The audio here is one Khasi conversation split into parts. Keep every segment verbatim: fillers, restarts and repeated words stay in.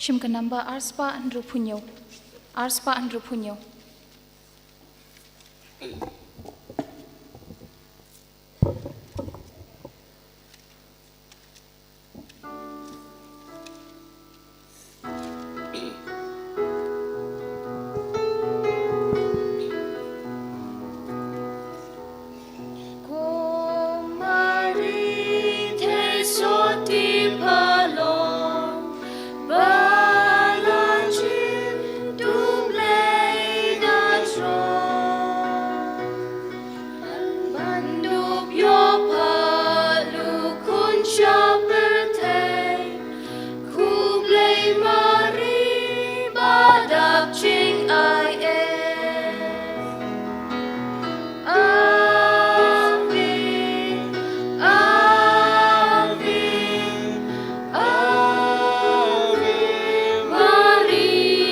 Shim ka namba arspah hynriewphew hynñiew. Arspah hynriewphew hynñiew. Ko Mari te sot i palong, ba la jin dum lei na jrong. Ban dup ïoh pat lukun sha pyrthei, khublei Mari ba dap jingai ei. Ave, Ave, Ave Maria.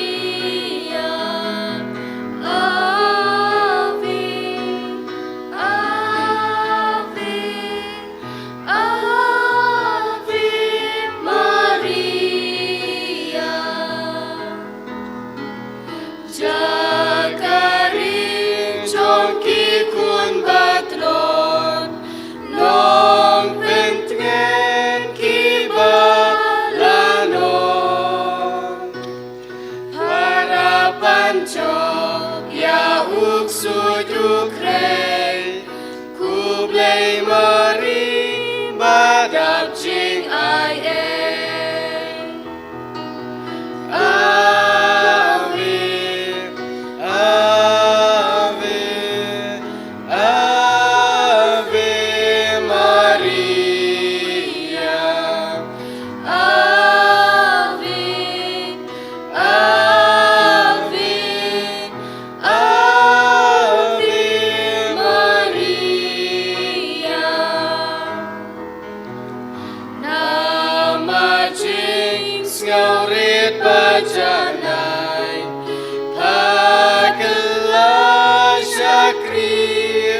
Ave, Ave, Ave Maria. Jaka ri jong ki khun batlot, nongpyntngen kiba la nong. Para ban jop ïa u ksuid u khrei, khublei Mari ba dap jingai ei. Ave, Ave, Ave Maria. Ave, Ave, Ave Maria. Namar jingsngewrit ba janai, pha kylla shakri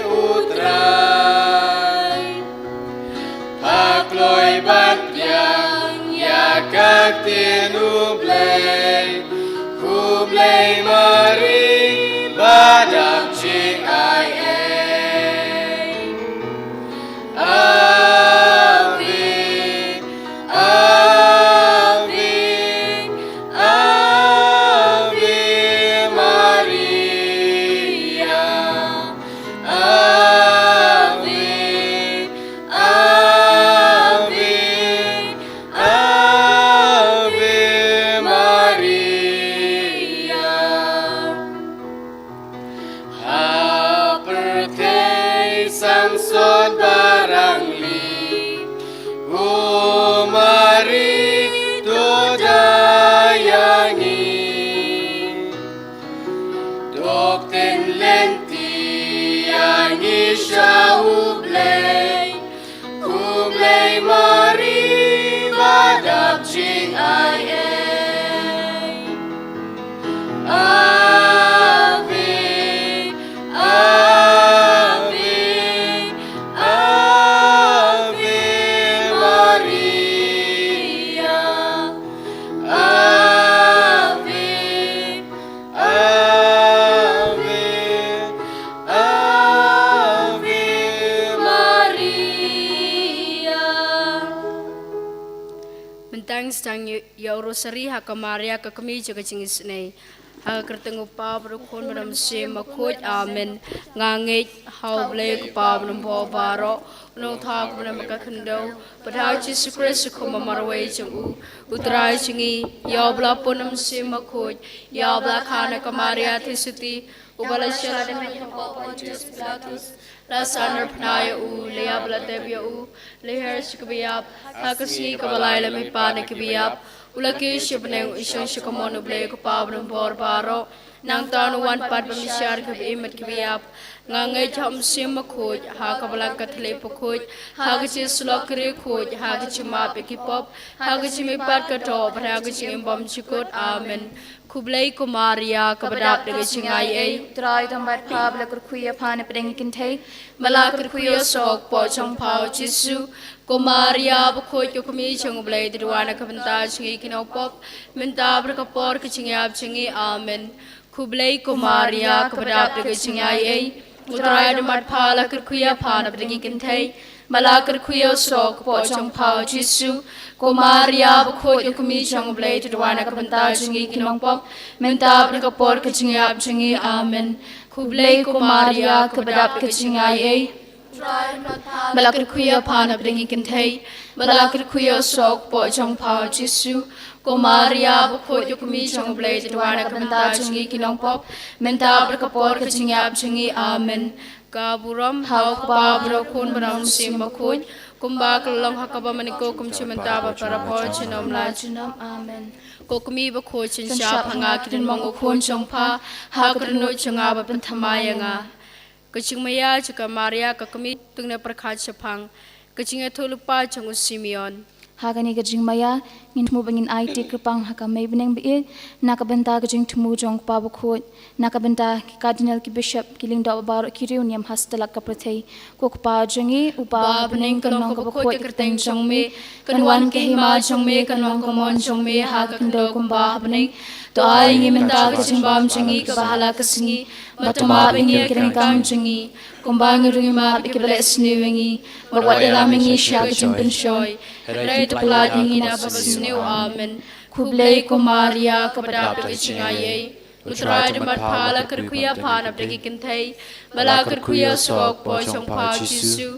U Trai. Pha kloi ban pdiang ïa ka ktien U Blei, khublei Mari ba dap jingai ei. Ave, Ave, Ave Maria. Ave, Ave, Ave Maria. Ha pyrthei samsot barangli, ko Mari to da ïa ngi. To ktien lynti ïa ngi sha U Blei. Khublei Mari ba dap jingai ei. Ave, Ave, Ave Maria. Ave, Ave, Ave Maria. Mynta ngin sdang ïa u Rosari ha ka Maria ka kmie jong ka jingisynei. Ha ka kyrteng U Kpa bad U Khun bad U Mynsiem Bakhuid. Amen. Nga ngeit ha U Blei U Kpa Uba nam bor baroh, U Nongthaw uba nam ha ka khyndew, bad ha U Jisu Khrist U Khun ba marwei jong u, U Trai jong ngi, ïa uba la pun U Mynsiem Bakhuid, ïa uba la kha na ka Maria Theisotti, uba la shah lade ha ka kyrdan u Pontius Pilatus, la sah, la phna ïa u, la ïap, la tep ïa u, la hiar sha kaba ïap, ha ka sngi kaba lai la mihpat na kiba ïap, u la kiew sha bneng, u shong sha ka mon U Blei U Kpa Uba nam bor baroh. Nangta un wan pat bad bymshar kiba im bad kiba ïap. Nga ngeit ha u Mynsiem Bakhuid, ha ka Balang Katholik bakhuid, ha ka jingïasyllok ki riewkhuid, ha ka jingmap ïa ki pop, ha ka jingmihpat ka doh bad ha ka jingim bymjukut. Amen. Khublei ko Maria, kaba dap da ka jingaiei. U Trai u don bad pha, ba la kyrkhu ïa pha na pdeng ki kynthei, ba la kyrkhu ïa u soh ka kpoh jong pha u Jisu. Ko Maria bakhuid, ko kmie jong u Blei, to duwai na ka bynta jong ngi ki nongpop, mynta bad ha ka por ka jingïap jong ngi. Amen. Khublei ko Maria, kaba dap da ka jingaiei. U Trai u don bad pha, la kyrkhu ïa pha na pdeng ki kynthei, ba la kyrkhu ïa u soh ka kpoh jong pha u Jisu. Ko Maria bakhuid, ko kmie jong u Blei, to duwai na ka bynta jong ngi ki nongpop, mynta bad ha ka por ka jingïap jong ngi. Amen. Khublei ko Maria, kaba dap da ka jingaiei. Ba la kyrkhu ïa pha na pdeng ki kynthei, ba la kyrkhu ïa u soh ka kpoh jong pha u Jisu. Ko Maria bakhuid, ko kmie jong u Blei, to duwai na ka bynta jong ngi ki nongpop, mynta bad ha ka por ka jingïap jong ngi. Amen. Ka burom ha u Kpa bad ha u Khun bad ha u Mynsiem Bakhuid, kumba ka la long ha kaba mynnyngkong, kumjuh mynta bad barabor, junom la junom. Amen. Ko kmie bakhuid, shynshar ha nga, kin ïa mong u khun jong pha ha ka dohnud jong nga, bad pynthymmai ïa nga. Ka jingmaïa jong ka Maria ka kmie, to ngin ïa pyrkhat shaphang ka jingïathuhlypa jong u Simeon. Ha kane ka jingmaïa ngin thmu ba ngin aiti kyrpang ha ka Mei Bneng ba ïeit, na ka bynta ka jingthmu jong u Kpa bakhuid, na ka bynta ki Cardinal, ki Bishop, ki Lyngdoh baroh, ki riewniam ha satlak ka pyrthei. Ko Kpa jong ngi uba ha bneng, kan long kaba khuid ka kyrteng jong me, kan wan ka hima jong me, kan long ka mon jong me ha ka khyndew kumba ha bneng. To ai ïa ngi mynta ka jingbam jong ngi kaba ha la ka sngi, bad to map ïa ngi ki ryngkang jong ngi, kumba ngi ruh ngi map ïa kiba leh sniew ïa ngi, bad wat ïalam ïa ngi sha ka jingpynshoi, hynrei to pyllait ïa ngi na kaba sniew. Amen. Khublei ko Maria, kaba dap da ka jingaiei. U Trai u don bad pha, la kyrkhu ïa pha na pdeng ki kynthei, ba la kyrkhu ïa u soh ka kpoh jong pha u Jisu.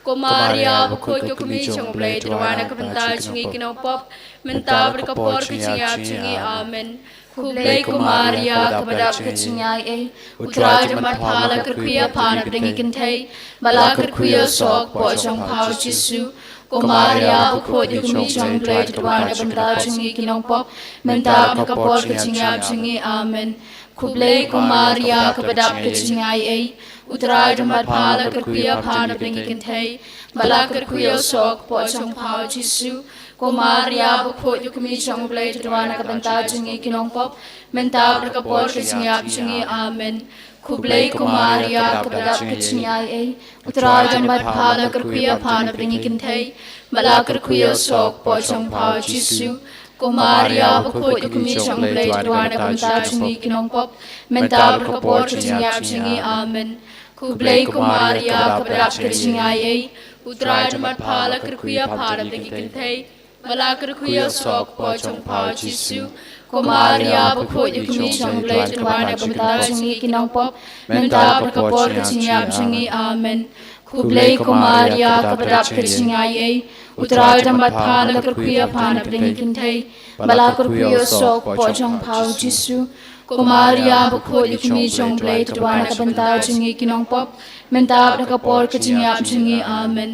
Ko Maria bakhuid, ko kmie jong u Blei, to duwai na ka bynta jong ngi ki nongpop, mynta bad ha ka por ka jingïap jong ngi. Amen. Khublei ko Maria, kaba dap da ka jingaiei. U Trai u don bad pha, la kyrkhu ïa pha na pdeng ki kynthei, ba la kyrkhu ïa u soh ka kpoh jong pha u Jisu. Ko Maria bakhuid, ko kmie jong u Blei, to duwai na ka bynta jong ngi ki nongpop, mynta bad ha ka por ka jingïap jong ngi. Amen. Khublei ko Maria, kaba dap da ka jingaiei. U Trai u don bad pha, la kyrkhu ïa pha na pdeng ki kynthei, ba la kyrkhu ïa u soh ka kpoh jong pha u Jisu. Ko Maria bakhuid, ko kmie jong u Blei, to duwai na ka bynta jong ngi ki nongpop, mynta bad ha ka por ka jingïap jong ngi. Amen. Khublei ko Maria, kaba dap da ka jingaiei. U Trai u don bad pha, la kyrkhu ïa pha na pdeng ki kynthei, ba la kyrkhu ïa u soh ka kpoh jong pha u Jisu. Ko Maria bakhuid, ko kmie jong u Blei, to duwai na ka bynta jong ngi ki nongpop, mynta bad ha ka por ka jingïap jong ngi. Amen. Khublei ko Maria, kaba dap da ka jingaiei. U Trai u don bad pha, la kyrkhu ïa pha na pdeng ki kynthei, ba la kyrkhu ïa u soh ka kpoh jong pha u Jisu. Ko Maria bakhuid, ko kmie jong u Blei, to duwai na ka bynta jong ngi ki nongpop, mynta bad ha ka por ka jingïap jong ngi. Amen. Khublei ko Maria, kaba dap da ka jingaiei. U Trai u don bad pha, la kyrkhu ïa pha na pdeng ki kynthei, ba la kyrkhu ïa u soh ka kpoh jong pha u Jisu. Ko Maria bakhuid, ko kmie jong u Blei, to duwai na ka bynta jong ngi ki nongpop, mynta bad ha ka por ka jingïap jong ngi. Amen.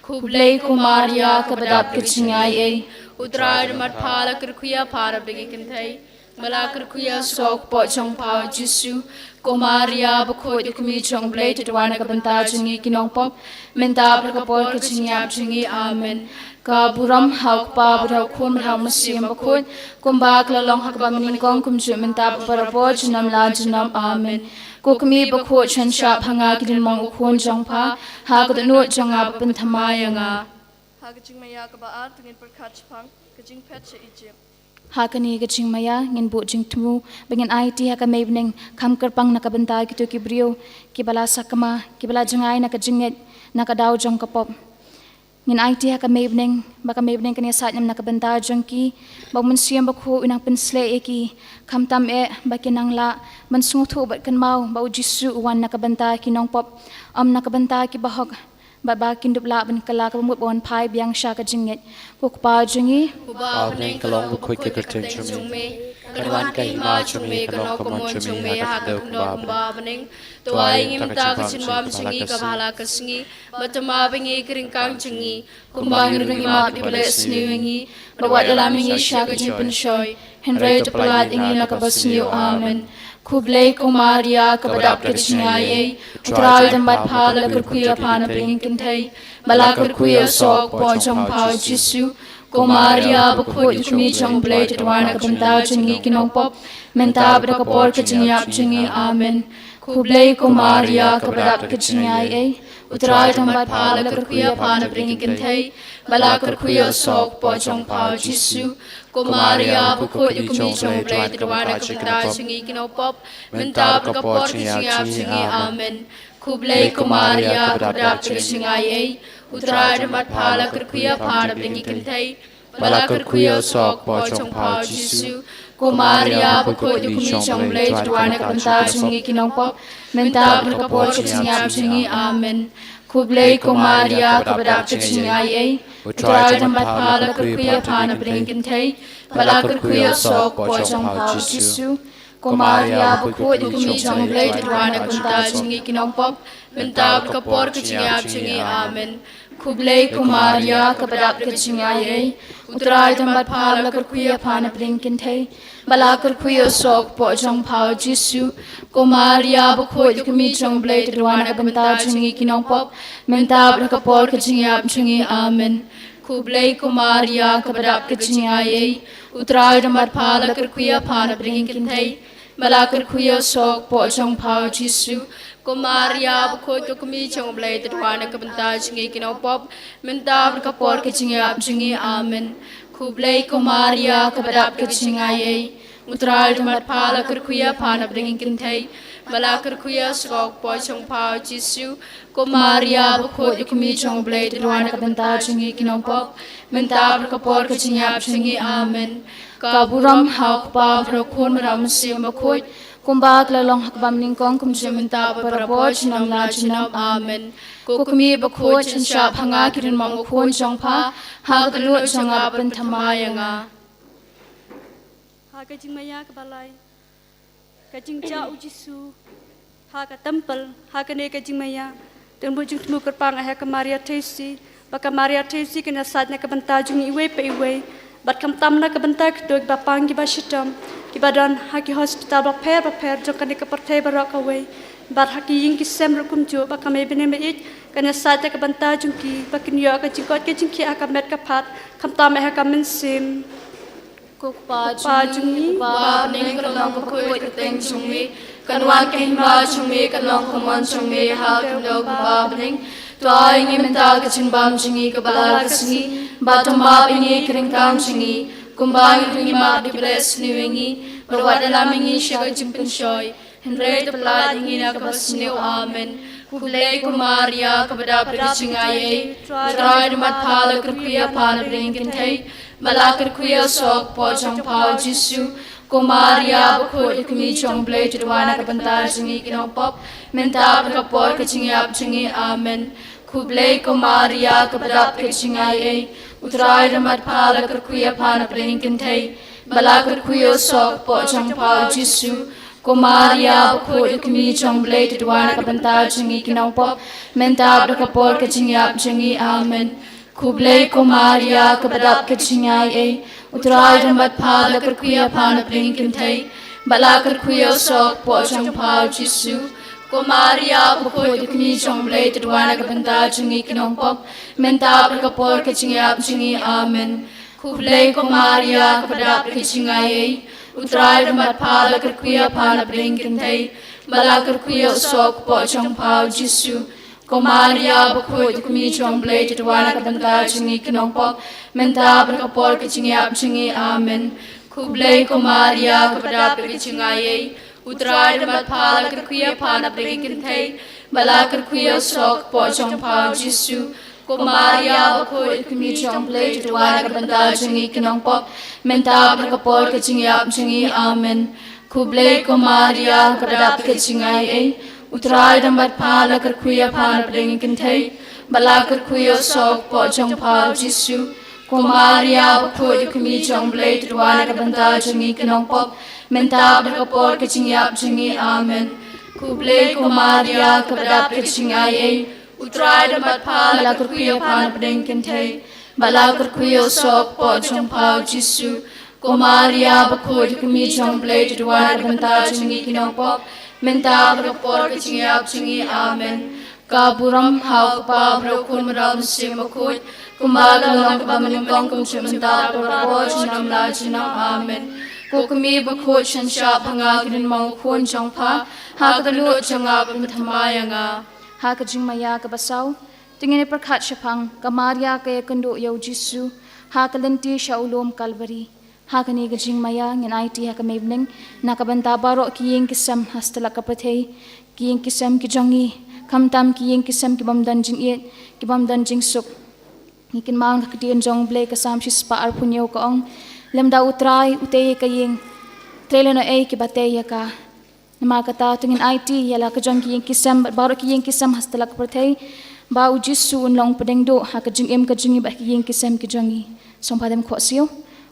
Khublei ko Maria, kaba dap da ka jingaiei. U Trai u don bad pha, la kyrkhu ïa pha na pdeng ki kynthei, ba la kyrkhu ïa u soh ka kpoh jong pha u Jisu. Ko Maria bakhuid, ko kmie jong u Blei, to duwai na ka bynta jong ngi ki nongpop, mynta bad ha ka por ka jingïap jong ngi. Amen. Ka burom ha u Kpa bad ha u Khun bad ha u Mynsiem Bakhuid, kumba ka la long ha kaba mynnyngkong, kumjuh mynta bad barabor, junom la junom. Amen. Ko kmie bakhuid, shynshar ha nga, kin ïa mong u khun jong pha ha ka dohnud jong nga, bad pynthymmai ïa nga. Ha ka jingmaïa kaba ar, to ngin pyrkhat shaphang ka jingphet sha Ijipt. Ha kane ka jingmaïa ngin buh jingthmu ba ngin aiti ha ka Mei Bneng kham kyrpang na ka bynta kito ki briew kiba la sakma, kiba la jngai na ka jingngeit na ka daw jong ka pop. Ngin aiti ha ka Mei Bneng ba ka Mei Bneng kan ïasaid nym na ka bynta jong ki, ba u Mynsiem Bakhuid un nang pynshlur ïa ki, khamtam eh ba kin nang lah ban sngewthuh bad kynmaw ba u Jisu u wan na ka bynta ki nongpop, ym na ka bynta ki bahok, bad ba kin dup lah ban kylla kaba mut ban wan phai biang sha ka jingngeit. Ko Kpa jong ngi uba ha bneng, ka long bakhuid ka kyrteng jong me. Kan wan ka hima jong me, kan long ka mon jong me ha ka khyndew kumba ha bneng. To ai ïa ngi mynta ka jingbam jong ngi kaba ha la ka sngi, bad to map ïa ngi ki ryngkang jong ngi, kumba ngi ruh ngi map ïa kiba leh sniew ïa ngi, bad wat ïalam ïa ngi sha ka jingpynshoi, hynrei to pyllait ïa ngi na kaba sniew. Amen. Khublei ko Maria, kaba dap ka jingaiei, U Trai u don bad pha, la kyrkhu ïa pha na pdeng ki kynthei, bad la kyrkhu ïa u soh u kpoh jong pha u Jisu. Ko Maria bakhuid, ïa ka kmie jong U Blei, to duwai na ka bynta jong ngi ki nongpop, mynta bad ha ka por ka jingïap jong ngi. Amen. Khublei ko Maria, kaba dap ka jingaiei, U Trai u don bad pha, la kyrkhu ïa pha na pdeng ki kynthei, bad la kyrkhu ïa u soh u kpoh jong pha u Jisu. Ko Maria bakhuid, ïa ka kmie jong U Blei, to duwai na ka bynta jong ngi ki nongpop, mynta bad ha ka por ka jingïap jong ngi. Amen. Khublei ko Maria, kaba dap ka jingaiei, U Trai u don bad pha, la kyrkhu ïa pha na pdeng ki kynthei, bad la kyrkhu ïa u soh u kpoh jong pha u Jisu. Ko Maria bakhuid, ïa ka kmie jong U Blei, to duwai na ka bynta jong ngi ki nongpop, mynta bad ha ka por ka jingïap jong ngi. Amen. Khublei ko Maria, kaba dap ka jingaiei, U Trai u don bad pha, la kyrkhu ïa pha na pdeng ki kynthei, bad la kyrkhu ïa u soh u kpoh jong pha u Jisu. Ko Maria bakhuid, ïa ka kmie jong U Blei, to duwai na ka bynta jong ngi ki nongpop, mynta bad ha ka por ka jingïap jong ngi. Amen. Khublei ko Maria, kaba dap ka jingaiei, U Trai u don bad pha, la kyrkhu ïa pha na pdeng ki kynthei, bad la kyrkhu ïa u soh u kpoh jong pha u Jisu. Ko Maria bakhuid, ïa ka kmie jong U Blei, to duwai na ka bynta jong ngi ki nongpop, mynta bad ha ka por ka jingïap jong ngi. Amen. Khublei ko Maria, kaba dap ka jingaiei, U Trai u don bad pha, la kyrkhu ïa pha na pdeng ki kynthei, bad la kyrkhu ïa u soh u kpoh jong pha u Jisu. Ko Maria bakhuid, ïa ka kmie jong U Blei, to duwai na ka bynta jong ngi ki nongpop, mynta bad ha ka por ka jingïap jong ngi. Amen. Khublei ko Maria, kaba dap ka jingaiei, U Trai u don bad pha, la kyrkhu ïa pha na pdeng ki kynthei, bad la kyrkhu ïa u soh u kpoh jong pha u Jisu. Ko Maria bakhuid, ïa ka kmie jong U Blei, to duwai na ka bynta jong ngi ki nongpop, mynta bad ha ka por ka jingïap jong ngi. Amen. Ka burom ha U Kpa bad ha U Khun bad ha U Mynsiem Bakhuid, kumba ka la long ha kaba nyngkong, kumjuh mynta bad barabor, junom la junom. Amen. Ko kmie bakhuid, shah ha nga ki ryngkat u khun jong pha, ha ka dohnud jong nga pynthymmai ïa nga. Ha ka jingmaïa kaba lai, ka jingjia u Jisu ha ka templ. Ha kane ka jingmaïa, don ba jingthmu kyrpang ha ka Maria Theisotti, ba ka Maria Theisotti kan ïasaid na ka bynta jong ngi iwei pa iwei, bad khamtam na ka bynta kito kiba pang kiba shitom, kiba don ha ki hospital bapher bapher jong kane ka pyrthei baroh kawei, bad ha ki ïing ki sem ruh kumjuh, ba ka Mei bneng ba ïeit kan ïasaid na ka bynta jong ki, ba kin ïoh ka jingkoit ka jingkhiah ha ka met ka phad, khamtam ha ka mynsiem. Ko Kpa jong ngi uba ha bneng, kan long ka kyrteng jong me, kan wan ka hima jong me, kan long ka mon jong me ha ka khyndew kumba ha bneng. To ai ïa ngi mynta ka jingbam jong ngi kaba la ka sngi, bad to map ïa ngi ki ryngkang jong ngi, kumba ngi ruh ngi map ïa kiba leh sniew ïa ngi, bad wat ïalam ïa ngi sha ka jingpynshoi, hynrei to pyllait ïa ngi na kaba sniew. Amen. Khublei ko Maria, kaba dap da ka jingaiei, U Trai u don bad pha, la kyrkhu ïa pha na pdeng ki kynthei, bad la kyrkhu ïa u soh u kpoh jong pha u Jisu. Ko Maria bakhuid, ïa ka kmie jong U Blei, to duwai na ka bynta jong ngi ki nongpop, mynta bad ha ka por ka jingïap jong ngi. Amen. Khublei ko Maria, kaba dap da ka jingaiei, U Trai u don bad pha, la kyrkhu ïa pha na pdeng ki kynthei, bad la kyrkhu ïa u soh u kpoh jong pha u Jisu. Ko Maria bakhuid, ïa ka kmie jong U Blei, to duwai na ka bynta jong ngi ki nongpop, mynta bad ha ka por ka jingïap jong ngi. Amen. Khublei ko Maria, kaba dap da ka jingaiei, U Trai u don bad pha, la kyrkhu ïa pha na pdeng ki kynthei, bad la kyrkhu ïa u soh u kpoh jong pha u Jisu. Ko Maria bakhuid, ïa ka kmie jong U Blei, to duwai na ka bynta jong ngi ki nongpop, mynta bad ha ka por ka jingïap jong ngi. Amen. Khublei ko Maria, kaba dap da ka jingaiei, U Trai u don bad pha, la kyrkhu ïa pha na pdeng ki kynthei, bad la kyrkhu ïa u soh u kpoh jong pha u Jisu. Ko Maria bakhuid, ïa ka kmie jong U Blei, to duwai na ka bynta jong ngi ki nongpop, mynta bad ha ka por ka jingïap jong ngi. Amen. Khublei ko Maria, kaba dap da ka jingaiei, U Trai u don bad pha, la kyrkhu ïa pha na pdeng ki kynthei, bad la kyrkhu ïa u soh u kpoh jong pha u Jisu. Ko Maria bakhuid, ïa ka kmie jong U Blei, to duwai na ka bynta jong ngi ki nongpop, mynta bad ha ka por ka jingïap jong ngi. Amen. Khublei ko Maria, kaba dap da ka jingaiei, U Trai u don bad pha, la kyrkhu ïa pha na pdeng ki kynthei, bad la kyrkhu ïa u soh u kpoh jong pha u Jisu. Ko Maria bakhuid, ïa ka kmie jong U Blei, to duwai na ka bynta jong ngi ki nongpop, mynta bad ha ka por ka jingïap jong ngi. Amen. Khublei ko Maria, kaba dap da ka jingaiei, U Trai u don bad pha, la kyrkhu ïa pha na pdeng ki kynthei, bad la kyrkhu ïa u soh u kpoh jong pha u Jisu. Ko Maria bakhuid, ïa ka kmie jong U Blei, to duwai na ka bynta jong ngi ki nongpop, mynta bad ha ka por ka jingïap jong ngi. Amen. Ka burom ha U Kpa, bad ha U Khun bad ha U Mynsiem Bakhuid, kumba ka la long kaba nyngkong, kumjuh mynta, bad barabor, junom la junom. Amen. Ko kmie bakhuid, sngewbha nga, ki don ma U Khun jong pha, ha ka dohnud jong nga, ba pynthymmai ïa nga. Ha ka jingmaïa kaba saw, to ngin ïa pyrkhat shaphang ka Maria ka ïakynduh ïa U Jisu ha ka lynti sha u lum Kalbari. Ha kane ka jingmaïa ngin aiti ha ka mei bneng na ka bynta baroh ki ïing ki sem ha satlak ka pyrthei, ki ïing ki sem ki jong ngi, khamtam ki ïing ki sem ki bym don jingïeit, ki bym don jingsuk. Ngi kynmaw na ka ktien jong U Blei, ka Salm shispah arphew hynñiew ka ong, lymda U Trai u tei ïa ka ïing, trei lano ei kiba tei ïa ka. Namar kata to ngin aiti ïa la ka jong ki ïing ki sem bad baroh ki ïing ki sem ha satlak ka pyrthei, ba U Jisu un long u pdeng duh ha ka jingim ka jong ngi bad ki ïing ki sem ki jong ngi. Sngewbha dang khohsiew.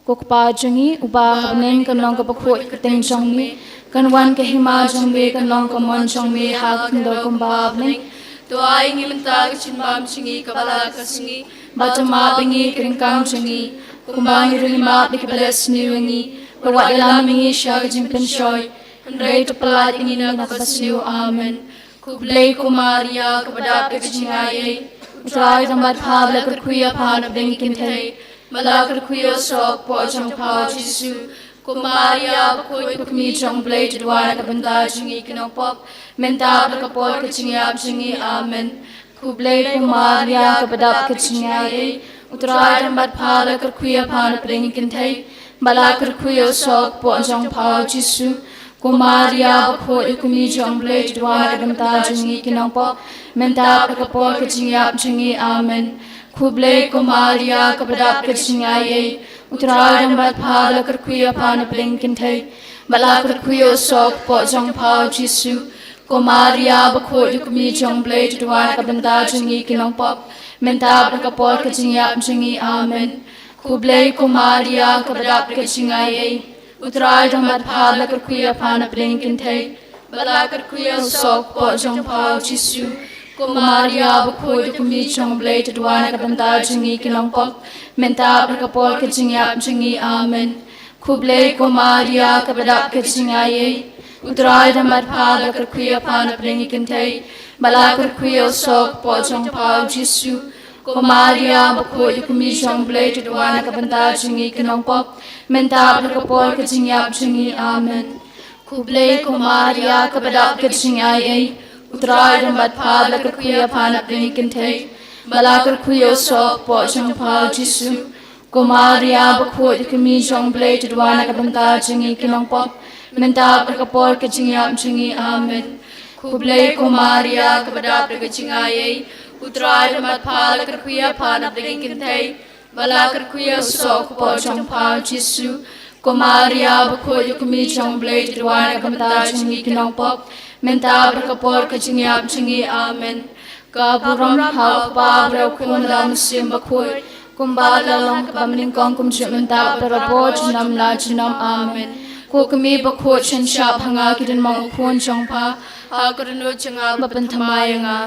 Ko Kpa jong ngi uba ha bneng, kan long kaba khuid ka kyrteng jong me, kan wan ka hima jong me, kan long ka mon jong me ha ka khyndew kumba ha bneng. To ai ngi mynta ka jingbam jong ngi kaba la ka sngi, bad to map ïa ngi ki ryngkang jong ngi, kumba ngi ruh ngi map ïa kiba leh sniew ïa ngi, bad wat ïalam ïa ngi sha ka jingpynshoi, hynrei to pyllait ïa ngi na kaba sniew. Amen. Khublei ko Maria, kaba dap da ka jingai ei, U Trai u don bad pha, ba la kyrkhu ïa pha na pdeng ki kynthei, ba la kyrkhu ïa u soh kpoh jong pha U Jisu. Ko Maria bakhuid, ko kmie jong U Blei, to duwai na ka bynta jong ngi ki nongpop, mynta bad ha ka por ka jingïap jong ngi. Amen. Khublei ko Maria, kaba dap da ka jingai ei, U Trai u don bad pha, ba la kyrkhu ïa pha na pdeng ki kynthei, ba la kyrkhu ïa u soh kpoh jong pha U Jisu. Ko Maria bakhuid, ko kmie jong U Blei, to duwai na ka bynta jong ngi ki nongpop, mynta bad ha ka por ka jingïap jong ngi. Amen. Khublei ko Maria, kaba dap da ka jingai ei, U Trai u don bad pha, ba la kyrkhu ïa pha na pdeng ki kynthei, ba la kyrkhu ïa u soh kpoh jong pha U Jisu. Ko Maria bakhuid, ko kmie jong U Blei, to duwai na ka bynta jong ngi ki nongpop, mynta bad ha ka por ka jingïap jong ngi. Amen. Khublei ko Maria, kaba dap da ka jingai ei, U Trai u don bad pha, ba la kyrkhu ïa pha na pdeng ki kynthei, ba la kyrkhu ïa u soh kpoh jong pha U Jisu. Ko Maria bakhuid, ko kmie jong U Blei, to duwai na ka bynta jong ngi ki nongpop, mynta bad ha ka por ka jingïap jong ngi. Amen. Khublei ko Maria, kaba dap da ka jingai ei, U Trai u don bad pha, ba la kyrkhu ïa pha na pdeng ki kynthei, ba la kyrkhu ïa u soh kpoh jong pha U Jisu. Ko Maria bakhuid, ko kmie jong U Blei, to duwai na ka bynta jong ngi ki nongpop, mynta bad ha ka por ka jingïap jong ngi. Amen. Khublei ko Maria, kaba dap da ka jingai ei, U Trai u don bad pha, ba la kyrkhu ïa pha na pdeng ki kynthei, ba la kyrkhu ïa u soh kpoh jong pha U Jisu. Ko Maria bakhuid, ko kmie jong U Blei, to duwai na ka bynta jong ngi ki nongpop, mynta bad ha ka por ka jingïap jong ngi. Amen. Khublei ko Maria, kaba dap da ka jingai ei, U Trai u don bad pha, ba la kyrkhu ïa pha na pdeng ki kynthei, ba la kyrkhu ïa u soh kpoh jong pha U Jisu. Ko Maria bakhuid, ko kmie jong U Blei, to duwai na ka bynta jong ngi ki nongpop, mynta bad ha ka por ka jingïap jong ngi. Amen. Ka burom ha U Kpa, bad ha U Khun, bad ha U Mynsiem Bakhuid, kumba ka la long kaba nyngkong, kumjuh mynta, bad barabor, junom la junom. Amen. Ko kmie bakhuid, sngewbha nga, ki don ma U Khun jong pha, ha ka dohnud jong nga, ba pynthymmai ïa nga.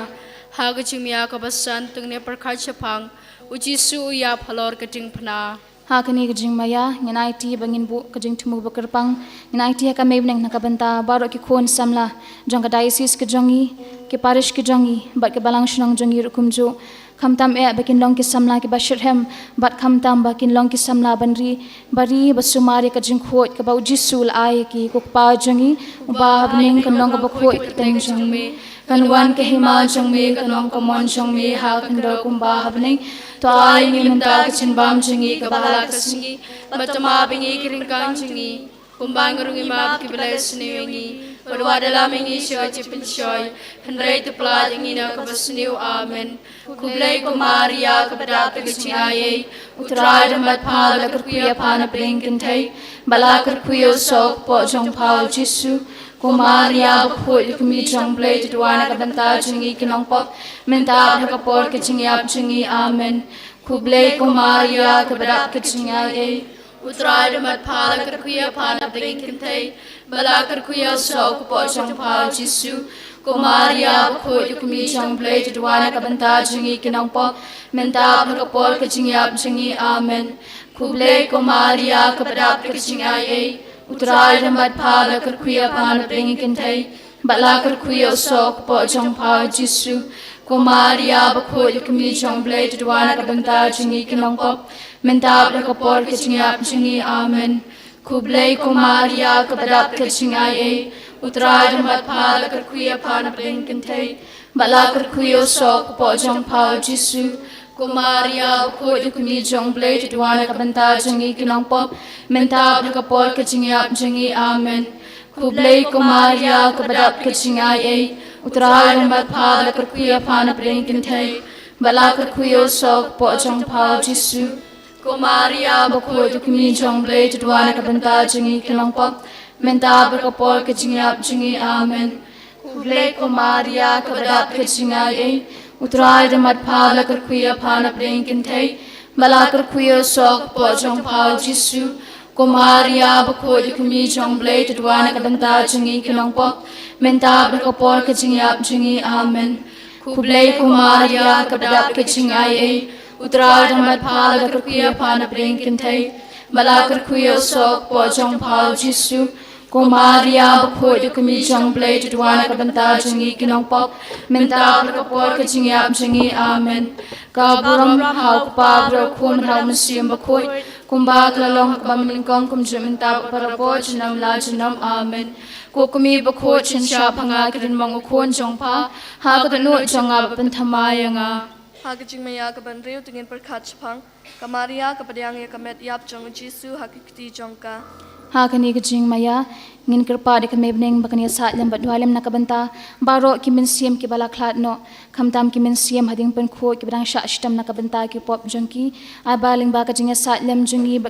Ha ka jingmaïa kaba san, to ngin ïa pyrkhat shaphang U Jisu u ïap halor ka diengphna. Ha kane ka jingmaïa ngin aiti ba ngin buh ka jingthmu ba kyrpang. Ngin aiti ha ka mei bneng na ka bynta baroh ki khun samla jong ka diocese ka jong ngi, ki parish ki jong ngi, bad ki balang shnong jong ngi ruh kumjuh. Khamtam eh ba kin long ki samla kiba shitrhem, bad khamtam ba kin long ki samla ban ri, ba ri ba sumar ïa ka jingkhuid kaba U Jisu u la ai ïa ki. Ko Kpa jong ngi uba ha bneng, kan long kaba khuid ka kyrteng jong me. Kan wan ka hima jong me, kan long ka mon jong me ha ka khyndew kumba ha bneng. To ai ngi mynta ka jingbam jong ngi kaba la ka sngi. Bad to map ïa ngi ki ryngkang jong ngi, kumba ngi ruh ngi map ïa kiba leh sniew ïa ngi. Bad wat ïalam ïa ngi sha ka jingpynshoi, hynrei to pyllait ïa ngi na kaba sniew. Amen. Khublei ko Maria, kaba dap da ka jingai ei, U Trai u don bad pha, ba la kyrkhu ïa pha na pdeng ki kynthei, ba la kyrkhu ïa u soh kpoh jong pha U Jisu. Ko Maria bakhuid, ko kmie jong U Blei, to duwai na ka bynta jong ngi ki nongpop, mynta bad ha ka por ka jingïap jong ngi. Amen. Khublei ko Maria, kaba dap da ka jingai ei, U Trai u don bad pha, ba la kyrkhu ïa pha na pdeng ki kynthei, ba la kyrkhu ïa u soh kpoh jong pha U Jisu. Ko Maria bakhuid, ko kmie jong U Blei, to duwai na ka bynta jong ngi ki nongpop, mynta bad ha ka por ka jingïap jong ngi. Amen. Khublei ko Maria, kaba dap da ka jingaiei, U Trai u don bad pha, la kyrkhu ïa pha na pdeng ki kynthei, bad la kyrkhu ïa u soh u kpoh jong pha, U Jisu. Ko Maria bakhuid, ïa ka kmie jong U Blei, to duwai na ka bynta jong ngi ki nongpop, mynta bad ha ka por ka jingïap jong ngi. Amen. Khublei ko Maria, kaba dap da ka jingaiei, U Trai u don bad pha, la kyrkhu ïa pha na pdeng ki kynthei, bad la kyrkhu ïa u soh u kpoh jong pha, U Jisu. Ko Maria bakhuid, ïa ka kmie jong U Blei, to duwai na ka bynta jong ngi ki nongpop, mynta bad ha ka por ka jingïap jong ngi. Amen. Khublei ko Maria, kaba dap da ka jingaiei, U Trai u don bad pha, la kyrkhu ïa pha na pdeng ki kynthei, bad la kyrkhu ïa u soh u kpoh jong pha, U Jisu. Ko Maria bakhuid, ïa ka kmie jong U Blei, to duwai na ka bynta jong ngi ki nongpop, mynta bad ha ka por ka jingïap jong ngi. Amen. Khublei ko Maria, kaba dap da ka jingaiei, U Trai u don bad pha, la kyrkhu ïa pha na pdeng ki kynthei, bad la kyrkhu ïa u soh u kpoh jong pha, U Jisu. Ko Maria bakhuid, ïa ka kmie jong U Blei, to duwai na ka bynta jong ngi ki nongpop, mynta bad ha ka por ka jingïap jong ngi. Amen. Khublei ko Maria, kaba dap da ka jingaiei, U Trai u don bad pha, la kyrkhu ïa pha na pdeng ki kynthei, bad la kyrkhu ïa u soh u kpoh jong pha, U Jisu. Ko Maria bakhuid, ïa ka kmie jong U Blei, to duwai na ka bynta jong ngi ki nongpop, mynta bad ha ka por ka jingïap jong ngi. Amen. Ka burom ha U Kpa, bad ha U Khun, bad ha U Mynsiem Bakhuid, kumba ka la long ha kaba mynnyngkong, kumjuh mynta bad barabor, junom la junom. Amen. Ko kmie bakhuid, shynshar pha nga ki ryngmong u khun jong pha, ha ka dohnud jong nga ba pynthymmai ïa nga. Ha ka jingmaïa kaba hynriew, to ngin pyrkhat shaphang ka Maria kaba pdiang ïa ka met ïap jong U Jisu ha ki kti jong ka. Ha kane ka jingmaïa ngin kyrpad ïa ka Mei Bneng ba kan ïasaid lem bad duwai lem na ka bynta baroh ki mynsiem kiba la khlad noh, khamtam ki mynsiem hadien pynkhuid kiba dang shah shitom na ka bynta ki pop jong ki. Ai ba lyngba ka jingïasaid lem jong ngi, ba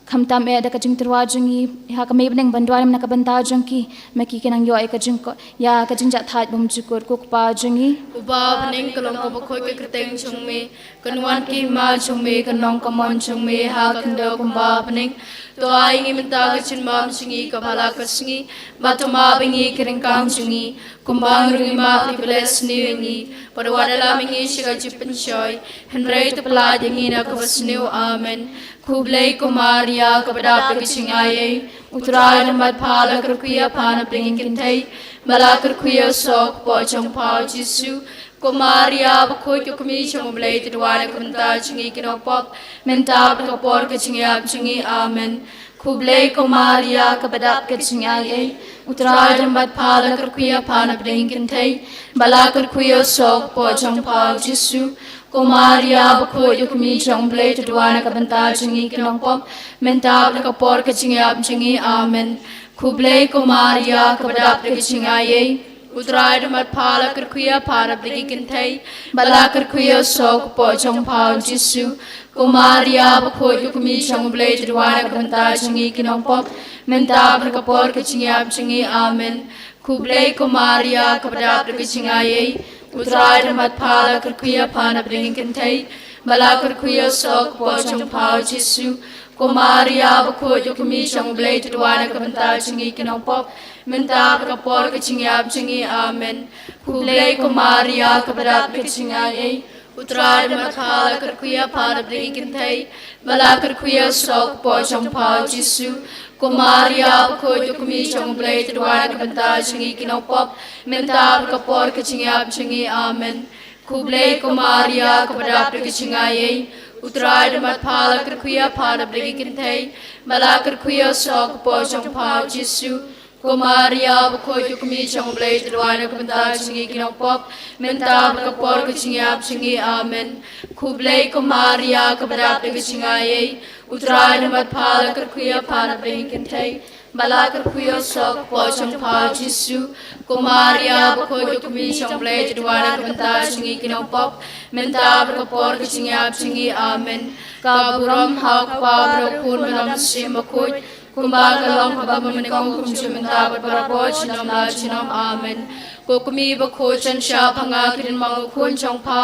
khamtam eh da ka jingtyrwa jong ngi ha ka Mei Bneng ban duwai lem na ka bynta jong ki, ma ki kin nang ïoh ïa ka jingko-, ïa ka jingjahthait bymjukut. Ko Kpa jong ngi uba ha bneng, ka long kaba khuid ka kyrteng jong me, kan wan ka hima jong me, kan long ka mon jong me ha ka khyndew kumba ha bneng. To ai ngi mynta ka jingbam jong ngi kaba ha la ka sngi, bad to map ïa ngi ki ryngkang jong ngi, kumba ngi ruh ngi map ïa kiba leh sniew ïa ngi, bad wat ïalam ïa ngi sha ka jingpynshoi, hynrei to pyllait ïa ngi na kaba sniew. Amen. Khublei ko Maria, kaba dap da ka jingaiei, U Trai u don bad pha, la kyrkhu ïa pha na pdeng ki kynthei, bad la kyrkhu ïa u soh u kpoh jong pha, U Jisu. Ko Maria bakhuid, ïa ka kmie jong U Blei, to duwai na ka bynta jong ngi ki nongpop, mynta bad ha ka por ka jingïap jong ngi. Amen. Khublei ko Maria, kaba dap da ka jingaiei, U Trai u don bad pha, la kyrkhu ïa pha na pdeng ki kynthei, bad la kyrkhu ïa u soh u kpoh jong pha, U Jisu. Ko Maria bakhuid, ïa ka kmie jong U Blei, to duwai na ka bynta jong ngi ki nongpop, mynta bad ha ka por ka jingïap jong ngi. Amen. Khublei ko Maria, kaba dap da ka jingaiei, U Trai u don bad pha, la kyrkhu ïa pha na pdeng ki kynthei, bad la kyrkhu ïa u soh u kpoh jong pha, U Jisu. Ko Maria bakhuid, ïa ka kmie jong U Blei, to duwai na ka bynta jong ngi ki nongpop, mynta bad ha ka por ka jingïap jong ngi. Amen. Khublei ko Maria, kaba dap da ka jingaiei, U Trai u don bad pha, la kyrkhu ïa pha na pdeng ki kynthei, bad la kyrkhu ïa u soh u kpoh jong pha, U Jisu. Ko Maria bakhuid, ïa ka kmie jong U Blei, to duwai na ka bynta jong ngi ki nongpop, mynta bad ha ka por ka jingïap jong ngi. Amen. Khublei ko Maria, kaba dap da ka jingaiei, U Trai u don bad pha, la kyrkhu ïa pha na pdeng ki kynthei, bad la kyrkhu ïa u soh u kpoh jong pha, U Jisu. Ko Maria bakhuid, ïa ka kmie jong U Blei, to duwai na ka bynta jong ngi ki nongpop, mynta bad ha ka por ka jingïap jong ngi. Amen. Khublei ko Maria, kaba dap da ka jingaiei, U Trai u don bad pha, la kyrkhu ïa pha na pdeng ki kynthei, bad la kyrkhu ïa u soh u kpoh jong pha, U Jisu. Ko Maria bakhuid, ïa ka kmie jong U Blei, to duwai na ka bynta jong ngi ki nongpop, mynta bad ha ka por ka jingïap jong ngi. Amen. Khublei ko Maria, kaba dap da ka jingaiei, U Trai u don bad pha, la kyrkhu ïa pha na pdeng ki kynthei, bad la kyrkhu ïa u soh u kpoh jong pha, U Jisu. Ko Maria bakhuid, ïa ka kmie jong U Blei, to duwai na ka bynta jong ngi ki nongpop, mynta bad ha ka por ka jingïap jong ngi. Amen. Ka burom ha U Kpa, bad ha U Khun, bad ha U Mynsiem Bakhuid, kumba ka long ha kaba mynnyngkong, kumjuh mynta bad barabor, junom la junom. Amen. Ko kmie bakhuid, shynshar pha nga ki ryngmong u khun jong pha,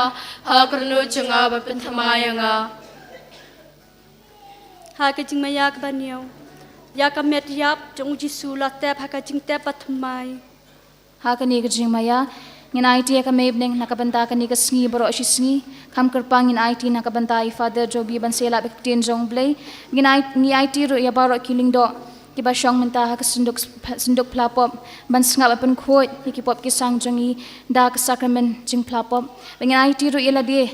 ha ka dohnud jong nga ba pynthymmai ïa nga. Ha ka jingmaïa kaba hynñiew, ïa ka met ïap jong U Jisu la tep ha ka jingtep bathymmai. Ha kane ka jingmaïa Ngin aiti ïa ka Mei Bneng na ka bynta kane ka sngi baroh shi sngi. Kham kyrpang ngin aiti na ka bynta i Father Joby ban sa ïalap ïa ka ktien jong U Blei. Ngin ai-, ngi aiti ruh ïa baroh ki lyngdoh kiba shong mynta ha ka synduk, synduk phla pop ban sngap ban pynkhuid ïa ki pop ki sang jong ngi da ka sakramen jingphla pop. Ba ngin aiti ruh ïa lade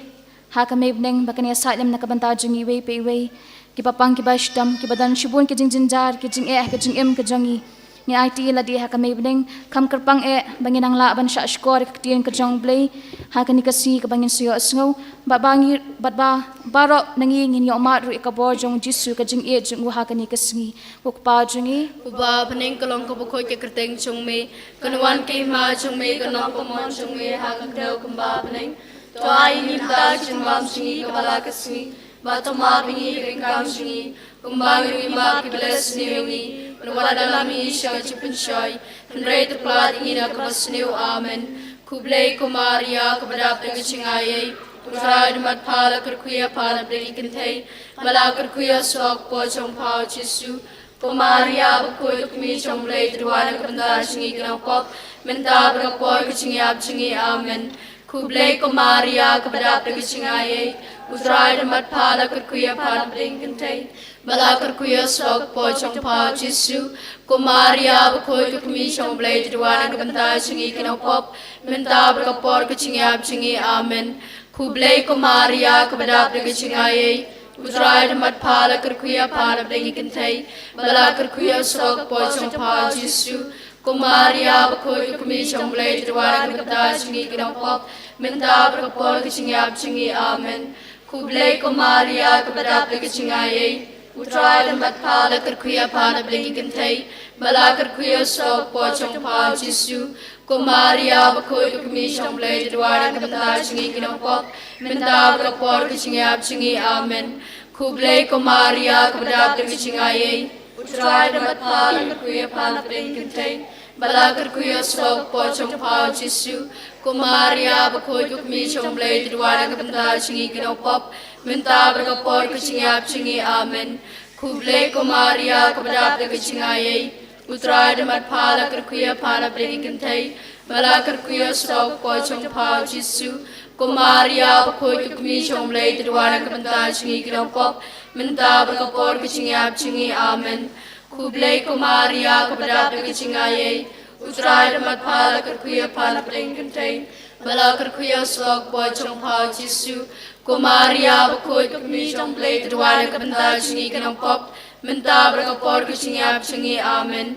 ha ka Mei Bneng ba kan ïasaid lem na ka bynta jong ngi iwei pa iwei. Kiba pang kiba shitom, kiba don shibun ki jingjynjar, ki jingeh, ki jingim ki jong ngi. Ngin aiti ïa lade ha ka Mei Bneng, kham kyrpang eh ba ngin nang lah ban shah shkor ïa ka ktien ka jong U Blei ha kane ka sngi kaba ngin sa ïohsngew. Bad ba ngi, bad ba baroh na ngi ngin ïohmad ruh ïa ka bor jong U Jisu, ka jingïeit jong u ha kane ka sngi. Ko Kpa jong ngi uba ha bneng, ka long kaba khuid ka kyrteng jong me, kan wan ka hima jong me, kan long ka mon jong me ha ka khyndew kumba ha bneng. To ai ïa ngi mynta ka jingbam jong ngi kaba la ka sngi, bad to map ïa ngi ki ryngkang jong ngi, kumba ngi ruh ngi map ïa kiba leh sniew ïa ngi, bad wat ïalam ïa ngi sha ka jingpynshoi, hynrei to pynlait ïa ngi na kaba sniew. Amen. Khublei ko Maria, kaba dap da ka jingaiei, U Trai u don bad pha, la kyrkhu ïa pha na pdeng ki kynthei, bad la kyrkhu ïa u soh ka kpoh jong pha U Jisu. Ko Maria bakhuid, ko Kmie jong U Blei, to duwai na ka bynta jong ngi ki nongpop, mynta bad ka por ka jingïap jong ngi. Amen. Khublei ko Maria, kaba dap da ka jingaiei, U Trai u don bad pha, la kyrkhu ïa pha na pdeng ki kynthei, bad la kyrkhu ïa u soh ka kpoh jong pha U Jisu. Ko Maria bakhuid, ko Kmie jong U Blei, to duwai na ka bynta jong ngi ki nongpop, mynta bad ka por ka jingïap jong ngi. Amen. Khublei ko Maria, kaba dap da ka jingaiei, U Trai u don bad pha, la kyrkhu ïa pha na pdeng ki kynthei, bad la kyrkhu ïa u soh ka kpoh jong pha U Jisu. Ko Maria bakhuid, ko Kmie jong U Blei, to duwai na ka bynta jong ngi ki nongpop, mynta bad ka por ka jingïap jong ngi. Amen. Khublei ko Maria, kaba dap da ka jingaiei, U Trai u don bad pha, la kyrkhu ïa pha na pdeng ki kynthei, bad la kyrkhu ïa u soh ka kpoh jong pha U Jisu. Ko Maria bakhuid, ko Kmie jong U Blei, to duwai na ka bynta jong ngi ki nongpop, mynta bad ka por ka jingïap jong ngi. Amen. Khublei ko Maria, kaba dap da ka jingaiei, U Trai u don bad pha, la kyrkhu ïa pha na pdeng ki kynthei, bad la kyrkhu ïa u soh ka kpoh jong pha U Jisu. Ko Maria bakhuid, ko Kmie jong U Blei, to duwai na ka bynta jong ngi ki nongpop, mynta bad ka por ka jingïap jong ngi. Amen. Khublei ko Maria, kaba dap da ka jingaiei, U Trai u don bad pha, la kyrkhu ïa pha na pdeng ki kynthei, bad la kyrkhu ïa u soh ka kpoh jong pha U Jisu. Ko Maria bakhuid, ko Kmie jong U Blei, to duwai na ka bynta jong ngi ki nongpop, mynta bad ka por ka jingïap jong ngi. Amen. Khublei ko Maria, kaba dap da ka jingaiei, U Trai u don bad pha, la kyrkhu ïa pha na pdeng ki kynthei, bad la kyrkhu ïa u soh ka kpoh jong pha U Jisu. Ko Maria bakhuid, ko Kmie jong U Blei, to duwai na ka bynta jong ngi ki nongpop, mynta bad ka por ka jingïap jong ngi. Amen.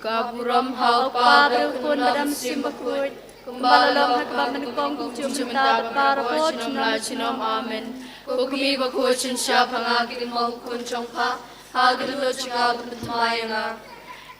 Ka burom ha U Kpa bad U Khun bad U Mynsiem Bakhuid, kumba la long ha kaba nyngkong, kumjuh mynta bad baroh por junom la junom. Amen. Ko Kmie bakhuid, synshar ha nga ki kynmaw u khun jong pha, ha ka dohnud jong nga to pynthymmai ïa nga.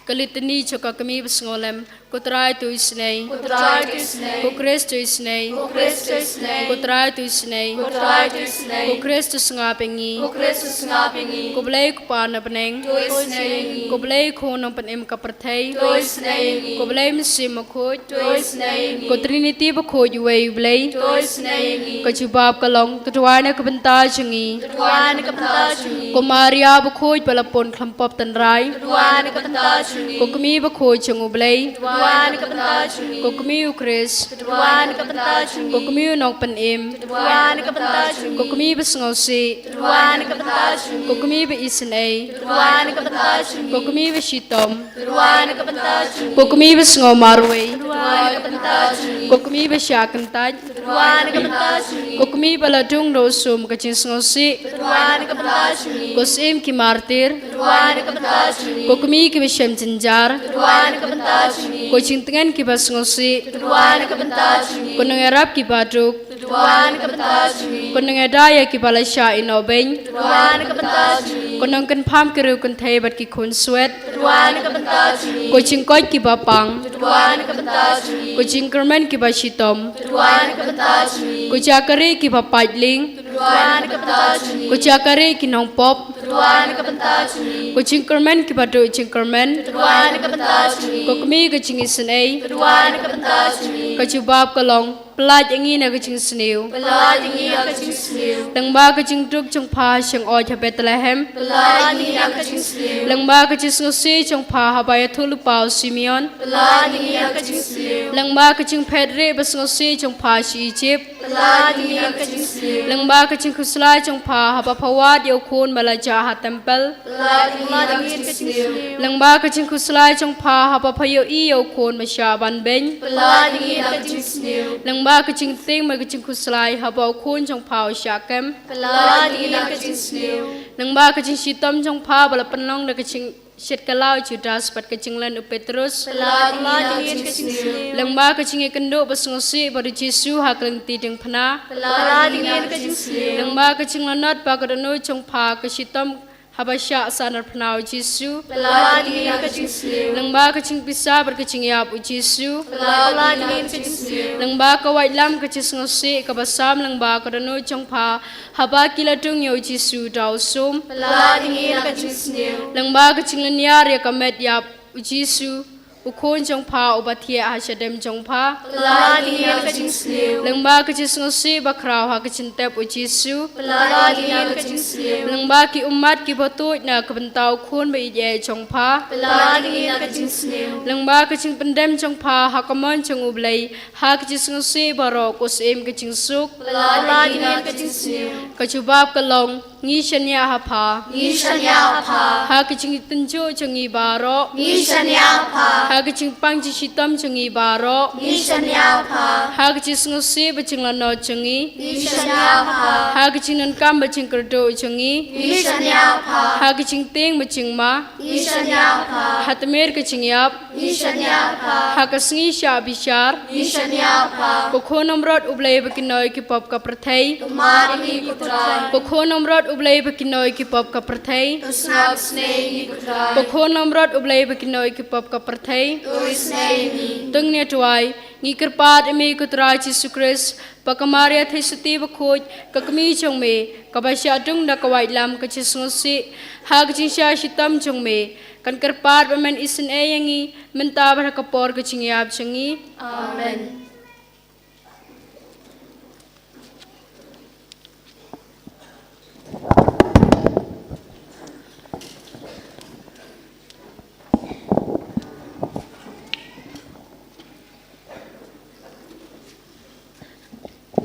Ka Litani jong ka Kmie basngewlem. Ko Trai to isynei. Ko Trai to isynei. Ko Khrist to isynei. Ko Khrist to isynei. Ko Trai to isynei. Ko Trai to isynei. Ko Khrist to sngap ïa ngi. Ko Khrist to sngap ïa ngi. Ko Blei Kpa na bneng to isynei ïa ngi. Ko Blei Khun nongpynim ka pyrthei to isynei ïa ngi. Ko Blei Mynsiem Bakhuid to isynei ïa ngi. Ko Trinity bakhuid uwei U Blei to isynei ïa ngi. Ka jubab ka long, to duwai na ka bynta jong ngi. To duwai na ka bynta jong ngi. Ko Maria bakhuid ba la pun khlem pop tynrai to duwai na ka bynta jong ngi. Ko Kmie bakhuid jong U Blei to duwai na ka bynta jong ngi. Ko Kmie U Khrist to duwai na ka bynta jong ngi. Ko Kmie u nongpynim to duwai na ka bynta jong ngi. Ko Kmie basngewsih to duwai na ka bynta jong ngi. Ko Kmie ba isynei to duwai na ka bynta jong ngi. Ko Kmie bashitom to duwai na ka bynta jong ngi. Ko Kmie basngew marwei to duwai na ka bynta jong ngi. Ko Kmie bashah kyntait to duwai na ka bynta jong ngi. Ko Kmie ba la dung da u sum ka jingsngewsih to duwai na ka bynta jong ngi. Ko Syiem ki martir to duwai na ka bynta jong ngi. Ko Kmie kiba shem jynjar to duwai na ka bynta jong ngi. Ko jingtngen kiba sngewsih to duwai na ka bynta jong ngi. Ko nongïarap kiba duk to duwai na ka bynta jong ngi. Ko nongïada ïa kiba la shah ïehnoh beiñ to duwai na ka bynta jong ngi. Ko nongkynpham ki riewkynthei bad ki khunswet to duwai na ka bynta jong ngi. Ko jingkoit kiba pang to duwai na ka bynta jong ngi. Ko jingkyrmen kiba shitom to duwai na ka bynta jong ngi. Ko jaka rieh kiba pait lieng to duwai na ka bynta jong ngi. Ko jaka rieh ki nongpop to duwai na ka bynta jong ngi. Ko jingkyrmen kiba duh jingkyrmen to duwai na ka bynta jong ngi. Ko Kmie ka jingisynei to duwai na ka bynta jong ngi. Ka jubab ka long, Pyllait ïa ngi na ka jingsniew. Pyllait ïa ngi na ka jingsniew. Lyngba ka jingduk jong pha shong oi ha Bethlehem. Pyllait ïa ngi na ka jingsniew. Lyngba ka jingsngewsih jong pha haba ïathuh lypa u Simeon. Pyllait ïa ngi na ka jingsniew. Lyngba ka jingphet rieh ba sngewsih jong pha sha Ijipt. Pyllait ïa ngi na ka jingsniew. Lyngba ka jingkhuslai jong pha haba pha wad ïa u khun ba la jah ha templ. Pyllait ïa ngi na ka jingsniew. Lyngba ka jingkhuslai jong pha haba pha ïohi ïa u khun ba shah ban beiñ. Pyllait ïa ngi na ka jingsniew. Lyngba ka jingtieng bad ka jingkhuslai haba u khun jong pha u shah kem. Pyllait ïa ngi na ka jingsniew. Lyngba ka jingshitom jong pha ba la pynlong da ka jingshit kylla u Judas bad ka jinglen u Petrus. Pyllait ïa ngi na ka jingsniew. Lyngba ka jingïakynduh ba sngewsih bad u Jisu ha ka lynti diengphna. Pyllait ïa ngi na ka jingsniew. Lyngba ka jinglanot ba ka dohnud jong pha ka shitom haba shah sahnarphna u Jisu. Pyllait ïa ngi na ka jingsniew. Lyngba ka jingpisa bad ka jingïap u Jisu. Pyllait ïa ngi na ka jingsniew. Lyngba ka waitlam ka jingsngewsih kaba sam lyngba ka dohnud jong pha haba ki la dung ïa u Jisu da u sum. Pyllait ïa ngi na ka jingsniew. Lyngba ka jinglynñiar ïa ka met ïap u Jisu, u khun jong pha uba thiah ha shadem jong pha. Pyllait ïa ngi na ka jingsniew. Lyngba ka jingsngewsih bakhraw ha ka jingtep u Jisu. Pyllait ïa ngi na ka jingsniew. Lyngba ki ummat kiba tuid na ka bynta u khun ba ïeit jong pha. Pyllait ïa ngi na ka jingsniew. Lyngba ka jingpyndem jong pha ha ka mon jong U Blei ha ka jingsngewsih baroh, ko Syiem ka jingsuk. Pyllait ïa ngi na ka jingsniew. Ka jubab ka long, ngi shaniah ha pha. Ngi shaniah ha pha. Ha ka jingtynjuh jong ngi baroh. Ngi shaniah ha pha. Ha ka jingpang jingshitom jong ngi baroh. Ngi shaniah ha pha. Ha ka jingsngewsih bad jinglanot jong ngi. Ngi shaniah ha pha. Ha ka jingdonkam bad jingkyrduh jong ngi. Ngi shaniah ha pha. Ha ka jingtieng bad jingma. Ngi shaniah ha pha. Ha tmier ka jingïap. Ngi shaniah ha pha. Ha ka sngi shah bishar. Ngi shaniah ha pha. Ko Khun Nongrot U Blei ba kynnoh ïa ki pop ka pyrthei. To mad ïa ngi ko Trai. Ko Khun Nongrot U Blei ba kynnoh ïa ki pop ka pyrthei. To sngap sniew ïa ngi ko Trai. Ko Khun Nongrot U Blei ba kynnoh ïa ki pop ka pyrthei. To isynei ïa ngi. To ngin ïa duwai. Ngi kyrpad ïa me ko Trai Jisu Khrist, ba ka Maria Theisotti bakhuid, ka kmie jong me, kaba shah dung da ka waitlam ka jingsngewsih ha ka jingshah shitom jong me, kan kyrpad ba men isynei ïa ngi mynta bad ha ka por ka jingïap jong ngi. Amen.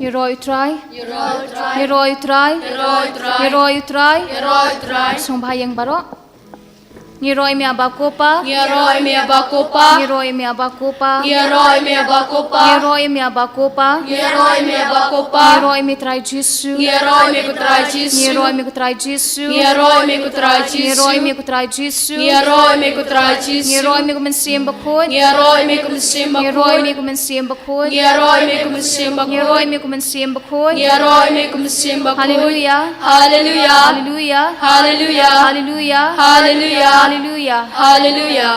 Ïaroh ïa U Trai. Ïaroh ïa U Trai. Ïaroh ïa U Trai. Sngewbha ïa ngi baroh. Ngi ïaroh ïa me Aba ko Pa. Ngi ïaroh ïa me Aba ko Pa. Ngi ïaroh ïa me Aba ko Pa. Ngi ïaroh ïa me Aba ko Pa. Ngi ïaroh ïa me Aba ko Pa. Ngi ïaroh ïa me Trai Jisu. Ngi ïaroh ïa me ko Trai Jisu. Ngi ïaroh ïa me ko Trai Jisu. Ngi ïaroh ïa me ko Trai Jisu. Ngi ïaroh ïa me ko Trai Jisu. Ngi ïaroh ïa me ko Mynsiem Bakhuid. Ngi ïaroh ïa me ko Mynsiem Bakhuid. Ngi ïaroh ïa me ko Mynsiem Bakhuid. Ngi ïaroh ïa me ko Mynsiem Bakhuid. Ngi ïaroh ïa me ko Mynsiem Bakhuid. Ngi ïaroh ïa me ko Mynsiem Bakhuid. Haleluia. Haleluia. Haleluia. Haleluia. Haleluia. Haleluia. Haleluia.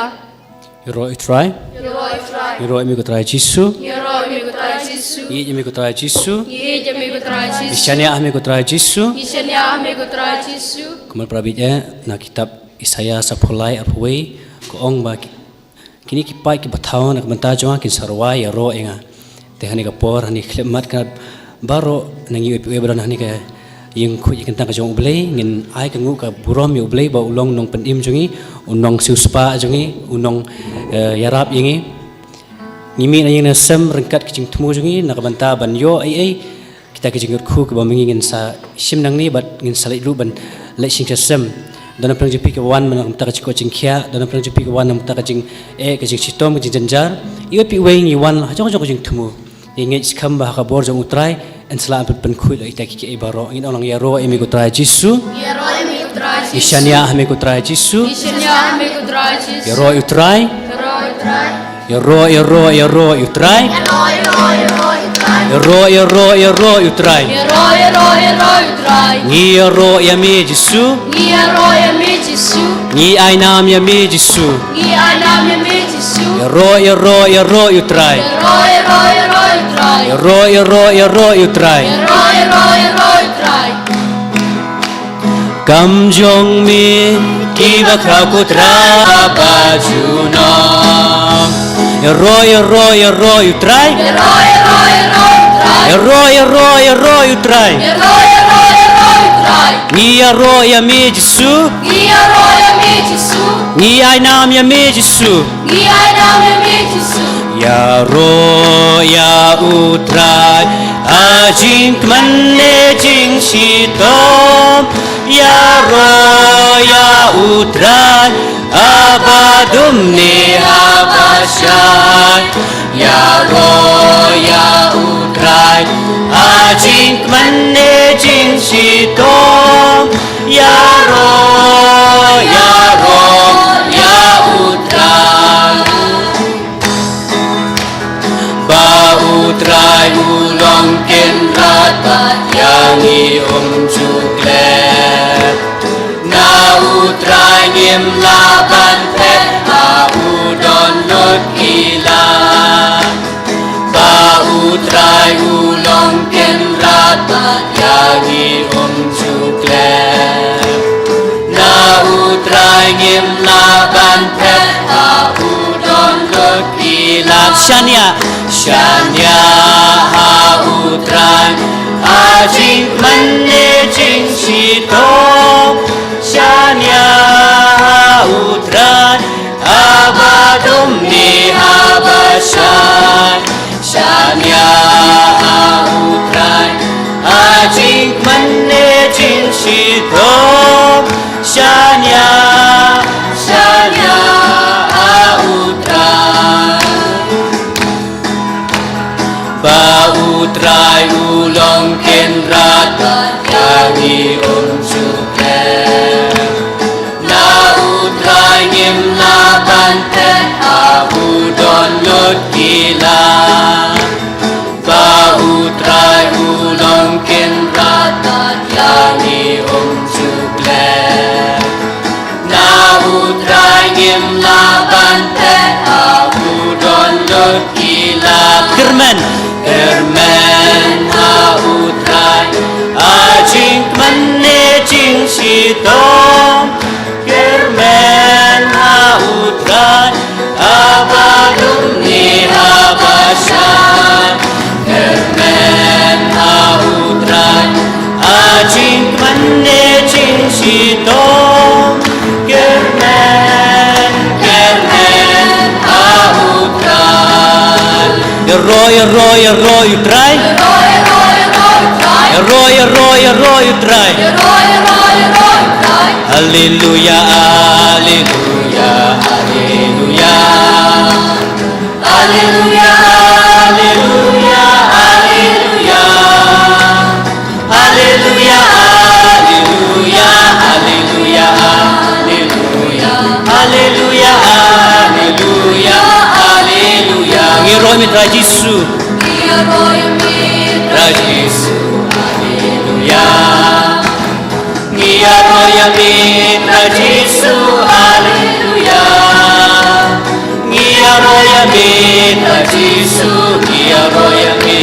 Ïaroh ïa U Trai. Ïaroh ïa U Trai. Ïaroh ïa me ko Trai Jisu. Ïaroh ïa me ko Trai Jisu. Ïeit ïa me ko Trai Jisu. Ïeit ïa me ko Trai Jisu. Ngi shaniah ha me ko Trai Jisu. Ngi shaniah ha me ko Trai Jisu. Kumba la pule ïa na kitab Isaïah saphew lai arphew wei, ka ong ba ki, kine ki paid kiba thaw na ka bynta jong nga kin sa rwai ïaroh ïa nga. Te ha kane ka por, ha kane ka khyllipmat ka baroh na ngi uwei pa uwei ba don ha kane ka ïing khuid ïing kyntang ka jong U Blei, ngin ai ka nguh ka burom ïa U Blei ba u long u nongpynim jong ngi, u nongsiewspah jong ngi, u nong, eh, ïarap ïa ngi. Ngi mih na ïing na sem ryngkat ka jingthmu jong ngi na ka bynta ban ïoh ei ei kita ki jingkyrkhu kiba ma ngi ngin sa shim nangne bad ngin sa leit ruh ban leit sha ïing sha sem. Don na pdeng jong phi kiba wan na ka bynta ka jingkoit jingkhiah, don na pdeng jong phi kiba wan na ka bynta ka jingeh, ka jingshitom, ka jingjynjar. Iwei pa iwei ngi wan ha jong jong ka jingthmu. Ngi ngeit skhem ba ha ka bor jong U Trai yn sa lah ban pynkhuid ïa kita kiei kiei baroh. Ngin ong lang, ïaroh ïa me ko Trai Jisu. Ïaroh ïa me ko Trai Jisu. Ngi shaniah ha me ko Trai Jisu. Ngi shaniah ha me ko Trai Jisu. Ïaroh ïa U Trai. Ïaroh ïa U Trai. Ïaroh, ïaroh, ïaroh ïa U Trai. Ïaroh, ïaroh, ïaroh ïa U Trai. Ïaroh, ïaroh, ïaroh ïa U Trai. Ïaroh, ïaroh, ïaroh ïa U Trai. Ngi ïaroh ïa me Jisu. Ngi ïaroh ïa me Jisu. Ngi ai nam ïa me Jisu. Ngi ai nam ïa me Jisu. Ïaroh, ïaroh, ïaroh ïa U Trai. Ïaroh, ïaroh, ïaroh ïa U Trai. Ïaroh, ïaroh, ïaroh ïa U Trai. Ïaroh, ïaroh, ïaroh ïa U Trai. Kam jong me kiba khraw ko Trai ba junom. Ïaroh, ïaroh, ïaroh ïa U Trai. Ïaroh, ïaroh, ïaroh ïa U Ïaroh, ïaroh, ïaroh ïa U Trai. Ïaroh, ïaroh, ïaroh ïa U Trai. Ngi ïaroh ïa me Jisu. Ngi ïaroh ïa me Jisu. Ngi ai nam ïa me Jisu. Ngi ai nam ïa me Jisu. Ïaroh ïa U Trai ha jingkmen ne jingshitom. Ïaroh ïa U Trai haba dum ne haba shai. Ïaroh ïa U Trai ha jingkmen ne jingshitom. Ïaroh, ïaroh ïa U Trai. Ba U Trai u long kynrad bad ïa ngi um ju klet. Na U Trai ngim lah ban phet, ha u don lut ki lad. Ba U Trai u long kynrad bad ïa ngi um ju klet. Na U Trai ngim lah ban phet, ha u don lut ki lad. Shaniah, shaniah ha U Trai ha jingkmen ne jingshitom. Shaniah ha U Trai haba dum ne haba shai. Shaniah ha U Trai ha jingkmen ne jingshitom. Shaniah, shaniah ha U Trai. Ba U Trai u long kynrad bad ïa ngi um ju klet. Na U Trai ngim lah ban phet, ha u don lut ki lad. Ba U Trai u long kynrad bad ïa ngi um ju klet. Na U Trai ngim lah ban phet, ha u don lut ki lad. Kyrmen, kyrmen ha U Trai ha jingkmen ne jingshitom. Kyrmen ha U Trai haba dum ne haba shai. Kyrmen ha U Trai ha jingkmen ne jingshitom. Kyrmen, kyrmen ha U Trai. Ïaroh, ïaroh, ïaroh ïa U Trai. Ïaroh, ïaroh, ïaroh ïa U Trai. Haleluia, haleluia, haleluia. Haleluia, haleluia, haleluia. Haleluia, haleluia, haleluia, haleluia. Haleluia, haleluia, haleluia. Ngi ïaroh ïa me Trai Jisu. Ngi ïaroh ïa me Trai Jisu. Haleluia. Ngi ïaroh ïa me Trai Jisu. Haleluia. Ngi ïaroh ïa me Trai Jisu. Ngi ïaroh ïa me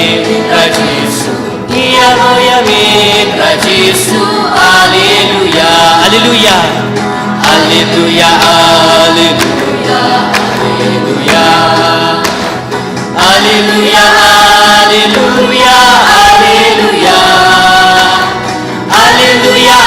Trai Jisu. Ngi ïaroh ïa me Trai Jisu. Haleluia. Haleluia. Haleluia, haleluia, haleluia. Haleluia, haleluia, haleluia. Haleluia,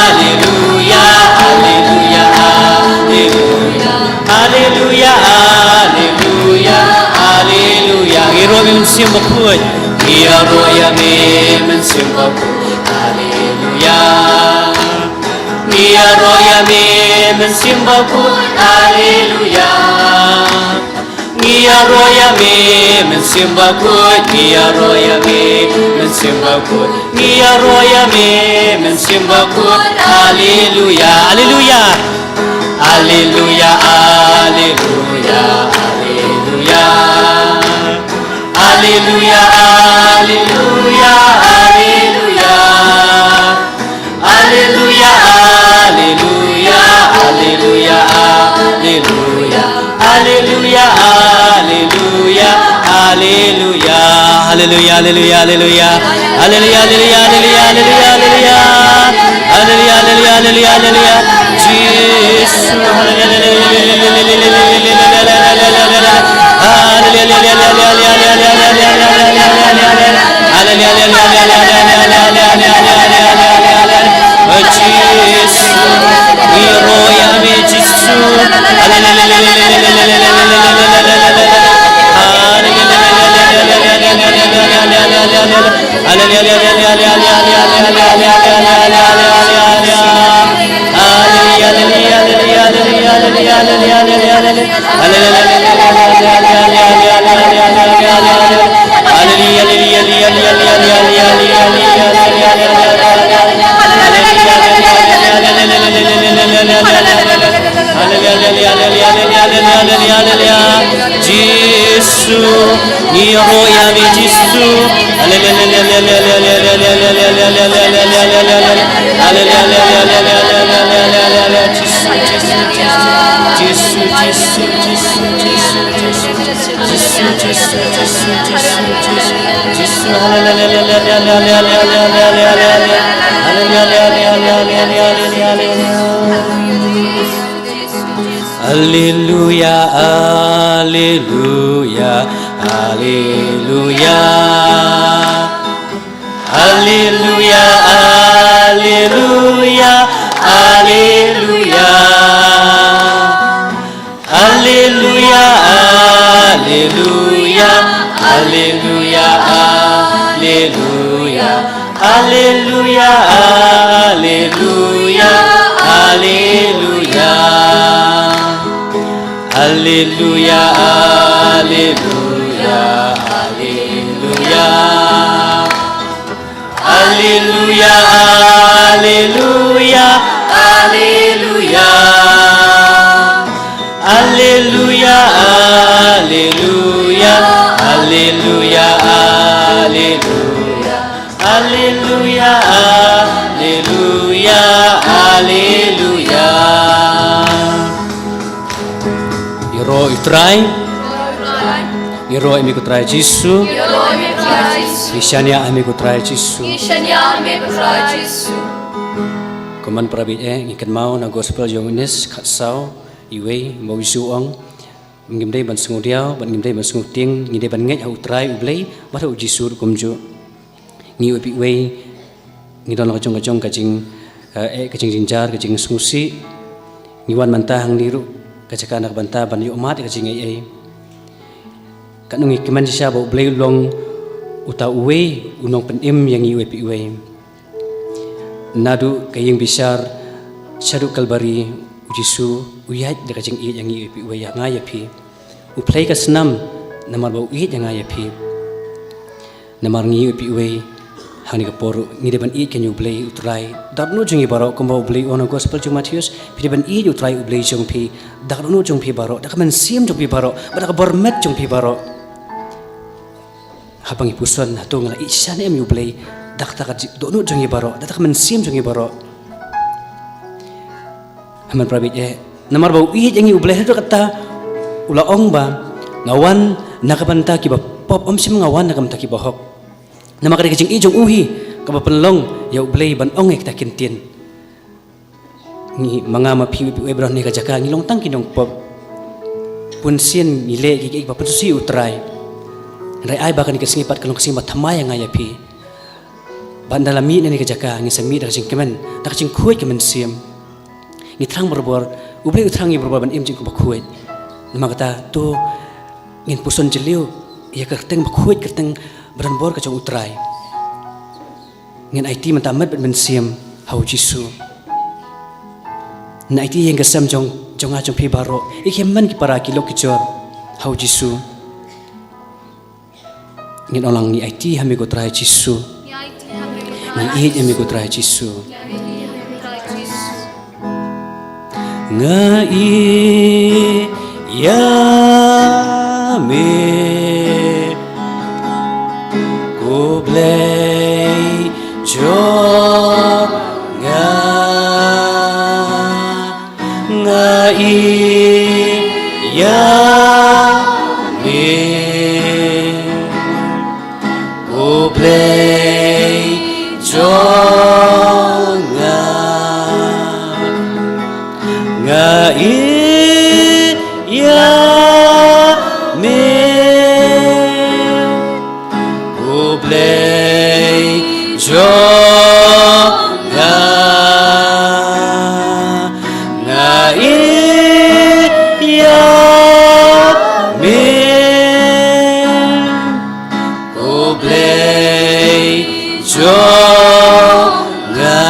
haleluia, haleluia, haleluia. Haleluia, haleluia, haleluia. Ngi ïaroh ïa me Mynsiem Bakhuid. Ngi ïaroh ïa me Mynsiem Bakhuid. Haleluia. Ngi ïaroh ïa me Mynsiem Bakhuid. Haleluia. Ngi ïaroh ïa me Mynsiem Bakhuid, ngi ïaroh ïa me Mynsiem Bakhuid, ngi ïaroh ïa me Mynsiem Bakhuid. Haleluia, haleluia. Haleluia, haleluia, haleluia. Haleluia, haleluia, haleluia. Haleluia, haleluia, haleluia, haleluia. Haleluia, haleluia, haleluia. Haleluia, haleluia, haleluia. Haleluia, haleluia, haleluia, haleluia. Haleluia, haleluia, haleluia, haleluia. Jisu, haleluia, haleluia, haleluia. Haleluia, haleluia, haleluia, haleluia. Jisu, ngi ïaroh ïa me Jisu. Jisu, ngi ïaroh ïa me Jisu. Jisu, Jisu, Jisu. Alleluia, alleluia, alleluia. Alleluia, alleluia, alleluia. Alleluia, alleluia, alleluia, alleluia. Alleluia, alleluia, alleluia. Alleluia, alleluia, alleluia. Alleluia, alleluia, alleluia. Alleluia, alleluia, alleluia, alleluia. Alleluia, alleluia, alleluia. Ïaroh ïa u Trai. Ïaroh ïa me ko Trai Jisu. Ngi shaniah ha me ko Trai Jisu. Kumne para bangeit, eh, ngi kynmaw na gospel jong u Ines khatsaw, iwei, ba u Jisu u ong, ngim dei ban sngewdiaw bad ngim dei ban sngewtieng, ngi dei ban ngeit ha u Trai u Blei bad ha u Jisu ruh kumjuh. Ngi iwei pa iwei ngi don la ka jong ka jong ka jing, eh, eh, ka jingjynjar, ka jingsngewsih. Ngi wan mynta hangne ruh ka jaka na ka bynta ban ïoh mad ïa ka jingaiei. Katno ngi kmen shisha ba u Blei u long uta uwei u nongpynim ïa ngi iwei pa iwei. Naduh ka ïing bishar shaduh Kalbari, u Jisu u ïaid da ka jingïeit ïa ngi iwei pa iwei, ïa nga ïa phi. U plie ka snam namar ba u ïeit ïa nga ïa phi. Namar ngi iwei pa iwei hangne ka por ruh ngi dei ban ïeit ïa u Blei u Trai da ka dohnud jong ngi baroh, kumba u Blei u ong ha gospel jong u Mathaios, phi dei ban ïeit ïa u Trai u Blei jong phi da ka dohnud jong phi baroh, da ka mynsiem jong phi baroh, bad da ka bor met jong phi baroh. Haba ngi puson, hato ngi la ïeit shisha ne em ïa u Blei da kata ka dohnud jong ngi baroh, da kata ka mynsiem jong ngi baroh? Hynmen para bangeit, eh, namar ba u ïeit ïa ngi u Blei, haduh katta u la ong ba, nga wan na ka bynta kiba pop, ym shym nga wan na ka bynta kiba hok. Namar ka dei ka jingïeit jong u hi kaba pynlong ïa u Blei ban ong ïa kita ki ktien. Ngi, ma nga ma phi, iwei pa iwei baroh hangne ha ka jaka ngi long tang ki nongpop. Bunsien ngi leh kiei kiei ba pynsngewsih ïa u Trai. Hynrei ai ba kane ka sngi pat ka long ka sngi ba thymmai ïa nga ïa phi. Ba ynda la mih na kane ka jaka ngin sa mih da ka jingkmen, da ka jingkhuid ka mynsiem. Ngi thrang barabor, u Blei u thrang ïa ngi barabor ban im jingkhuid. Namar kata to ngin puson jylliew ïa ka kyrteng bakhuid, kyrteng ba donbor ka jong u Trai. Ngin aiti mynta met bad mynsiem ha u Jisu. Ngin aiti ïa ka sem jong, jong nga jong phi baroh, ïa ki hynmen ki para ki lok ki jor ha u Jisu. Ngin ong lang, ngi aiti ha me ko Trai Jisu. Ngi ïeit ïa me ko Trai Jisu. Nga ïeit ïa me ko Blei jong nga. Nga ïeit ïa me ko Blei jong nga. Nga ïeit ïa me ko Blei jong nga, nga ïeit ïa me, ko Blei jong nga,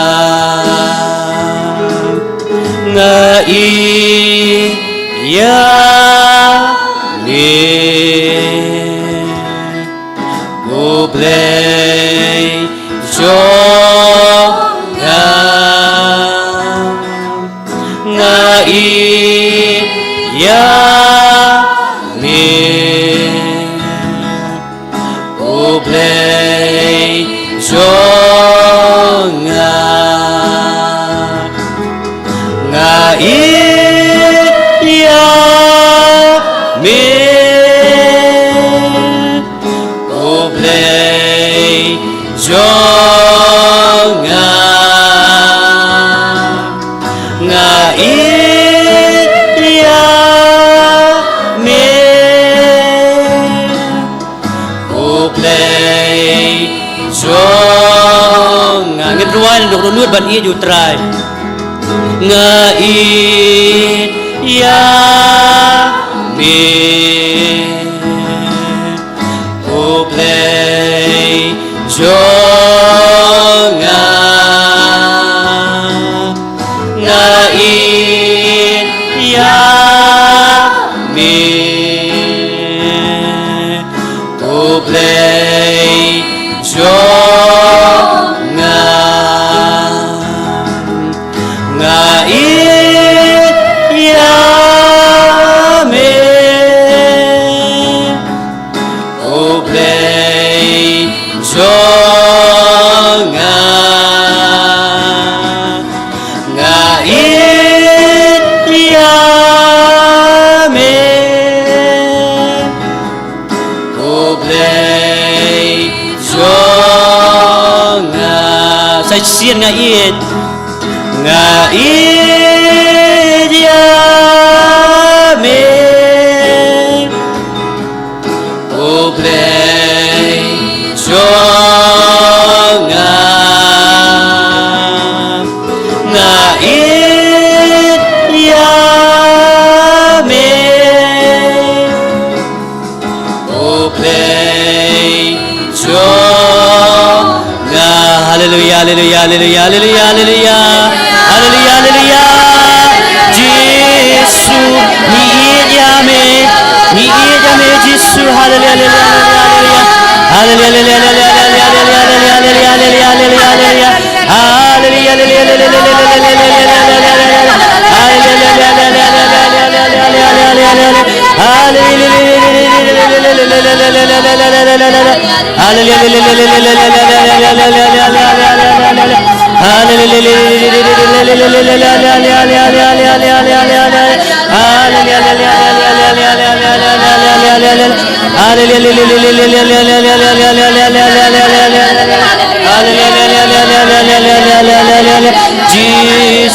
nga ïeit ïa me, ko Blei jong nga, nga ïeit ïa me, ko Blei jong nga, nga ïeit ïa me, ko Blei jong nga, nga ïeit ïa me, ko Blei jong nga. Ngin rwai naduh dohnud ban ïeit ïa U Trai. Nga ïeit ïa me, ko Blei jong nga, nga ïeit ïa me, ko Blei jong nga, nga ïeit ïa me, ko Blei jong nga, nga ïeit ïa me, ko Blei jong nga. Sa shisien, nga ïeit, nga ïeit ïa me, ko Blei jong nga, nga ïeit ïa me, ko Blei jong nga. Haleluia, haleluia, haleluia, haleluia, haleluia. Haleluia, haleluia. Jisu, ngi ïeit ïa me. Ngi ïeit ïa me, Jisu. Haleluia, haleluia, haleluia. Haleluia, haleluia, haleluia. Haleluya, haleluya, haleluya, haleluya.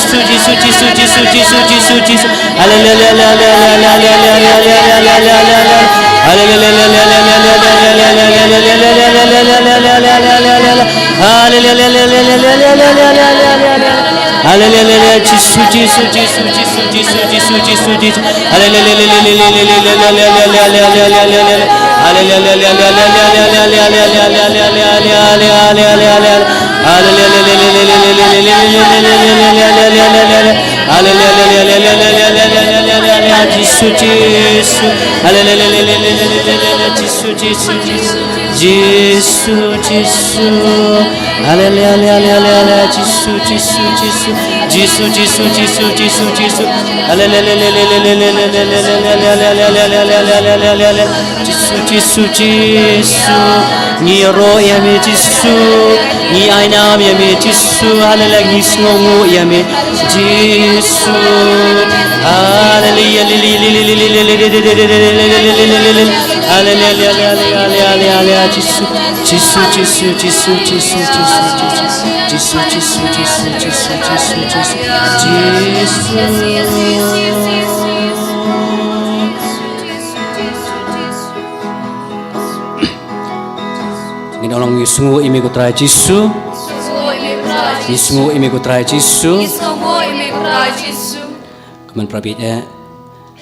Jisu, Jisu, Jisu. Haleluya, Jisu, Jisu, Jisu, Jisu, Jisu, Jisu. Haleluya, Jisu, Jisu. Haleluya, Jisu, Jisu, Jisu. Jisu, Jisu. Haleluya, haleluya, haleluya, Jisu, Jisu, Jisu. Jisu, Jisu, Jisu, Jisu, Jisu. Haleluya, Jisu, Jisu, Jisu. Ngi ïaroh ïa me, Jisu. Ngi ai nam ïa me, Jisu. Haleluya, ngi sngewnguh ïa me, Jisu. Haleluya, haleluya, Jisu. Jisu, Jisu, Jisu, Jisu. Jisu, Jisu, Jisu, Jisu, Jisu, Jisu. Ngin ong lang, ngi sngewnguh ïa me ko Trai Jisu. Ngi sngewnguh ïa me ko Trai Jisu. Ngi sngewnguh ïa me ko Trai Jisu. Kumne para bangeit,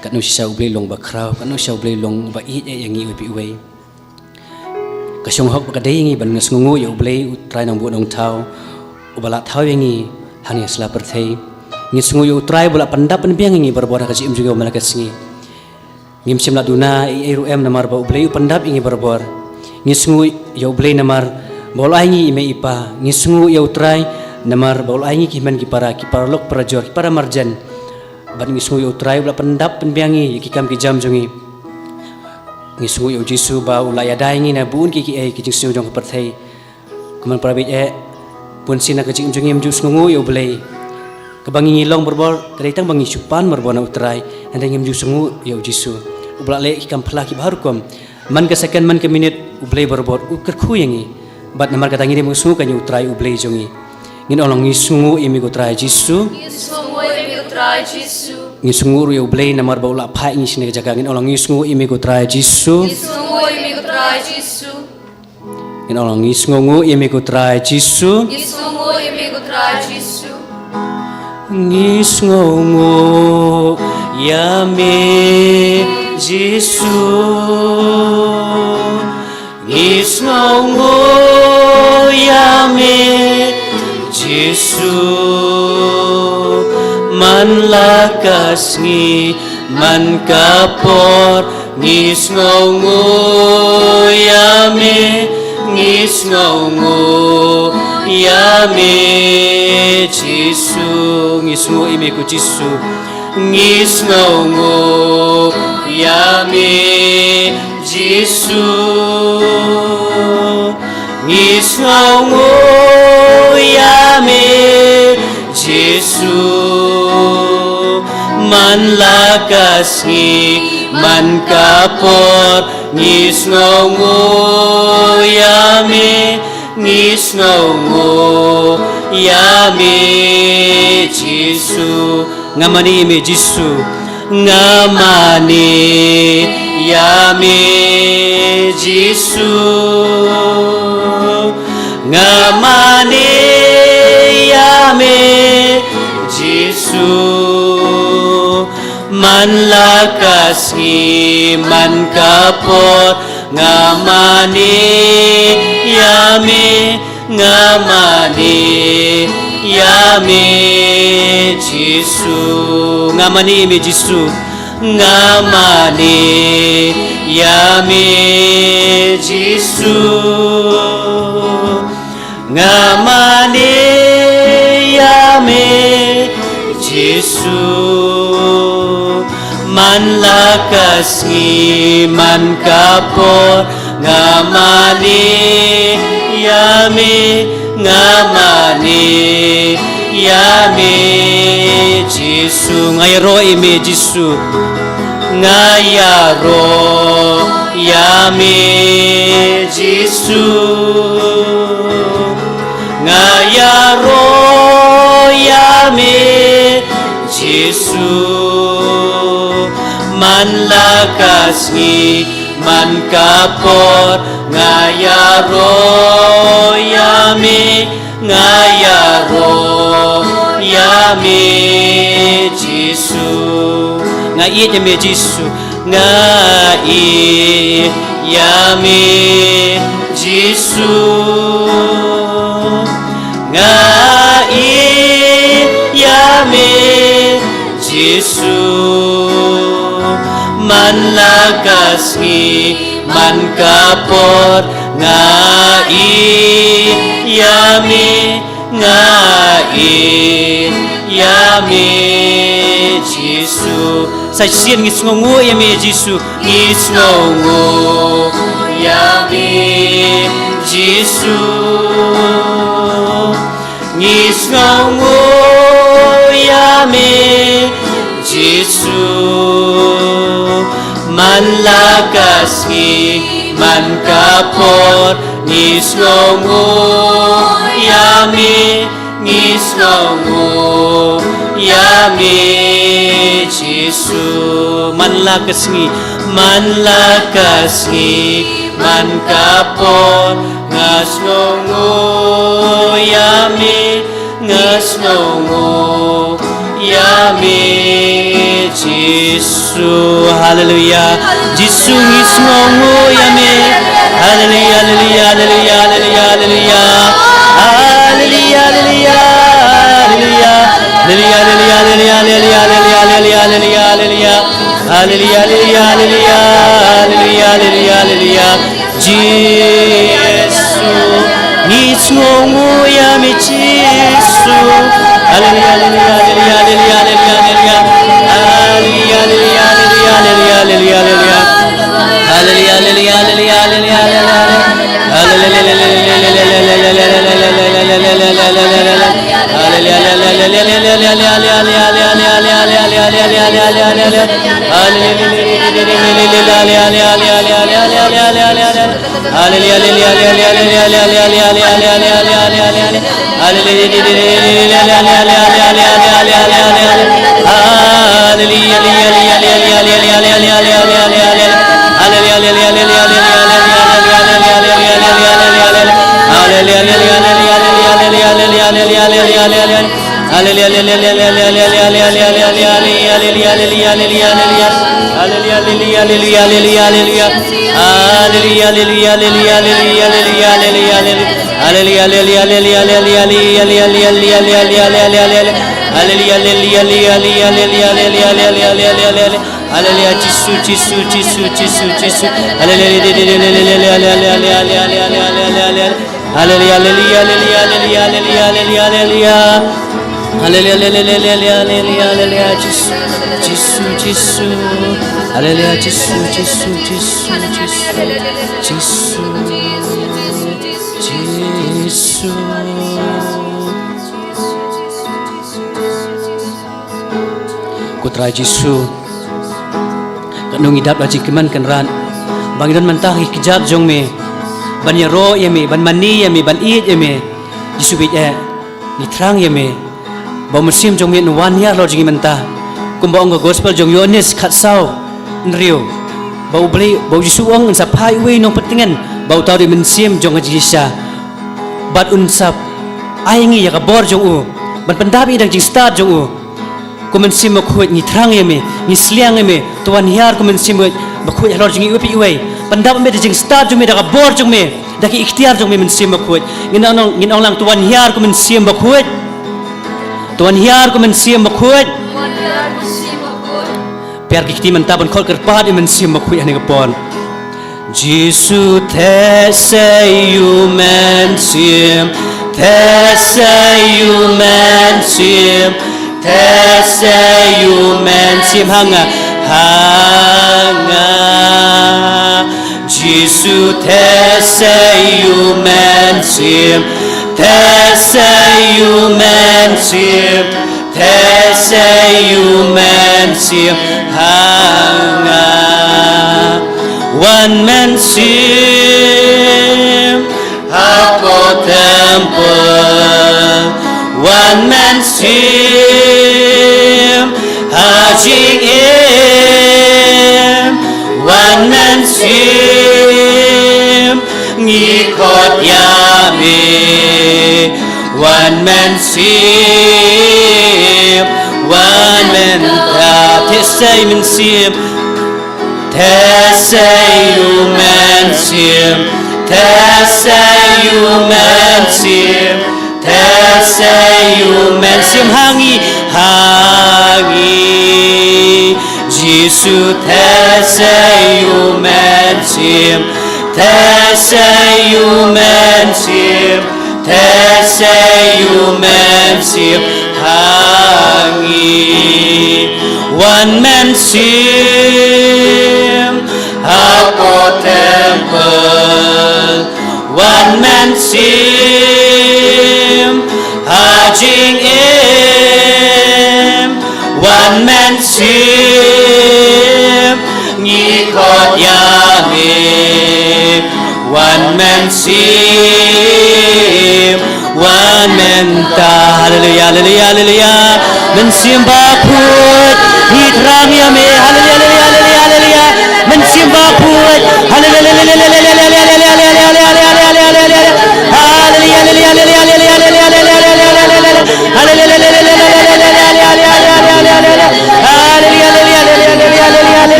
katno shisha U Blei u long uba khraw, katno shisha U Blei u long uba ïeit ïa ngi uwei pa uwei. Ka shong hok bad ka dei ïa ngi ban sngewnguh ïa U Blei U Trai Nongbuh Nongthaw, uba la thaw ïa ngi hangne ha sla pyrthei. Ngi sngewnguh ïa U Trai uba la pyndap pynbiang ïa ngi barabor ha ka jingim jong ngi man la ka sngi. Ngim shym la duna ei ei ruh em namar ba U Blei u pyndap ïa ngi barabor. Ngi sngewnguh ïa U Blei namar ba u la ai ïa ngi i mei i pa. Ngi sngewnguh ïa U Trai namar ba u la ai ïa ngi ki hynmen ki para, ki paralok parajor, ki para marjan. Bad ngi sngewnguh ïa U Trai uba la pyndap pynbiang ïa ngi ïa ki kam ki jam jong ngi. Ngi sngewnguh ïa U Jisu ba u la ïada ïa ngi na bun ki ki ei ki jingsniew jong ka pyrthei. Kumne para bangeit, bunsien na ka jingim jong ngi ngim ju sngewnguh ïa U Blei. Kaba ngi ngi long barabor ka dei tang ba ngi shu pan barabor na U Trai, hynrei ngim ju sngewnguh ïa U Jisu uba la leh ki kam phylla kiba har rukom. Man ka second, man ka minit, U Blei barabor u kyrkhu ïa ngi. Bad namar kata ngi dei ban sngewnguh ïa U Trai U Blei jong ngi. Ngin ong lang, ngi sngewnguh ïa me ko Trai Jisu. Ngi sngewnguh ïa me ko Trai Jisu. Ngi sngewnguh ruh ïa U Blei namar ba u la phah ïa ngi shane ka jaka. Ngin ong lang, ngi sngewnguh ïa me ko Trai Jisu. Ngi sngewnguh ïa me ko Trai Jisu. Ngin ong lang, ngi sngewnguh ïa me ko Trai Jisu. Ngi sngewnguh ïa me ko Trai Jisu. Ngi sngewnguh ïa me Jisu. Ngi sngewnguh ïa me Jisu. Man la ka sngi, man ka por, ngi sngewnguh ïa me, ngi sngewnguh ïa me Jisu. Ngi sngewnguh ïa me ko Jisu. Ngi sngewnguh ïa me Jisu. Ngi sngewnguh ïa me Jisu. Man la ka sngi, man ka por, ngi sngewnguh ïa me, ngi sngewnguh ïa me Jisu. Nga mane ïa me Jisu. Nga mane ïa me Jisu. Nga mane ïa me Jisu. Man la ka sngi, man ka por, nga mane ïa me, nga mane ïa me Jisu. Nga mane ïa me Jisu. Nga mane ïa me Jisu. Nga mane ïa me Jisu. Man la ka sngi, man ka por, nga mane ïa me, nga mane ïa me Jisu. Nga ïaroh ïa me Jisu. Nga ïaroh ïa me Jisu. Nga ïaroh ïa me Jisu. Man la ka sngi, man ka por, nga ïaroh ïa me, nga ïaroh ïa me Jisu. Nga ïeit ïa me Jisu. Nga ïeit ïa me Jisu. Nga ïeit ïa me Jisu. Man la ka sngi, man ka por, nga ïeit ïa me, nga ïeit ïa me Jisu. Sa shisien ngi sngewnguh ïa me Jisu. Ngi sngewnguh ïa me Jisu. Ngi sngewnguh ïa me Jisu. Man la ka sngi, man ka por, ngi sngewnguh ïa me, ngi sngewnguh ïa me Jisu. Man la ka sngi, man la ka sngi, man ka por, nga sngewnguh ïa me, Sngewnguh ïa me Jisu. Haleluya. Jisu ngi sngewnguh ïa me. Haleluya, haleluya, haleluya, haleluya, haleluya. Haleluya, haleluya, haleluya. Haleluya, haleluya, haleluya, haleluya, haleluya, haleluya, haleluya. Haleluya, haleluya, haleluya, haleluya, haleluya, haleluya. Jisu, ngi sngewnguh ïa me Jisu. Haleluya, haleluya, haleluya, haleluya, haleluya, haleluya. Haleluya, haleluya, haleluya, haleluya, haleluya. Haleluya, haleluya, haleluya, haleluya, haleluya, haleluya, haleluya. Haleluya, haleluya, haleluya, haleluya, haleluya, haleluya. Haleluya, Jisu, Jisu, Jisu, Jisu, Jisu. Haleluya, haleluya, haleluya, haleluya, haleluya. Haleluya, haleluya, haleluya, haleluya, haleluya, Jisu, Jisu, Jisu. Haleluya, Jisu, Jisu, Jisu, Jisu, Jisu, Jisu. Ko Trai Jisu, katno ngi dap la jingkmen kynrad ba ngi don mynta ha ki kjat jong me ban ïaroh ïa me, ban mane ïa me, ban ïeit ïa me. Jisu bad eh, ngi thrang ïa me ba u Mynsiem jong me un wan hiar halor jong ngi mynta. Kumba ong ka gospel jong Ïoannis khatsaw, hynriew, ba U Blei, ba u Jisu u ong un sa phai uwei u nongpyntngen ba uta u dei u Mynsiem jong ka jingshisha. Bad un sa ai ngi ïa ka bor jong u ban pyndap ïa ka jingstad jong u. Ko Mynsiem Bakhuid, ngi thrang ïa me, ngi sliang ïa me, to wan hiar ko Mynsiem Bakhuid halor jong ngi uwei pa uwei. Pyndap ïa me da jingstad jong me, da ka bor jong me, da ki iktiar jong me Mynsiem Bakhuid. Ngin ong, ngin ong lang, to wan hiar ko Mynsiem Bakhuid. To wan hiar ko Mynsiem Bakhuid. Pyrkhat ïa ki kti mynta ban khot kyrpad ïa u Mynsiem Bakhuid ha kane ka por. Jisu, theh sei ïa u Mynsiem, theh sei ïa u Mynsiem, theh sei ïa u Mynsiem ha nga, ha nga. Jisu, theh sei ïa u Mynsiem, theh sei ïa u Mynsiem, theh sei ïa u Mynsiem ha nga. Wan Mynsiem hapoh temple, wan Mynsiem ha jingim, wan Mynsiem ngi khot ïa me. Wan Mynsiem, wan Mynsiem, theh sei Mynsiem, theh sei ïa u Mynsiem, theh sei ïa u Mynsiem, theh sei ïa u Mynsiem ha ngi, ha ngi. Jisu, theh sei ïa u Mynsiem, theh sei ïa u Mynsiem, theh sei ïa u Mynsiem ha ngi. Wan Mynsiem hapoh temple, wan Mynsiem ha jingim, wan Mynsiem ngi khot ïa me. Wan Mynsiem, wan mynta. Haleluya, haleluya, haleluya. Mynsiem Bakhuid, ngi thrang ïa me. Haleluya, haleluya, haleluya, haleluya. Mynsiem Bakhuid. Haleluya, haleluya, haleluya, haleluya. Haleluya, haleluya, haleluya, haleluya, haleluya. Haleluya,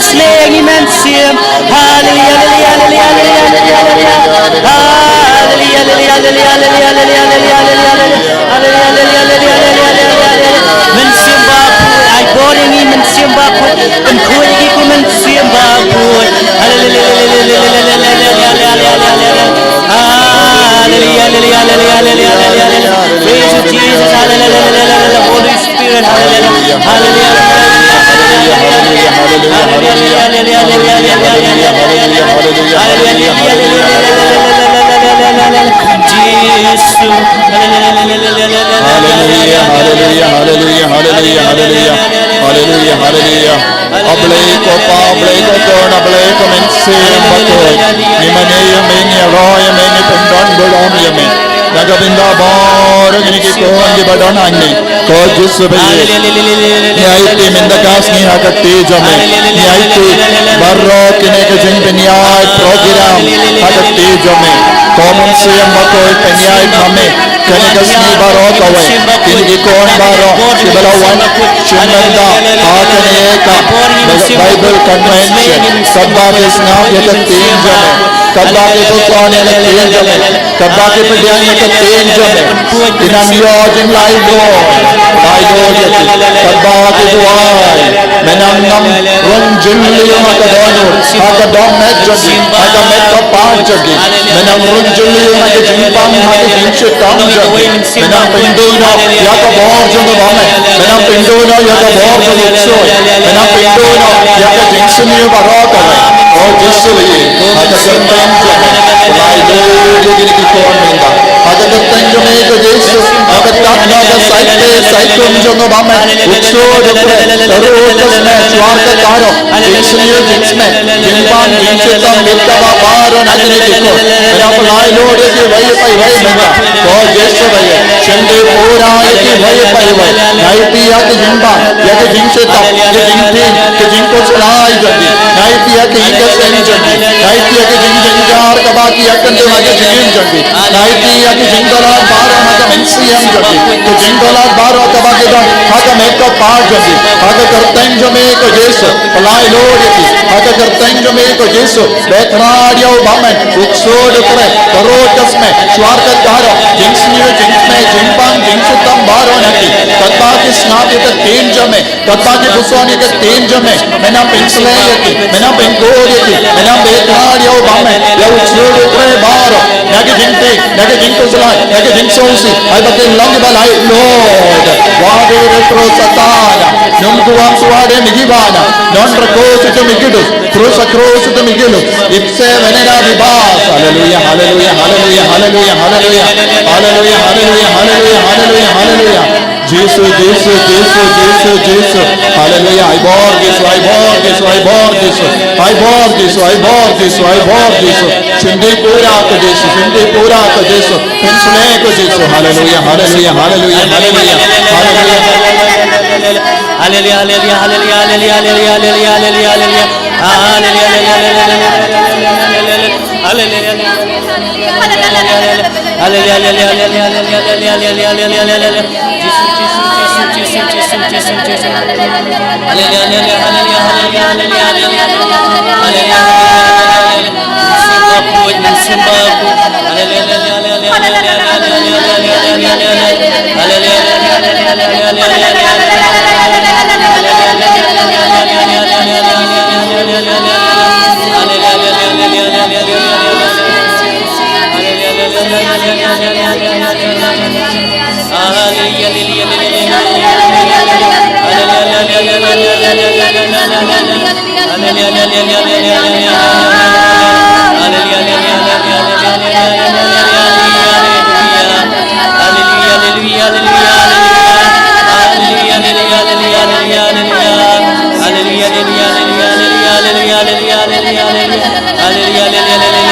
Sleh ïa ngi Mynsiem. Haleluya, haleluya, haleluya, haleluya, haleluya. Haleluya, haleluya, haleluya, haleluya, haleluya, haleluya. Haleluya, haleluya, haleluya, haleluya, haleluya. Mynsiem Bakhuid, ai bor ïa ngi Mynsiem Bakhuid. Pynkhuid ïa ngi ko Mynsiem Bakhuid. Haleluya, haleluya, haleluya, haleluya, haleluya. Haleluya, haleluya, haleluya, haleluya, haleluya. Praise you, Jesus. Haleluya, haleluya, haleluya. Holy Spirit, haleluya. Haleluya, haleluya, haleluya, haleluya, haleluya. Jisu. Haleluya, haleluya, haleluya, haleluya, haleluya. Haleluya, haleluya. A Blei ko Pa, a Blei ko Khun, a Blei ko Mynsiem Bakhuid. Ngi mane ïa me, ngi ïaroh ïa me, ngi pyndon burom ïa me. Na ka bynta baroh kine ki khun kiba don hangne. Ko Jisu ba ïeit. Ngi aiti mynta ka sngi ha ka kti jong me. Ngi aiti baroh kine ki jingpynïaid program ha ka kti jong me. Ko Mynsiem Bakhuid pynïaid ma me. Kane ka sngi baroh kawei. Kine ki khun baroh kiba la wan shim bynta ha kane ka Bible Convention. Katba ki sngap ïa ka ktien jong me. Katba ki puson ïa ka ktien jong me. Katba ki pdiang ïa ka ktien jong me. Ki nang ïoh jinglaitluid. Laitluid ïa ki. Katba ki duwai. Me nang nang rung jylliew ha ka dohnud, ha ka dohmed jong ki, ha ka met ka phad jong ki. Me nang rung jylliew ha ka jingpang, ha ka jingshitom jong ki. Me nang pynduh noh ïa ka bor jong ka bymman. Me nang pynduh noh ïa ka bor jong u ksuid. Me nang pynduh noh ïa ka jingsniew baroh kawei. O Jisu ïa, ha ka kyrteng jong me. Laitluid ïa kine ki khun mynta. Ha ka kyrteng jong me ko Jisu. Ha ka tat noh ka sait te sait kum jong ka bymman. U ksuid u khreh. Ka ruh ka smet shuwa ka karo. Jingsniew jingsmet, jingpang jingshitom, bit kaba baroh na kine ki khun. Me nang pynlait lut ïa kiwei pa kiwei mynta. Ko Jisu ba ïeit, shim dei pura ïa kiwei pa kiwei. Ngi aiti ïa ki jingpang, ïa ki jingshitom, ki jingtieng, ki jingkhuslai jong ki. Ngi aiti ïa ki ïing ki sem jong ki. Ngi aiti ïa ki jingjynjar kaba ki ïakynduh ha ki jingim jong ki. Ngi aiti ïa ki jingdonkam baroh ha ka mynsiem jong ki. Ki jingdonkam baroh kaba ki don ha ka met ka phad jong ki. Ha ka kyrteng jong me ko Jisu. Pynlait lut ïa ki ha ka kyrteng jong me ko Jisu. Beh khlad ïa u bymman, u ksuid u khreh, ka ruh ka smet, shuwa ka karo, jingsniew jingsmet, jingpang jingshitom baroh na ki. Katba ki sngap ïa ka ktien jong me, katba ki puson ïa ka ktien jong me, me nang pynsleh ïa ki, me nang pynkhuid ïa ki, me nang beh khlad ïa u bymman, ïa u ksuid u khreh baroh. Na ki jingtieng, na ki jingkhuslai, na ki jingsngewsih, ai ba kin long kiba laitluid. Wad ïa u riewtru Satan, nym kwah shuwa de mi kiba na, non rakos ito mi kidus, krus a krus ito mi kidus. Ipse menena bibas. Haleluya, haleluya, haleluya, haleluya, haleluya. Haleluya, haleluya, haleluya, haleluya, haleluya. Jisu, Jisu, Jisu, Jisu, Jisu. Haleluya. Ai bor Jisu, ai bor Jisu, ai bor Jisu. Ai bor Jisu, ai bor Jisu, ai bor Jisu. Shim dei pura ko Jisu, shim dei pura ko Jisu. Pynsleh ko Jisu. Haleluya, haleluya, haleluya, haleluya. Haleluya. Haleluya, haleluya, haleluya, haleluya. Haleluya, haleluya, haleluya, haleluya. Haleluya, haleluya, haleluya, haleluya. Jisu, Jisu, Jisu, Jisu, Jisu, Jisu, Jisu. Haleluya, haleluya, haleluya, haleluya, haleluya. Haleluya, haleluya, haleluya. Mynsiem Bakhuid, Mynsiem Bakhuid. Haleluya, haleluya, haleluya, haleluya.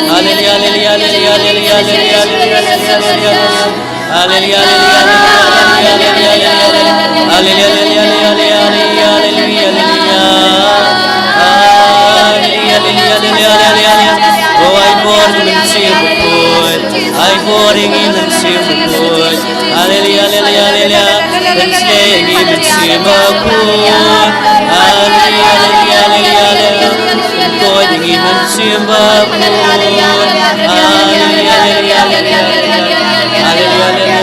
Hallelujah, hallelujah, hallelujah, hallelujah, hallelujah, hallelujah, hallelujah. Hallelujah, hallelujah, hallelujah, hallelujah, hallelujah, hallelujah, hallelujah. Hallelujah, hallelujah, hallelujah, hallelujah. Oh, ai bor ïa ngi Mynsiem Bakhuid. Ai bor ïa ngi Mynsiem Bakhuid. Hallelujah, hallelujah, hallelujah. Pynsleh ïa ngi Mynsiem Bakhuid. Hallelujah, hallelujah, hallelujah, hallelujah. Pynkoit ïa ngi Mynsiem Bakhuid. Hallelujah, hallelujah, hallelujah, hallelujah. Hallelujah, hallelujah, hallelujah, hallelujah. Hallelujah, hallelujah,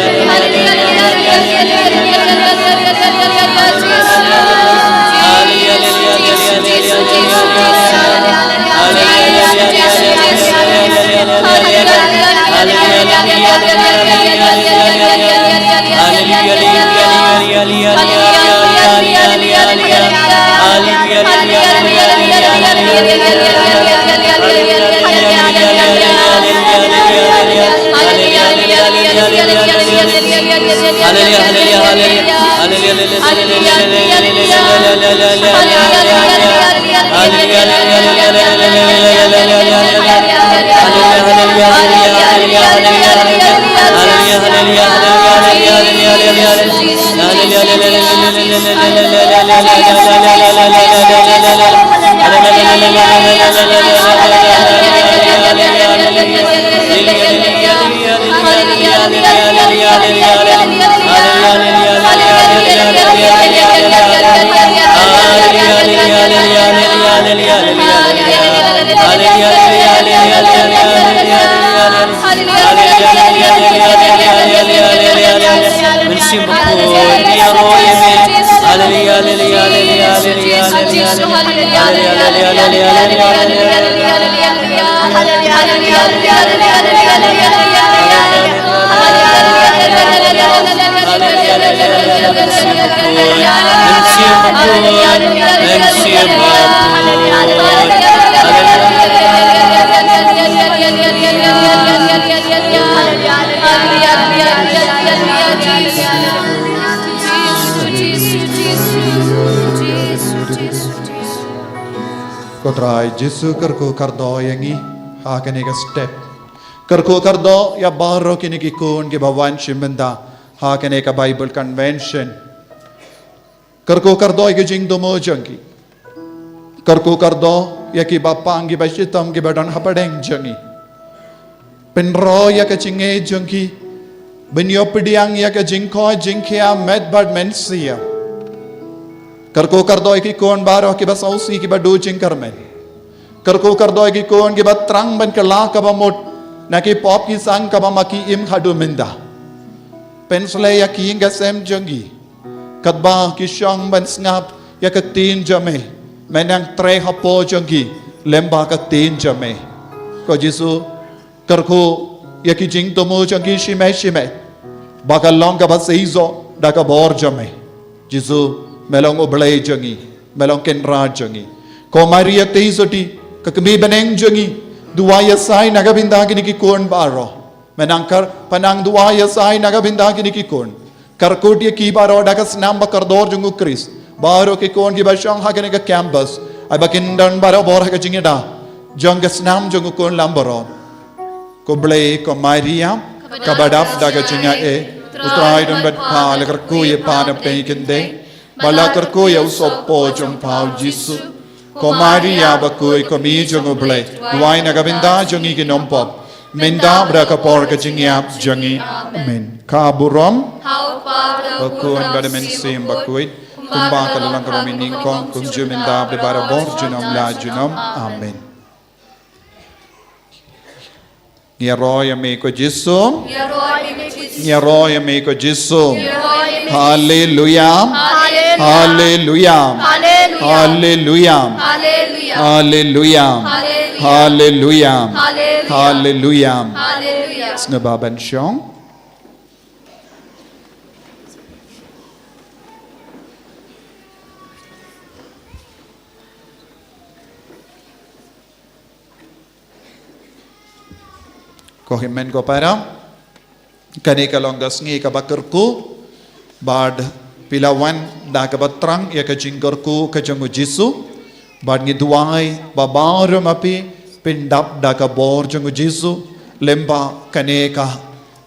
hallelujah. Hallelujah, hallelujah, hallelujah. Hallelujah, hallelujah, hallelujah. Mynsiem Bakhuid, ïaroh ïa ngi. Hallelujah, hallelujah, hallelujah, hallelujah, hallelujah. Ko Trai Jisu, kyrkhu kyrdoh ïa ngi ha kane ka step. Kyrkhu kyrdoh ïa baroh kine ki khun kiba wan shim bynta ha kane ka Bible Convention. Kyrkhu kyrdoh ïa ki jingthmu jong ki. Kyrkhu kyrdoh ïa kiba pang, kiba shitom, kiba don hapdeng jong ngi. Pynroi ïa ka jingngeit jong ki ban ïoh pdiang ïa ka jingkoit jingkhiah met bad mynsiem. Kyrkhu kyrdoh ïa ki khun baroh kiba sngewsih, kiba duh jingkyrmen. Kyrkhu kyrdoh ïa ki khun kiba thrang ban kylla kaba mut na ki pop ki sang kaba ma ki im haduh mynta. Pynsleh ïa ki ïing ki sem jong ki, katba ki shong ban sngap ïa ka ktien jong me, mynta trei hapoh jong ki lyngba ka ktien jong me. Ko Jisu, kyrkhu ïa ki jingthmu jong ki shimei shimei, ba kan long kaba seisoh da ka bor jong me. Jisu, me long U Blei jong ngi, me long Kynrad jong ngi. Ko Maria Theisotti, ka kmie bneng jong ngi, duwai ïa sai na ka bynta kine ki khun baroh. Me nang kyrpad, nang duwai ïa sai na ka bynta kine ki khun. Kyrkhu ïa ki baroh da ka snam ba kordor jong U Khrist. Baroh ki khun kiba shong ha kane ka campus, ai ba kin don barabor ha ka jingïada jong ka snam jong U Khun lambaroh. Ko Blei, ko Maria kaba dap da ka jingaiei, U Trai u don bad pha. La kyrkhu ïa pha na pdeng ki kynthei, bad la kyrkhu ïa u sohpop jong pha U Jisu. Ko Maria bakhuid, ko Mei jong U Blei, duwai na ka bynta jong ngi ki nongpop, mynta bad ha ka por ka jingïap jong ngi. Amen. Ka burom ha U Kpa, bad U Khun, bad U Mynsiem Bakhuid, kumba ka la long, ka long, mynnyngkong, kumjuh, mynta bad barabor, junom la junom. Amen. Ngi ïaroh ïa me ko Jisu. Ngi ïaroh ïa me ko Jisu. Haleluya. Haleluya. Haleluya. Haleluya. Haleluya. Sngewbha ban shong. Ko hynmen ko para, kane ka long ka sngi kaba kyrkhu, bad phi la wan da kaba thrang ïa ka jingkyrkhu ka jong U Jisu, bad ngi duwai ba baroh ma phi pyndap da ka bor jong u Jisu, lyngba kane ka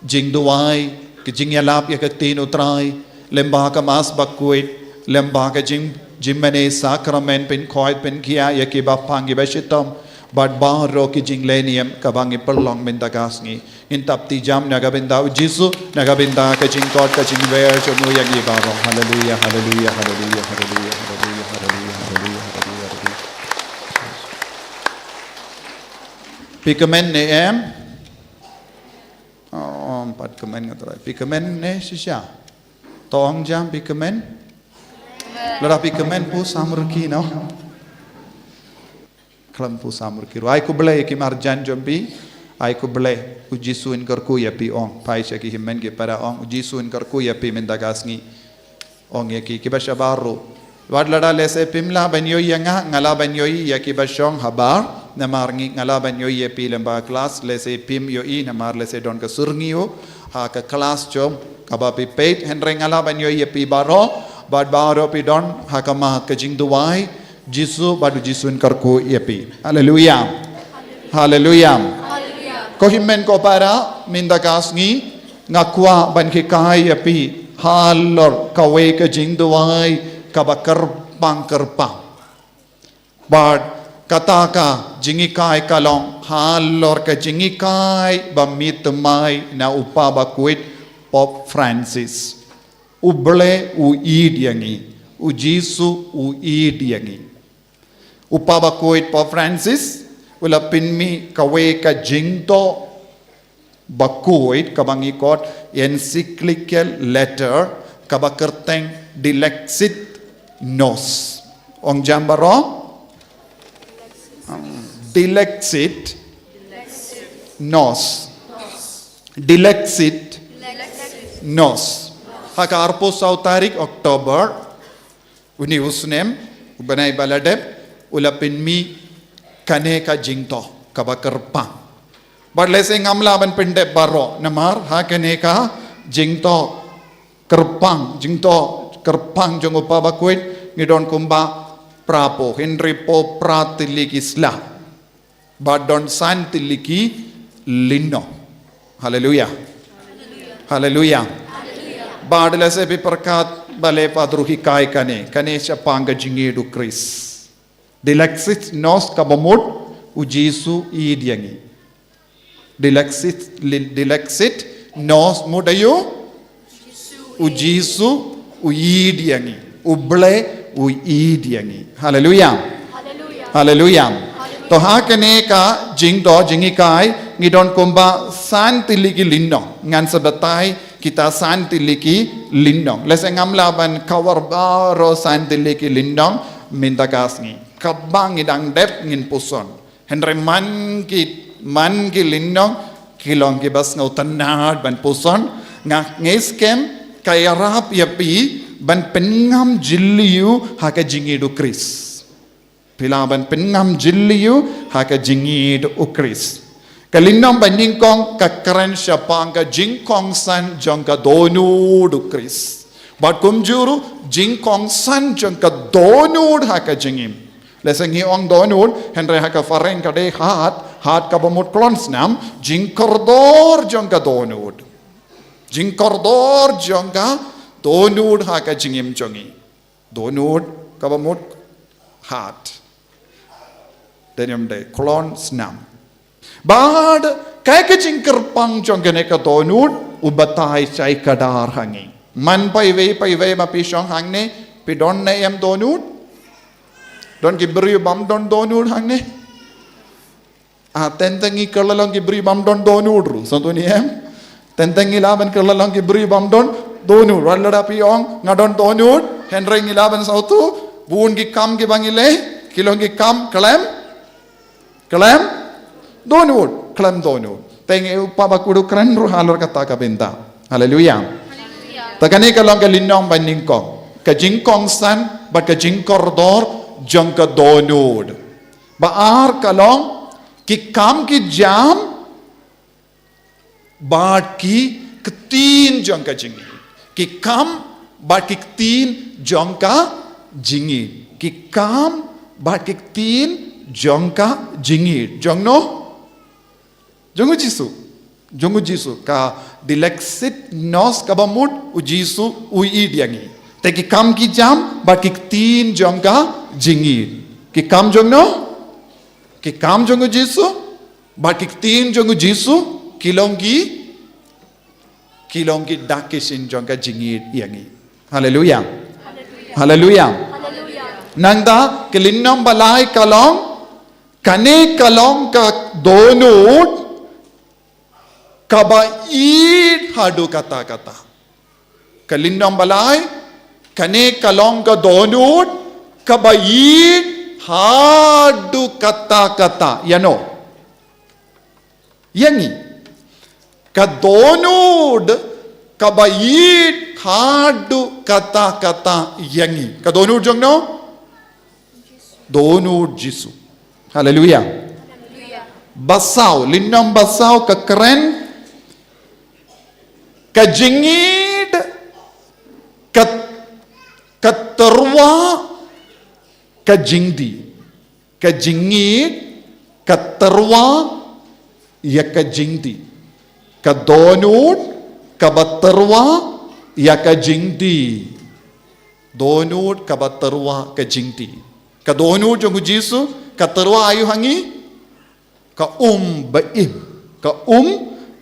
jingduwai, ka jingïalap ïa ka ktien u Trai, lyngba ka Mass Bakhuid, lyngba ka jing, jingmane sakramen pynkhuid pynkhiah ïa kiba pang kiba shitom, bad baroh ki jinglehniam kaba ngi pynlong mynta ka sngi. Ngin tap ti jam na ka bynta u Jisu, na ka bynta ka jingkot ka jingwer jong u ïa ngi baroh. Haleluia, haleluia, haleluia, haleluia, haleluia, haleluia, haleluia, haleluia. Phi kmen ne em? Oh, em pat kmen nga trai. Phi kmen ne shisha? To ong jam phi kmen? Lada phi kmen pu samrkhie noh. Khlem pu samrkhie ruh. Ai khublei ki marjan jong phi. Ai khublei. U Jisu un kyrkhu ïa phi ong. Phai sha ki hynmen ki para ong. U Jisu un kyrkhu ïa phi mynta ka sngi. Ong ïa ki, kiba shabar ruh. Wat lada lehse phim lah ban ïohi ïa nga, nga lah ban ïohi ïa kiba shong habar. Namar ngi nga lah ban ïohi ïa phi lyngba klas, lehse phim ïohi, namar lehse don ka syrngiew ha ka klas jong kaba phi peit, hynrei nga lah ban ïohi ïa phi baroh, bad baroh phi don ha ka ma ka jingduwai Jisu, bad u Jisu un kyrkhu ïa phi. Haleluia. Haleluia. Ko hynmen ko para, mynta ka sngi nga kwah ban hikai ïa phi halor kawei ka jingduwai kaba kyrpang kyrpang. Bad kata ka jinghikai ka long halor ka jinghikai ba mih thymmai na u Papa Bakhuid Pope Francis. U Blei u ïeit ïa ngi, u Jisu u ïeit ïa ngi. U Papa Bakhuid Pope Francis u la pynmih kawei ka jingdoh bakhuid kaba ngi khot encyclical letter kaba kyrteng Dilexit Nos. Ong jam baroh? Dilexit Nos. Dilexit Nos. Ha ka arphew saw tarik Oktober, une u snem, u bnai ba la dep, u la pynmih kane ka jingdoh kaba kyrpang. Bad lehse ngam lah ban pyndep baroh, namar ha kane ka jingdoh kyrpang, jingdoh kyrpang jong u Papa Bakhuid, ngi don kumba phra phew, hynriewphew phra tylli ki sla. Bad don san tylli ki lynnong. Haleluia. Haleluia. Bad lehse phi pyrkhat balei Padri u hikai kane, kane shaphang ka jingïeit u Khrist. Dilexit Nos kaba mut u Jisu u ïeit ïa ngi. Dilexit, li-, Dilexit Nos mut aïu? U Jisu u ïeit ïa ngi. U Blei u ïeit ïa ngi. Haleluia. Haleluia. To ha kane ka jingdoh jinghikai ngi don kumba san tylli ki lynnong. Ngan sa batai kita san tylli ki lynnong. Lehse ngam lah ban cover baroh san tylli ki lynnong mynta ka sngi. Kaba ngi dang dep ngin puson. Hynrei man ki, man ki lynnong ki long kiba sngewtynnad ban puson, nga ngeit skhem ka ïarap ïa phi ban pynngam jylliew ha ka jingïeit u Khrist. Phi lah ban pynngam jylliew ha ka jingïeit u Khrist. Ka lynnong ba nyngkong ka kren shaphang ka jingkongsan jong ka dohnud u Khrist. Bad kumjuh ruh jingkongsan jong ka dohnud ha ka jingim. Lehse ngi ong dohnud, hynrei ha ka phareng ka dei heart, heart kaba mut klon snam, jingkordor jong ka dohnud. Jingkordor jong ka dohnud ha ka jingim jong ngi. Dohnud kaba mut heart. Dei ne em dei, klon snam. Bad kaei ka jingkyrpang jong kane ka dohnud, u batai shai kdar ha ngi. Man paiwei paiwei ma phi shong hangne, phi don ne em dohnud? Don ki briew bym don dohnud hangne? Ah, teng teng ngi kylla long ki briew bym don dohnud ruh, sngewthuh ne em? Teng teng ngi lah ban kylla long ki briew bym don dohnud. Wat lada phi ong nga don dohnud, hynrei ngi lah ban sngewthuh, bun ki kam kiba ngi leh ki long ki kam khlem, khlem dohnud, khlem dohnud. Te ngi u Papa Bakhuid u kren ruh halor kata ka bynta. Haleluia. Te kane ka long ka lynnong ba nyngkong, ka jingkongsan bad ka jingkordor jong ka dohnud. Ba ar ka long ki kam ki jam bad ki ktien jong ka jingim. Ki kam bad ki ktien jong ka jingim. Ki kam bad ki ktien jong ka jingïeid. Jong no? Jong u Jisu. Jong u Jisu. Ka dilexit nos kaba mut u Jisu u ïeid ïa ngi. Te ki kam ki jam bad ki ktien jong ka jingïeid. Ki kam jong no? Ki kam jong u Jisu bad ki ktien jong u Jisu ki long ki ki long ki dak ki shin jong ka jingïeid ïa ngi. Haleluya. Haleluya. Nangta ka lynnong ba lai ka long, kane ka long ka dohnud kaba ïeid haduh katta katta. Ka lynnong ba lai, kane ka long ka dohnud kaba ïeid haduh katta katta. Ïa no? Ïa ngi. Ka dohnud kaba ïeid haduh katta katta ïa ngi. Ka dohnud jong no? Dohnud Jisu. Haleluya. Ba saw, lynnong ba saw ka kren, ka jingïeid, ka, ka tyrwa, ka jingdih. Ka jingïeid, ka tyrwa, ïa ka jingdih. Ka dohnud kaba tyrwa ïa ka jingdih. Dohnud kaba tyrwa ka jingdih. Ka dohnud jong u Jisu ka tyrwa aïu ha ngi? Ka um ba im. Ka um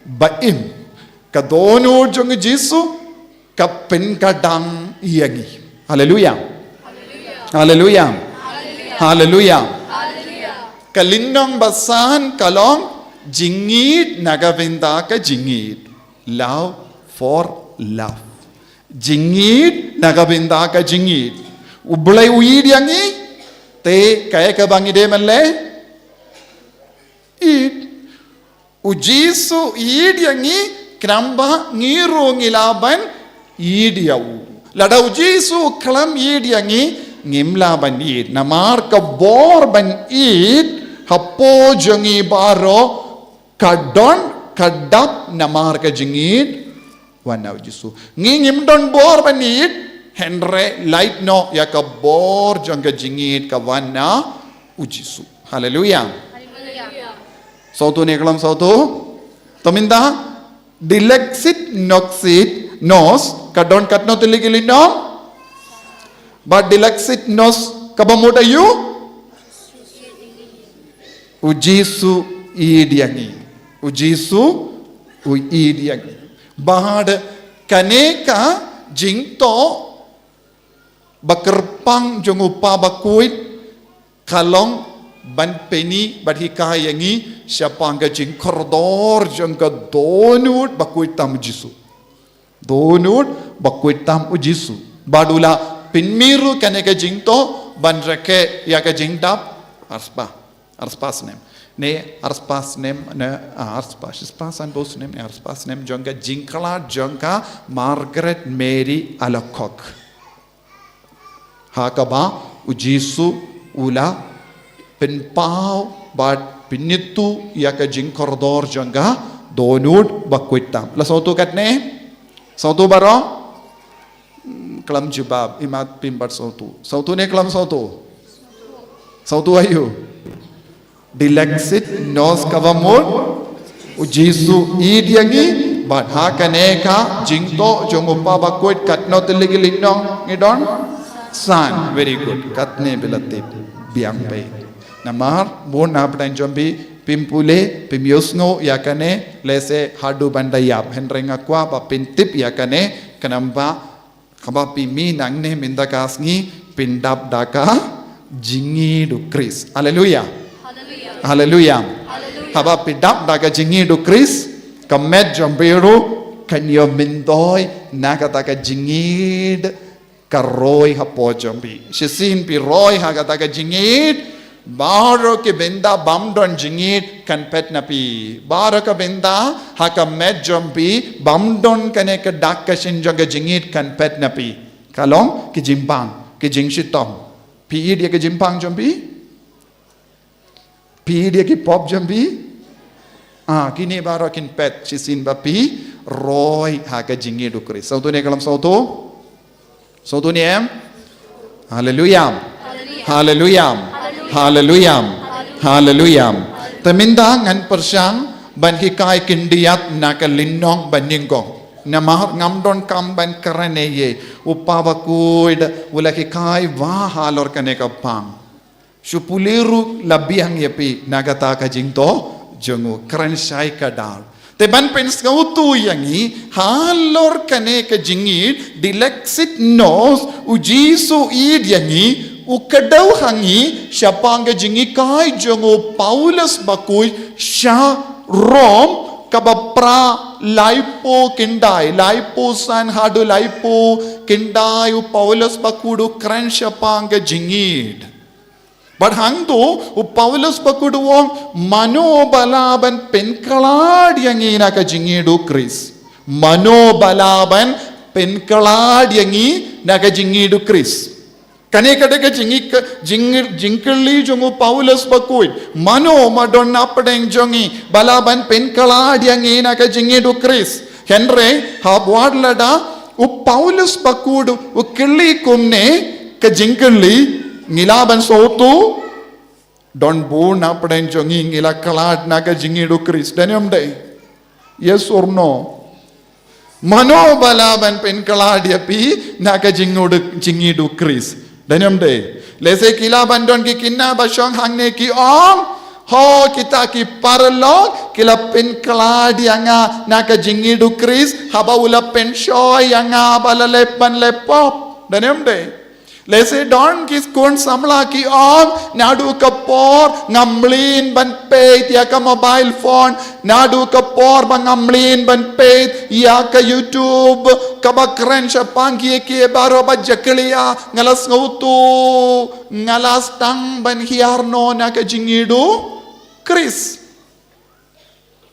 ba im. Ka dohnud jong u Jisu ka pynkadang ïa ngi. Haleluya. Haleluya. Haleluya. Ka lynnong ba san ka long, jingïeid na ka bynta ka jingïeid. Love for love. Jingïeid na ka bynta ka jingïeid. U Blei u ïeid ïa ngi, te kaei kaba ngi dei ban leh? Ïeid. U Jisu ïeid ïa ngi, khnang ba ngi ruh ngi lah ban ïeid ïa u. Lada u Jisu u khlem ïeid ïa ngi, ngim lah ban ïeid. Namar ka bor ban ïeid hapoh jong ngi baroh ka don, ka dap namar ka jingïeid wan na u Jisu. Ngi ngim don bor ban ïeid, hynrei lait noh ïa ka bor jong ka jingïeid ka wan na u Jisu. Haleluya. Sawtu ne ka lam sawtu. To mynta, dilexit noxit nos, ka don katno tylli ki lynnong? Bad dilexit nos kaba mut aïu? U Jisu ïeid ïa ngi. U Jisu u ïeid ïa ngi. Bad kane ka jingtoh ba kyrpang jong u Kpa bakhuid ka long ban pyni bad hikai ïa ngi shaphang ka jingkordor jong ka dohnud bakhuid tam u Jisu. Dohnud bakhuid tam u Jisu. Bad u la pynmih ruh kane ka jingtoh ban rakhe ïa ka jingdap arspah. Arspah snem. Ne arspah snem, ne, ah, arspah, shispah sanphew snem, ne arspah snem jong ka jingkhlad jong ka Margaret Mary Alacoque. Ha kaba u Jisu u la pynpaw bad pynithuh ïa ka jingkordor jong ka dohnud bakhuid tam. La sawtu katne? Sawtu baroh? Hmm, klam jubab, imat pim bad sawtu. Sawtu ne klam sawtu? Sawtu aïu? Dilexit nos kaba mut, u Jisu ïeid ïa ngi, bad ha kane ka jingtoh jong u Kpa bakhuid katno tylli ki lynnong ngi don? San, very good. Katne phi la tip, biang bha. Namar bun na pdeng jong phi phim pule, phim ïohsngew ïa kane, lehse haduh ban da ïap, hynrei nga kwah ba phin tip ïa kane, khnang ba haba phi mih nangne mynta ka sngi phin dap da ka jingïeid u Khrist. Haleluya. Haleluya. Haba phi dap da ka jingïeid u Khrist, ka met jong phi ruh kan ïoh myntoi na kata ka jingïeid ka roi hapoh jong phi. Shisien phi roi ha kata ka jingïeid, baroh ki bynta bym don jingïeid kan phet na phi. Baroh ka bynta ha ka met jong phi bym don kane ka dak ka shin jong ka jingïeid kan phet na phi. Ka long ki jingpang, ki jingshitom. Phi ïeid ïa ki jingpang jong phi? Phi ïeid ïa ki pop jong phi? Ah, kine baroh kin phet shisien ba phi roi ha ka jingïeid u Khrist. Sawtu ne klam sawtu? Sawtu ne em? Haleluya. Haleluya. Haleluya. Haleluya. Te mynta ngan pyrshang ban hikai khyndiat na ka lynnong banyngkong. Namar ngam donkam ban kren ei ei. U Kpa Bakhuid u la hikai bha halor kane ka pang. Shu pule ruh la biang ïa phi na kata ka jingthoh jong u, kren shai kdar. Te ban pynsngewthuh ïa ngi halor kane ka jingïeit, Dilexit Nos, U Jisu u ïeit ïa ngi, u kdew ha ngi shaphang ka jinghikai jong u Paulus Bakhuid sha Rom, kaba pra laiphew khyndai, laiphew san haduh laiphew khyndai, u Paulus Bakhuid u kren shaphang ka jingïeit. Bad hangto u Paulus Bakhuid u ong, mano ba lah ban pynkhlad ïa ngi na ka jingïeit u Khrist? Mano ba lah ban pynkhlad ïa ngi na ka jingïeit u Khrist? Kane ka dei ka jingïeit ka, jing, jingkylli jong u Paulus Bakhuid. Mano ba don hapdeng jong ngi ba lah ban pynkhlad ïa ngi na ka jingïeit u Khrist? Hynrei haba wat lada u Paulus Bakhuid u kylli kumne ka jingkylli, ngi lah ban sngewthuh, don bun hapdeng jong ngi ngi la khlad na ka jingïeit u Khrist, dei ne ym dei? Yes or no? Mano ba lah ban pynkhlad ïa phi na ka jingïeit u, jingïeit u Khrist, dei ne ym dei? Lehse ki lah ban don ki khynnah ba shong hangne ki ong, ho kita ki paralok ki la pynkhlad ïa nga na ka jingïeit u Khrist haba u la pynshoi ïa nga ba la leh ban leh pop, dei ne ym dei? Lehse don ki khun samla ki ong, naduh ka por ngam mlien ban peit ïa ka mobile phone, naduh ka por ba ngam mlien ban peit ïa ka YouTube kaba kren shaphang kiei kiei baroh ba jakhlia, nga la sngewthuh nga la sdang ban hiar noh na ka jingïeit u Khrist.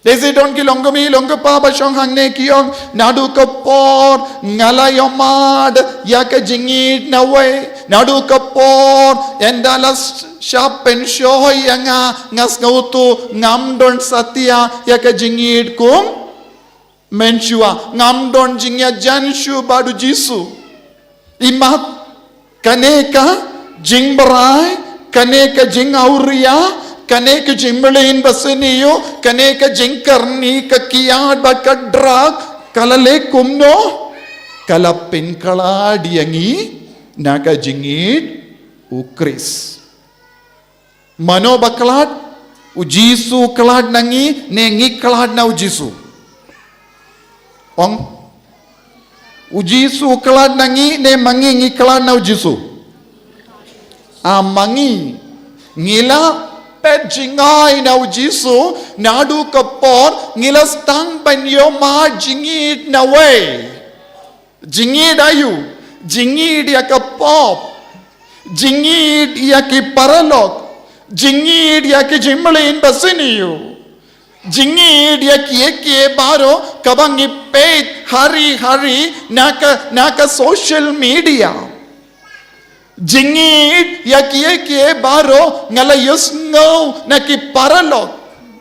Lehse don ki longkmie longkpa ba shong hangne ki ong, naduh ka por nga la ïohmad ïa ka jingïeit nawei, naduh ka por ynda la s-, shah pynshoi ïa nga, nga sngewthuh ngam don satia ïa ka jingïeit kum mynshuwa, ngam don jingïajan shuh bad u Jisu. Imat, kane ka jingbrai, kane ka jingawria, kane ka jingmlien basniew, kane ka jingkyrni, ka kiad bad ka drug, ka la leh kumno? Ka la pynkhlad ïa ngi na ka jingïeit u Khrist. Mano ba khlad? U Jisu khlad na ngi, ne ngi khlad na u Jisu? Ong. U Jisu khlad na ngi, ne ma ngi ngi khlad na u Jisu? Ah, ma ngi. Ngi la peit jngai na u Jisu, naduh ka por ngi la sdang ban ïohmad jingïeit nawei. Jingïeit aïu? Jingïeit ïa ka pop. Jingïeit ïa ki paralok. Jingïeit ïa ki jingmlien basniew. Jingïeit ïa kiei kiei baroh kaba ngi peit hari hari na ka, na ka social media. Jingïeit ïa kiei kiei baroh nga la ïohsngew na ki paralok.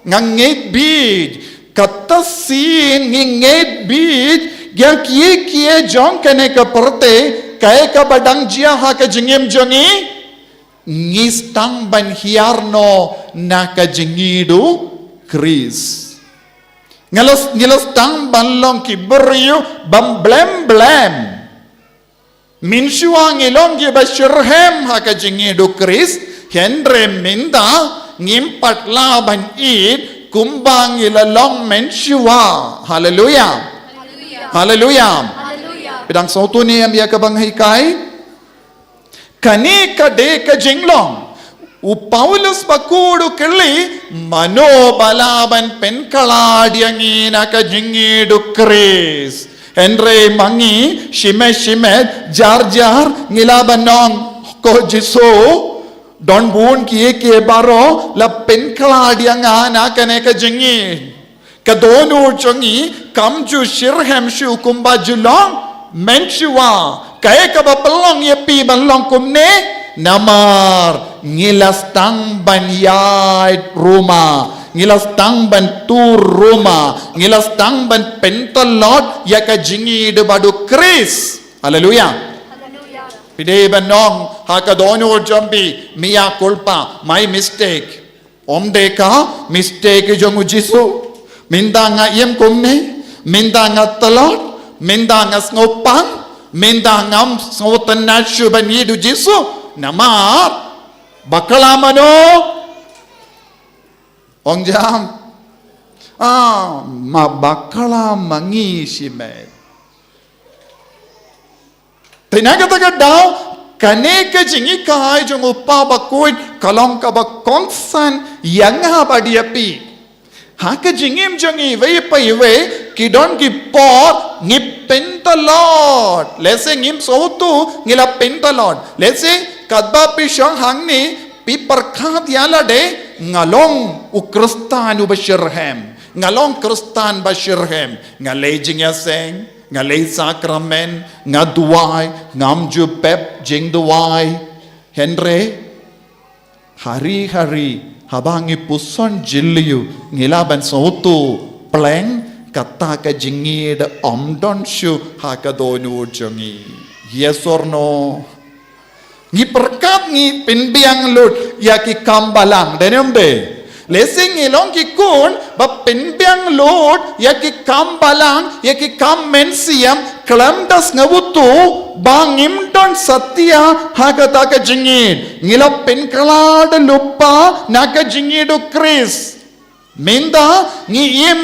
Nga ngeit beit, kata sien ngi ngeit beit ïa kiei kiei jong kane ka pyrthei, kaei kaba dang jia ha ka jingim jong ngi, ngi sdang ban hiar noh na ka jingïeit u Khrist. Nga la, ngi la sdang ban long ki briew bym blem blem. Mynshuwa ngi long kiba shitrhem ha ka jingïeit u Khrist, hynrei mynta ngim pat lah ban ïeit kumba ngi la long mynshuwa. Haleluya. Haleluya. Phi dang sngewthuh ne em ïa kaba nga hikai? Kane ka dei ka jinglong. U Paulus Bakhuid u kylli, mano ba lah ban pynkhlad ïa ngi na ka jingïeit u Khrist? Hynrei ma ngi, shimet shimet, jar jar, ngi lah ban ong, ko Jisu, don bun kiei kiei baroh la pynkhlad ïa nga na kane ka jingïeit. Ka dohnud jong ngi kam ju shitrhem shuh kumba ju long mynshuwa. Kaei kaba pynlong ïa phi ban long kumne? Namar ngi la sdang ban ïaid rumah, ngi la sdang ban tur rumah, ngi la sdang ban pyntlot ïa ka jingïeit bad u Khrist. Haleluya. Phi dei ban ong ha ka dohnud jong phi, mea culpa, my mistake. Ym dei ka mistake jong u Jisu. Mynta nga im kumne, mynta nga tlot, mynta nga sngewpang, mynta ngam sngewtynnat shuh ban ïeit u Jisu. Namar bakla mano? Ong jam. Ah, ma bakla ma ngi shimet. Te na kata ka daw, kane ka jinghikai jong u Kpa Bakhuid ka long kaba kongsan ïa nga bad ïa phi. Ha ka jingim jong ngi iwei pa iwei, ki don ki por ngi pyntlot. Lehse ngim sngewthuh ngi la pyntlot. Lehse katba phi shong hangne, phi pyrkhat ïa lade, nga long u Khristan uba shitrhem. Nga long Khristan ba shitrhem. Nga leh jingïaseng, nga leh sakramen, nga duwai, ngam ju pep jingduwai. Hynrei hari hari haba ngi puson jylliew, ngi lah ban sngewthuh pleng kata ka jingïeit ym don shuh ha ka dohnud jong ngi. Yes or no? Ngi pyrkhat ngi pynbiang lut ïa ki kam balang, dei ne ym dei? Lehse ngi long ki khun ba pynbiang lut ïa ki kam balang, ïa ki kam mynsiem, khlem da sngewthuh ba ngim don satia ha kata ka jingïeit. Ngi la pynkhlad lypa na ka jingïeit u Khrist. Mynta ngi im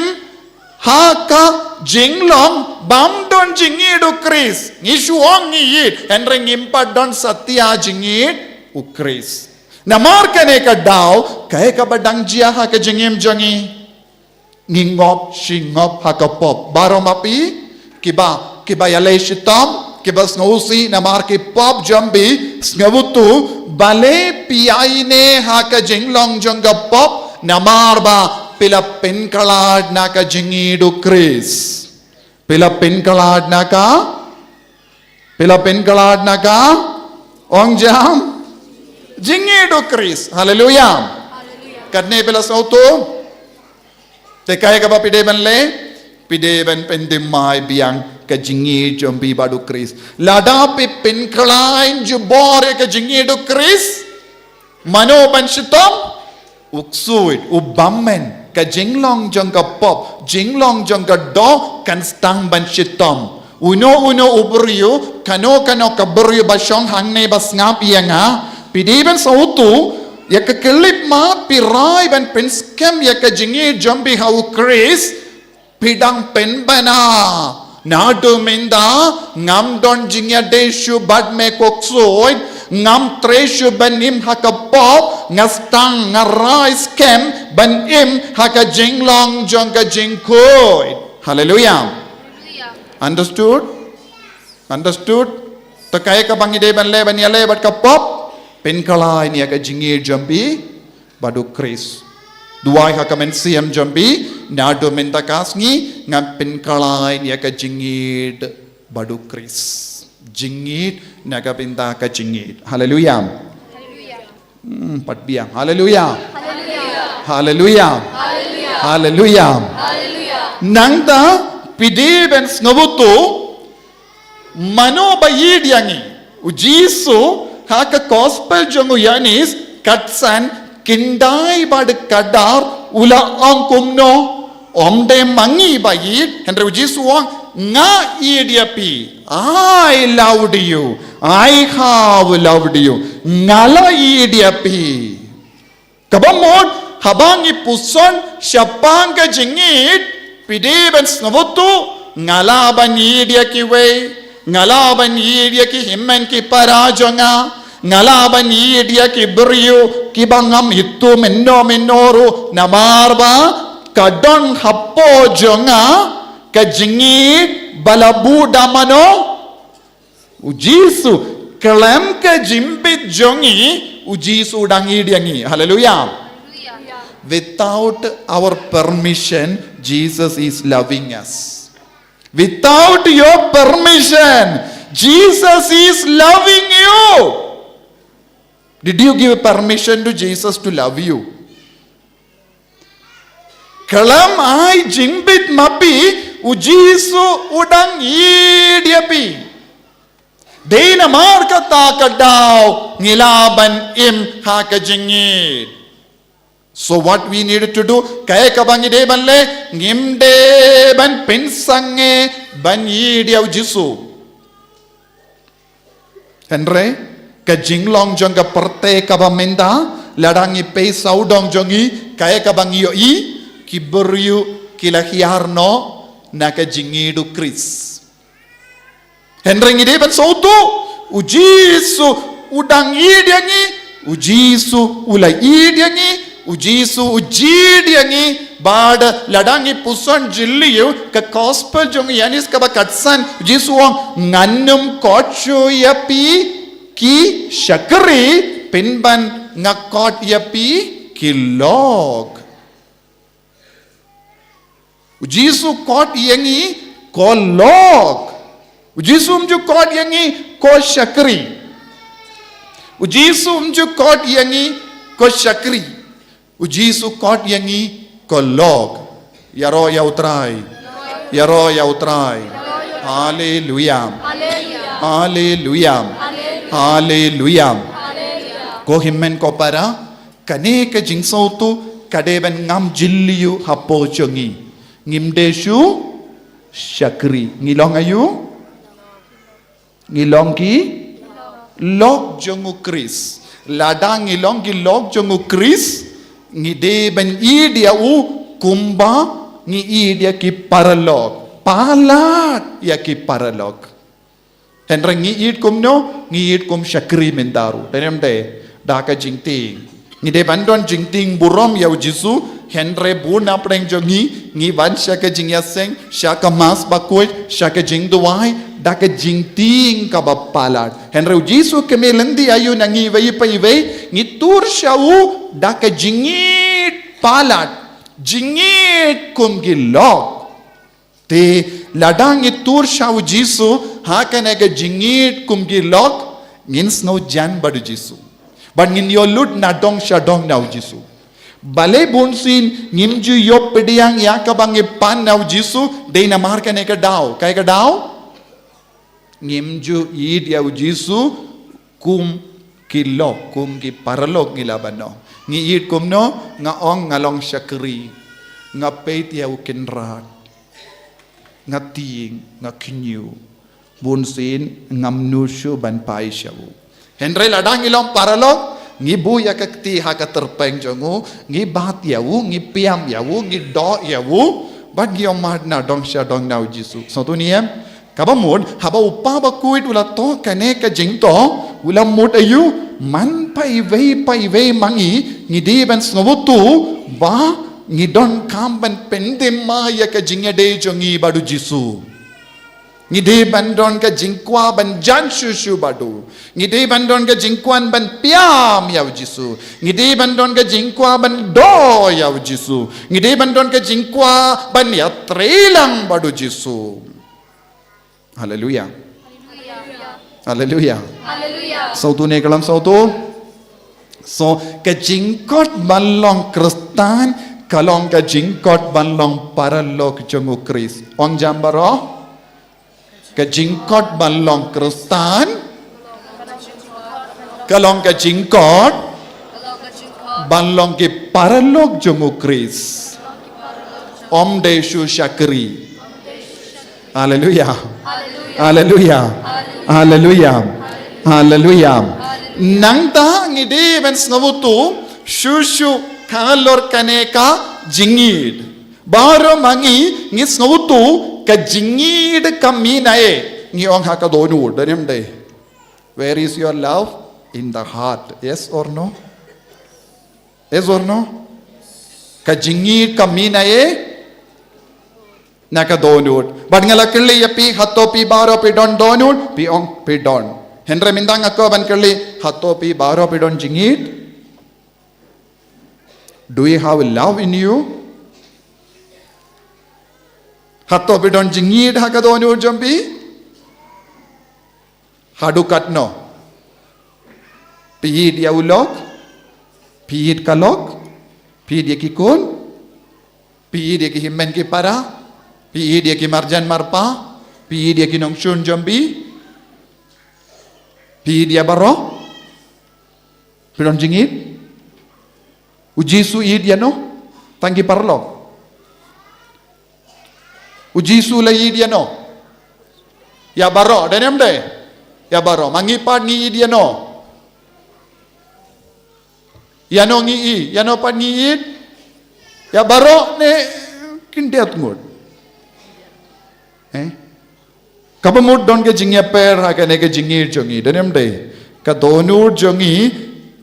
ha ka jinglong bym don jingïeit u Khrist. Ngi shu ong ngi ïeit, hynrei ngim pat don satia jingïeit u Khrist. Namar kane ka daw, kaei kaba dang jia ha ka jingim jong ngi? Ngi ngop shi ngop ha ka pop. Baroh ma phi, kiba, kiba ïaleh shitom, kiba sngewsih namar ki pop jong phi, sngewthuh, balei phi ïaineh ha ka jinglong jong ka pop, namar ba phi la pynkhlad na ka jingïeit u Khrist. Phi la pynkhlad na ka, phi la pynkhlad na ka, ong jam, jingïeit u Khrist. Haleluya. Katne phi la sngewthuh. Te kaei kaba phi dei ban leh? Phi dei ban pynthymmai biang ka jingïeit jong phi bad u Khrist. Lada phi pynkhlaiñ jubor ïa ka jingïeit u Khrist, mano ban shitom? U ksuid, u bymmen. Ka jinglong jong ka pop, jinglong jong ka doh kan sdang ban shitom. Uno uno u briew, kano kano ka briew ba shong hangne ba sngap ïa nga, phi dei ban sngewthuh, ïa ka khyllipmat phi rai ban pynskhem ïa ka jingïeit jong phi ha u Khrist, phi dang pynbna. Naduh mynta ngam don jingïadei shuh bad me ko ksuid, ngam trei shuh ban im ha ka pop, nga sdang, nga rai skhem ban im ha ka jinglong jong ka jingkhuid. Haleluya. Understood? Understood? Te kaei kaba ngi dei ban leh ban ïaleh bad ka pop? Pynkhlaiñ ïa ka jingïeit jong phi bad u Khrist. Duwai ha ka mynsiem jong phi, naduh mynta ka sngi ngan pynkhlaiñ ïa ka jingïeit bad u Khrist. Jingïeit na ka bynta ka jingïeit. Haleluya. Hmm, pat biang. Haleluya. Haleluya. Haleluya. Nangta phi dei ban sngewthuh, mano ba ïeit ïa ngi? U Jisu ha ka gospel jong u Ïoannis, khatsan, khyndai bad khatar, u la ong kumno? Ym dei ma ngi ba ïeit, hynrei u Jisu u ong, nga ïeit ïa phi. I loved you. I have loved you. Nga la ïeit ïa phi. Kaba mut, haba ngi puson shaphang ka jingïeit, phi dei ban sngewthuh, nga lah ban ïeit ïa kiwei, nga lah ban ïeit ïa ki hynmen ki para jong nga, nga lah ban ïeit ïa ki briew kiba ngam ithuh mynno mynno ruh, namar ba ka don hapoh jong nga ka jingïeit ba la buh da mano? U Jisu. Khlem ka jingbit jong ngi, u Jisu u dang ïeit ïa ngi. Haleluya. Without our permission, Jesus is loving us. Without your permission, Jesus is loving you. Did you give permission to Jesus to love you? Khlem ai jingbit ma phi, u Jisu u dang ïeit ïa phi. Dei namar kata ka daw ngi lah ban im ha ka jingïeit. So what we need to do, kaei kaba ngi dei ban leh, ngim dei ban pynsangeh ban ïeit ïa u Jisu. Hynrei ka jinglong jong ka pyrthei kaba mynta, lada ngi peit sawdong jong ngi, kaei kaba ngi ïohi, ki briew ki la hiar noh na ka jingïeit u Khrist. Hynrei ngi dei ban sngewthuh, u Jisu u dang ïeit ïa ngi, u Jisu u la ïeit ïa ngi, u Jisu u jied ïa ngi. Bad lada ngi puson jylliew ka gospel jong u Ïoannis kaba khatsan, u Jisu u ong, ngan ym kot shuh ïa phi ki shakri, pynban nga kot ïa phi ki lok. U Jisu kot ïa ngi ko lok. U Jisu um ju kot ïa ngi ko shakri. U Jisu um ju kot ïa ngi ko shakri. U Jisu kot ïa ngi ko lok. Ïaroh ïa u Trai. Ïaroh ïa u Trai. Haleluya. Haleluya. Haleluya. Ko hynmen ko para, kane ka jingsngewthuh ka dei ban ngam jylliew hapoh jong ngi. Ngim dei shuh shakri. Ngi long aïu? Ngi long ki lok jong u Khrist. Lada ngi long ki lok jong u Khrist, ngi dei ban ïeit ïa u kumba ngi ïeit ïa ki paralok. Palat ïa ki paralok. Hynrei ngi ïeit kumno? Ngi ïeit kum shakri mynta ruh. Dei ne ym dei? Da ka jingtieng. Ngi dei ban don jingtieng burom ïa u Jisu, hynrei bun na pdeng jong ngi, ngi wan sha ka jingïaseng, sha ka Mass bakhuid, sha ka jingduwai, da ka jingtieng kaba palat. Hynrei u Jisu u kynmaw lynti aïu na ngi iwei pa iwei, ngi tur sha u da ka jingïeit palat, jingïeit kum ki lok. Te lada ngi tur sha u Jisu ha kane ka jingïeit kum ki lok, ngin sngew jan bad u Jisu. Bad ngin ïoh lut na dong sha dong na u Jisu. Balei bunsien ngim ju ïoh pdiang ïa kaba ngi pan na u Jisu, dei namar kane ka daw. Kaei ka daw? Ngim ju ïeit ïa u Jisu kum ki lok, kum ki paralok ngi lah ban ong. Ngi ïeit kumno? Nga ong nga long shakri. Nga peit ïa u Kynrad. Nga tieng, nga khñiuh. Bunsien ngam nud shuh ban phai sha u. Hynrei lada ngi long paralok, ngi buh ïa ka kti ha ka tyrpeng jong u, ngi bat ïa u, ngi piam ïa u, ngi doh ïa u, bad ngi ïoh mad na dong sha dong na u Jisu. Sngewthuh ne em? Kaba mut, haba u Kpa bakhuid u la thoh kane ka jingthoh, u la mut aïu? Man pa iwei pa iwei ma ngi, ngi dei ban sngewthuh ba ngi donkam ban pyndem ïa ka jingïadei jong ngi bad u Jisu. Ngi dei ban don ka jingkwah ban jan shuh shuh bad u. Ngi dei ban don ka jingkwah ban piam ïa u Jisu. Ngi dei ban don ka jingkwah ban doh ïa u Jisu. Ngi dei ban don ka jingkwah ban ïatrei lang bad u Jisu. Haleluya. Haleluya. Sngewthuh ne khlem sngewthuh? So, ka jingkot ban long Khristan ka long ka jingkot ban long paralok jong u Khrist. Ong jam baroh. Ka jingkot ban long Khristan ka long ka jingkot ban long ki paralok jong u Khrist. Ym dei shuh shakri. Haleluya. Haleluya. Haleluya. Haleluya. Nangta ngi dei ban sngewthuh shuh shuh halor kane ka jingïeit. Baroh ma ngi ngi sngewthuh ka jingïeit ka mih na ei. Ngi ong ha ka dohnud, dei ne ym dei? Where is your love? In the heart. Yes or no? Yes or no? Ka jingïeit ka mih na ei? Na ka dohnud. Bad nga la kylli ïa phi, hato phi baroh phi don dohnud? Phi ong phi don. Hynrei mynta nga kwah ban kylli, hato phi baroh phi don jingïeit? Do you have love in you? Hato phi don jingïeit ha ka dohnud jong phi? Haduh katno? Phi ïeit ïa u lok? Phi ïeit ka lok? Phi ïeit ïa ki khun? Phi ïeit ïa ki hynmen ki para? Phi ïeit ïa ki marjan marpa? Phi ïeit ïa ki nongshun jong phi? Phi ïeit ïa baroh? Phi don jingïeit? U Jisu ïeit ïano? Tang ki paralok. U Jisu la ïeit ïano? Ïa baroh, dei ne em dei? Ïa baroh. Ma ngi pat ngi ïeit ïano? Ïano ngi ïeit, ïano pat ngi ïeit? Ïa baroh ne khyndiat ngut? Eh? Kaba mut don ka jingïapher ha kane ka jingïeit jong ngi, dei ne em dei? Ka dohnud jong ngi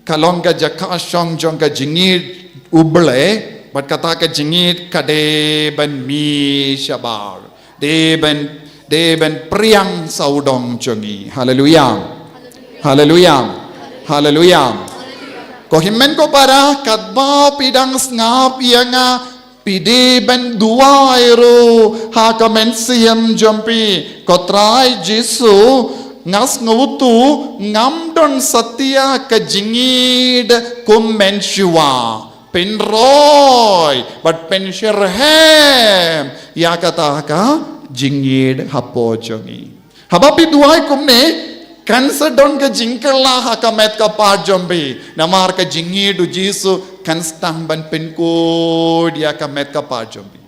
ka long ka jaka shong jong ka jingïeit U Blei, bad kata ka jingïeit ka dei ban mih shabar. Dei ban, dei ban phriang sawdong jong ngi. Haleluya. Haleluya. Haleluya. Ko hynmen ko para, katba phi dang sngap ïa nga, phi dei ban duwai ruh ha ka mynsiem jong phi. Ko Trai Jisu, nga sngewthuh ngam don satia ka jingïeit kum mynshuwa. Pynroi bad pynsyrhem ïa kata ka jingïeit hapoh jong ngi. Haba phi duwai kumne, kan sa don ka jingkylla ha ka met ka phad jong phi. Namar ka jingïeit U Jisu kan sdang ban pynkhuid ïa ka met ka phad jong phi.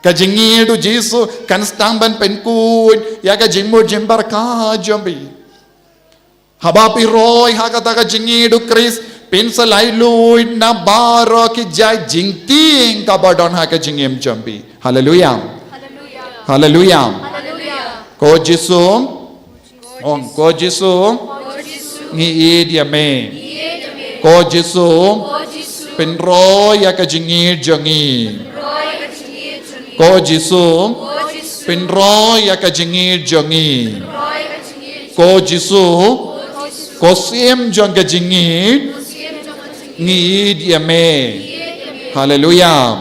Ka jingïeit U Jisu kan sdang ban pynkhuid ïa ka jingmut jingpyrkhat jong phi. Haba phi roi ha kata ka jingïeit U Khrist, phin sa laitluid na baroh ki jait jingtieng kaba don ha ka jingim jong phi. Haleluya. Haleluya. Ko Jisu. Ong, ko Jisu. Ngi ïeit ïa me. Ko Jisu. Pynroi ïa ka jingïeit jong ngi. Ko Jisu. Pynroi ïa ka jingïeit jong ngi. Ko Jisu, ko Syiem jong ka jingïeit, ngi ïeit ïa me. Haleluya.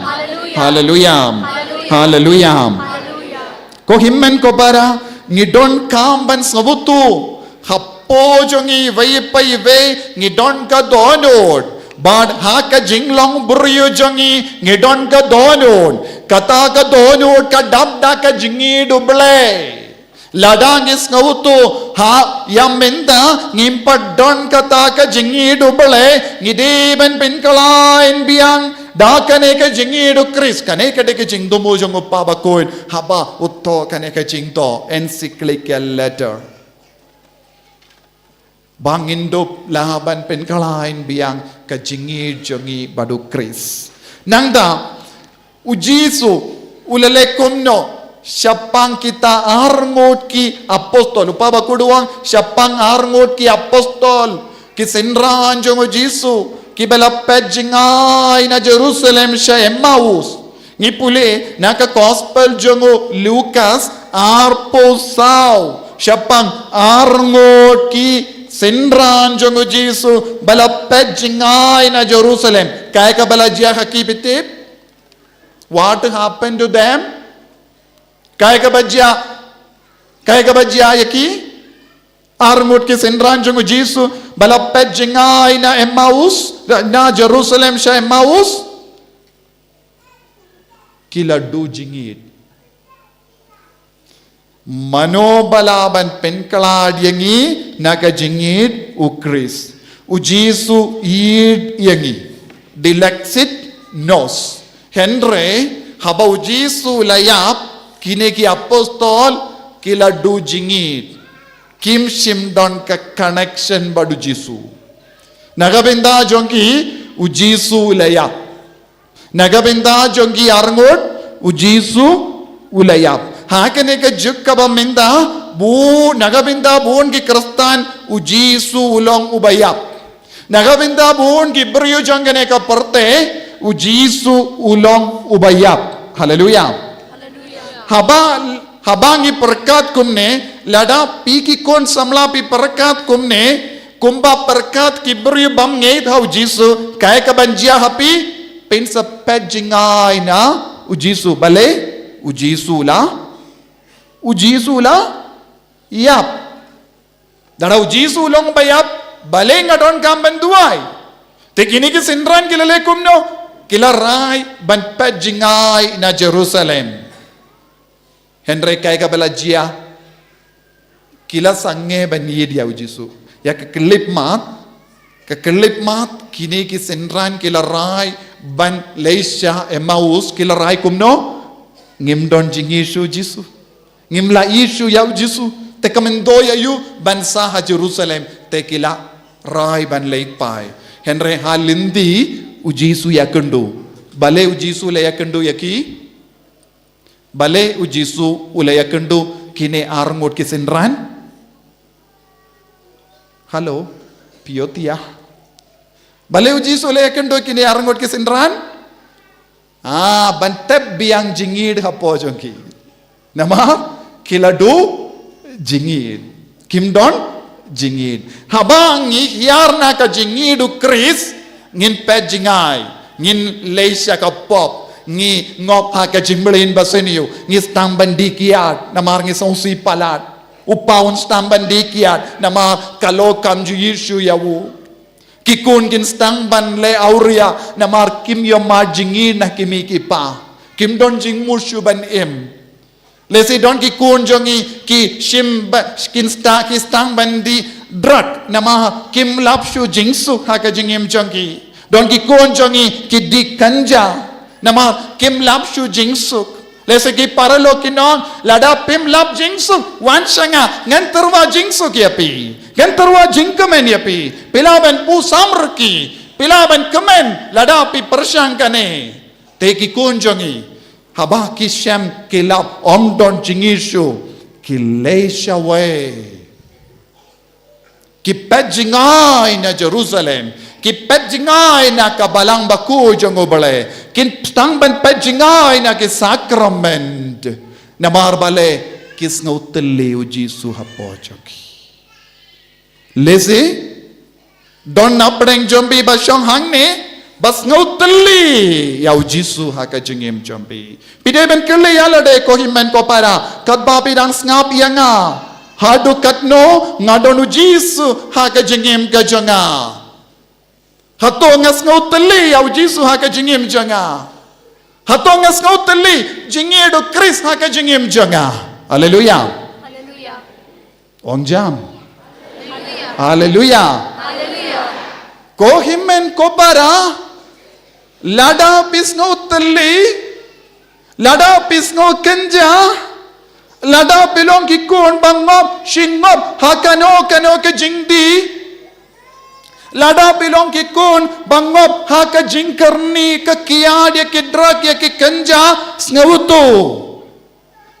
Haleluya. Haleluya. Ko hynmen ko para, ngi donkam ban sngewthuh, hapoh jong ngi iwei pa iwei ngi don ka dohnud. Bad ha ka jinglong briew jong ngi ngi don ka dohnud. Kata ka dohnud ka dap da ka jingïeit U Blei. Lada ngi sngewthuh ha ïa mynta ngim pat don kata ka jingïeit U Blei, ngi dei ban pynkylla biang da kane ka jingïeit U Khrist. Kane ka dei ka jingthmu jong U Kpa Bakhuid haba u thoh kane ka jingthoh, encyclical letter. Ba ngin dup lah ban pynkylla biang ka jingïeit jong ngi bad U Khrist. Nangta, U Jisu u la leh kumno shaphang kita arngut ki apostol. U Kpa Bakhuid u ong shaphang arngut ki apostol, ki synran jong U Jisu kiba la peit jngai na Jerusalem sha Emmaus. Ngi pule na ka Gospel jong u Lukas arphew saw, shaphang arngut ki synran jong U Jisu ba la peit jngai na Jerusalem. Kaei kaba la jia ha ki, phi tip? What happened to them? Kaei kaba jia, kaei kaba jia ïa ki arngut ki synran jong U Jisu ba la peit jngai na Emmaus, na Jerusalem sha Emmaus? Ki la duh jingïeit. Mano ba lah ban pynkylla ïa ngi na ka jingïeit U Khrist? U Jisu ïeit ïa ngi. Dilexit nos. Hynrei haba U Jisu u la ïap, kine ki apostol ki la duh jingïeit. Kim shym don ka connection bad U Jisu. Na ka bynta jong ki, U Jisu u la ïap. Na ka bynta jong ki arngut, U Jisu u la ïap. Ha kane ka juk kaba mynta, bun, na ka bynta bun ki Khristan, U Jisu u long uba ïap. Na ka bynta bun ki briew jong kane ka pyrthei, U Jisu u long uba ïap. Haleluya. Haba, haba ngi pyrkhat kumne, lada phi ki khun samla phi pyrkhat kumne, kumba pyrkhat ki briew bym ngeit ha U Jisu, kaei kaban jia ha phi? Phin sa peit jngai na U Jisu, balei U Jisu u la, U Jisu u la ïap. Lada U Jisu u long uba ïap, balei nga donkam ban duwai? Te kine ki synran ki la leh kumno? Ki la rai ban peit jngai na Jerusalem. Hynrei kaei kaba la jia? Ki la sangeh ban ïeit ïa U Jisu. Ïa ka khyllipmat, Ka khyllipmat, kine ki synran ki la rai ban leit sha Emmaus, ki la rai kumno? Ngim don jingïeit shuh Jisu. Ngim la ïeit shuh ïa u Jisu. Te ka myntoi aïu ban sah ha Jerusalem, te ki la rai ban leit phai. Hynrei ha lynti u Jisu ïakynduh. Balei u Jisu la ïakynduh ïa ki? Balei u Jisu u la ïakynduh kine arngut ki synran? Hello, phi ïohi ïa. Balei u Jisu u la ïakynduh kine arngut ki synran? Ah, ban tep biang jingïeit hapoh jong ki. Namar ki la duh jingïeit. Kim don jingïeit. Haba ngi hiar na ka jingïeit u Khrist, ngin peit jngai, ngin leit sha ka pop, ngi ngop ha ka jingmlien basniew, ngi sdang ban die kiad, namar ngi sngewsih palat. U paun sdang ban die kiad, namar ka lok kam ju ïeit shuh ïa u. Ki khun kin sdang ban leh awria, namar kim ïohmad jingïeit na ki kmie ki kpa. Kim don jingmut shuh ban im. Lehse don ki khun jong ngi ki shim ba, kin sta, ki sdang ban die drug, namar kim lap shuh jingsuk ha ka jingim jong ki. Don ki khun jong ngi ki die ganja, namar kim lap shuh jingsuk. Lehse ki paralok kin ong, lada phim lap jingsuk, wan sha nga, ngan tyrwa jingsuk ïa phi. Ngan tyrwa jingkmen ïa phi. Phi lah ban buh samrkhie. Phi lah ban kmen, lada phi pyrshang kane. Te ki khun jong ngi, haba ki shem ki lap, ym don jingïeit shuh, ki leit shawei. Ki peit jngai na Jerusalem, ki peit jngai na ka balang bakhuid jong U Blei, ki sdang ban peit jngai na ki sakrament. Namar balei? Ki sngewtylli u Jisu hapoh jong ki. Lehse don napdeng jong phi ba shong hangne, ba sngewtylli ïa u Jisu ha ka jingim jong phi. Phi dei ban kylli ïa lade, ko hynmen ko para, katba phi dang sngap ïa nga, haduh katno nga don u Jisu ha ka jingim ka jong nga? Hato nga sngewtylli ïa u Jisu ha ka jingim jong nga? Hato nga sngewtylli jingïeit u Khrist ha ka jingim jong nga? Haleluia. Haleluia. Ong jam. Haleluia. Haleluia. Haleluia. Ko hynmen ko para, lada phi sngewtylli, lada phi sngew ganja, lada phi long ki khun ba ngop shi ngop ha kano kano ka jingdie, lada phi long ki khun ba ngop ha ka jingkyrni, ka kiad ïa ki drug, ïa ki ganja, sngewthuh,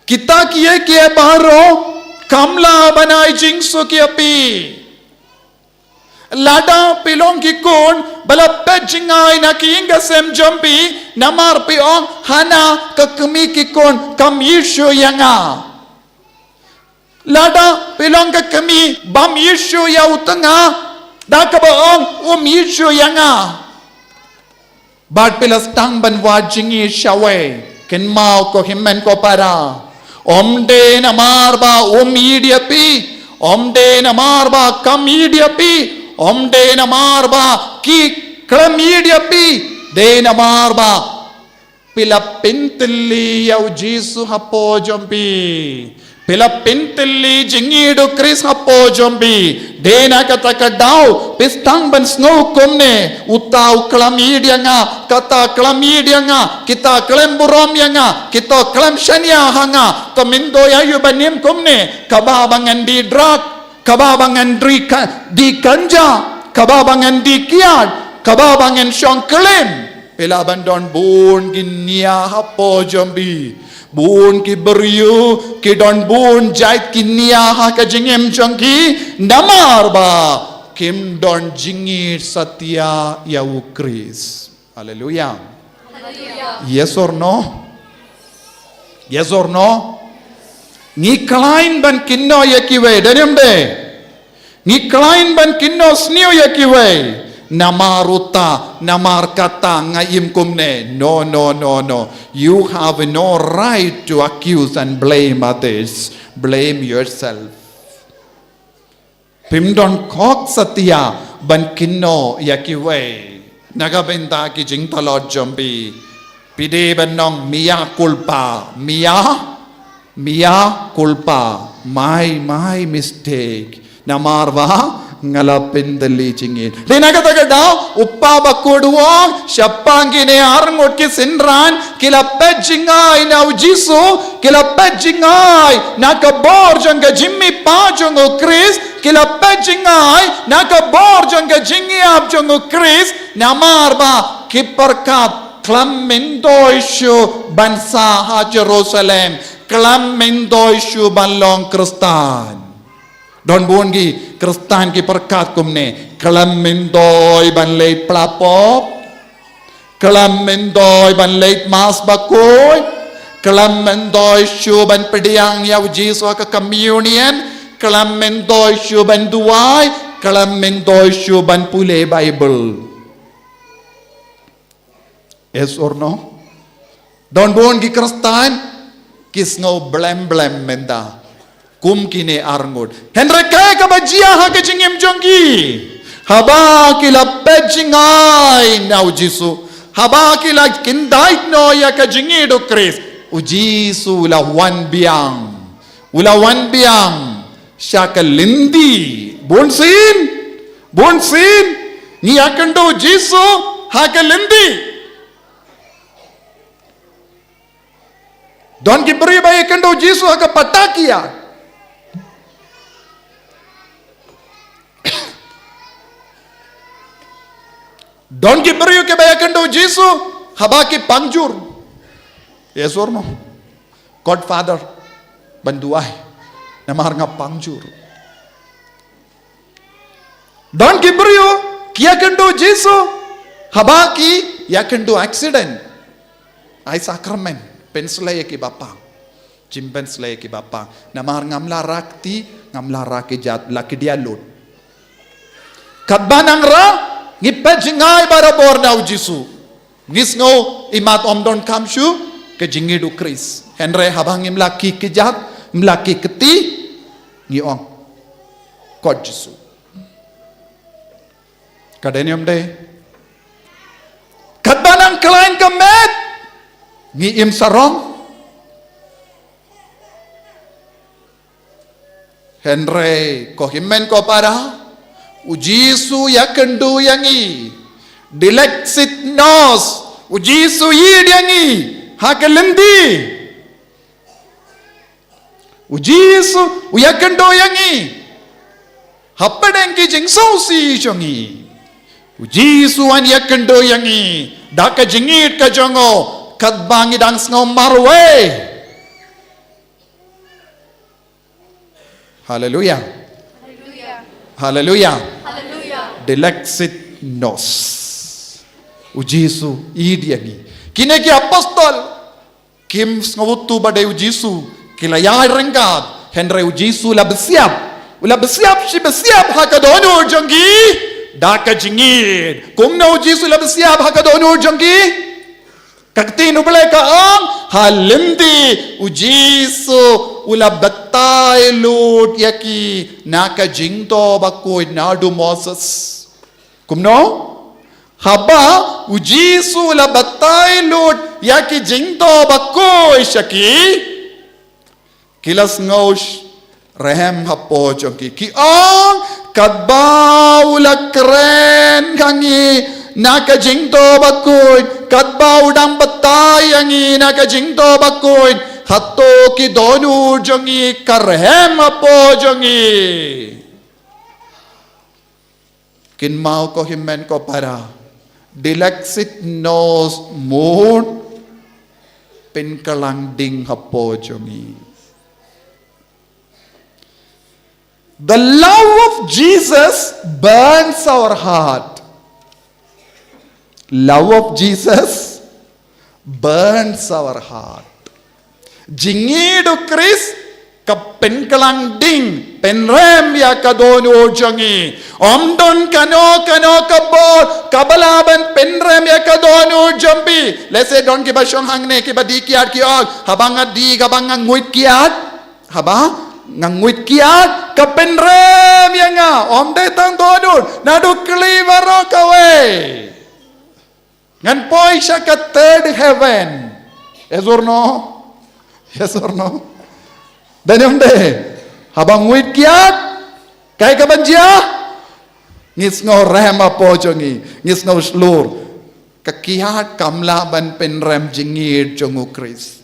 kita kiei kiei baroh kam lah ban ai jingsuk ïa phi. Lada phi long ki khun ba la peit jngai na ki ïing ki sem jong phi, namar phi ong, hana ka kmie ki khun kam ïeit shuh ïa nga. Lada phi long ka kmie bym ïeit shuh ïa u tnga, da kaba ong um ïeit shuh ïa nga. Bad phi la sdang ban wad jingïeit shawei. Kynmaw ko hynmen ko para, ym dei namar ba um ïeit ïa phi, ym dei namar ba kam ïeit ïa phi, ym dei namar ba ki khlem ïeit ïa phi, dei namar ba phi la pyntylli ïa u Jisu hapoh jong phi. Phi la pyntylli jingïeit u Khrist hapoh jong phi. Dei na kata ka daw phi sdang ban sngew kumne, uta u khlem ïeit ïa nga, kata khlem ïeit ïa nga, kita khlem burom ïa nga, kito khlem shaniah ha nga. Te mynta ïa u ban im kumne, kaba ba ngan die drug, kaba ba ngan die ka-, die ganja, kaba ba ngan die kiad, kaba ba ngan shong klim. Phi lah ban don bun ki nia hapoh jong phi. Bun ki briew ki don bun jait ki nia ha ka jingim jong ki, namar ba kim don jingïeit satia ïa u Khrist. Haleluia. Haleluia. Yes or no? Yes or no? Ngi khlaiñ ban kynnoh ïa kiwei, dei ne ym dei? Ngi khlaiñ ban kynnoh sniew ïa kiwei. Namar uta, namar kata nga im kumne. No, no, no, no. You have no right to accuse and blame others. Blame yourself. Phim don hok satia ban kynnoh ïa kiwei. Na ka bynta ki jingtlot jong phi, phi dei ban ong mea culpa, mea, mea culpa, my, my mistake. Namar ba Nga la pyndylli jingit. Dei na kata ka daw, u kpa bakhuid u ong, shaphang kine arngut ki synran, ki la peit jngai na u Jisu, ki la peit jngai na ka bor jong ka jingmihpat jong u Khrist, ki la peit jngai na ka bor jong ka jingïap jong u Khrist, namar ba ki pyrkhat khlem myntoi shuh ban sah ha Jerusalem, khlem myntoi shuh ban long Khristan. Don bun ki Khristan ki pyrkhat kumne, khlem myntoi ban leit phla pop, khlem myntoi ban leit Mass bakhuid, khlem myntoi shuh ban pdiang ïa u Jisu ha ka communion, khlem myntoi shuh ban duwai, khlem myntoi shuh ban pule Bible. Yes or no? Don bun ki Khristan ki sngew blem blem mynta kum kine arngut. Hynrei kaei kaba jia ha ka jingim jong ki? Haba ki la peit jngai na u Jisu, haba ki la kyndait noh ïa ka jingïeit u Khrist, u Jisu u la wan biang. U la wan biang sha ka lynti. Bun sien, bun sien ngi ïakynduh Jisu ha ka lynti. Don ki briew ba ïakynduh Jisu ha ka patakia. Don ki briew kiba ïakynduh Jisu haba ki pang jur. Yes or no? Khot Father ban duwai namar nga pang jur. Don ki briew ki ïakynduh Jisu haba ki ïakynduh accident. Ai sakramen, pynsleh ïa kiba pang. Jingpynsleh ïa kiba pang. Namar ngam lah rah kti, ngam lah rah kjat, la khia lut. Katba nangra ngi peit jngai barabor na u Jisu, ngi sngew imat ym donkam shuh ka jingïeit u Khrist. Hynrei haba ngim lah khie kjat, ngim lah khie kti, ngi ong, khot Jisu. Ka dei ne ym dei? Katba nang khlaiñ ka met, ngi im sarong. Hynrei ko hynmen ko para, u Jisu u ïakynduh ïa ngi. Dilexit nos, u Jisu u ïeit ïa ngi ha ka lynti. U Jisu u ïakynduh ïa ngi hapdeng ki jingsngewsih jong ngi. U Jisu u wan ïakynduh ïa ngi da ka jingïeit ka jong u katba ngi dang sngew marwei. Haleluya. Haleluya. Dilexit nos. U Jisu u ïeit ïa ngi. Kine ki apostol kim sngewthuh ba dei u Jisu, ki la ïai ryngkat. Hynrei u Jisu u la bsiap. U la bsiap shi bsiap ha ka dohnud jong ki da ka jingïeit. Kumno u Jisu u la bsiap ha ka dohnud jong ki? Ka ktien U Blei ka ong, ha lynti u Jisu u la batai lut ïa ki na ka jingthoh bakhuid naduh Moses. Kumno? Haba u Jisu u la batai lut ïa ki jingthoh bakhuid sha ki, ki la sngew sh-, rhem hapoh jong ki. Ki ong, katba u la kren ha ngi na ka jingthoh bakhuid, katba u dang batai ïa ngi na ka jingthoh bakhuid, hato ki dohnud jong ngi ka rhem hapoh jong ngi? Kynmaw ko hynmen ko para, dilexit nos mut pynkylla ding hapoh jong ngi. The love of Jesus burns our heart. Love of Jesus burns our heart. Jingïeit u Khrist ka pynkylla ding, pynrem ïa ka dohnud jong ngi. Ym don kano kano ka bor kaba lah ban pynrem ïa ka dohnud jong phi. Lehse don kiba shong hangne kiba dih kiad ki ong, haba nga dih, haba nga nguid kiad, haba nga nguid kiad ka pynrem ïa nga. Ym dei tang dohnud, naduh khlieh baroh kawei. Ngan poi sha ka third heaven. Yes or no? Yes or no? Dei ne ym dei? Haba nguid kiad, kaei kaban jia? Ngi sngew rem hapoh jong ngi, ngi sngew shlur. Ka kiad kam lah ban pynrem jingngeit jong u Khrist.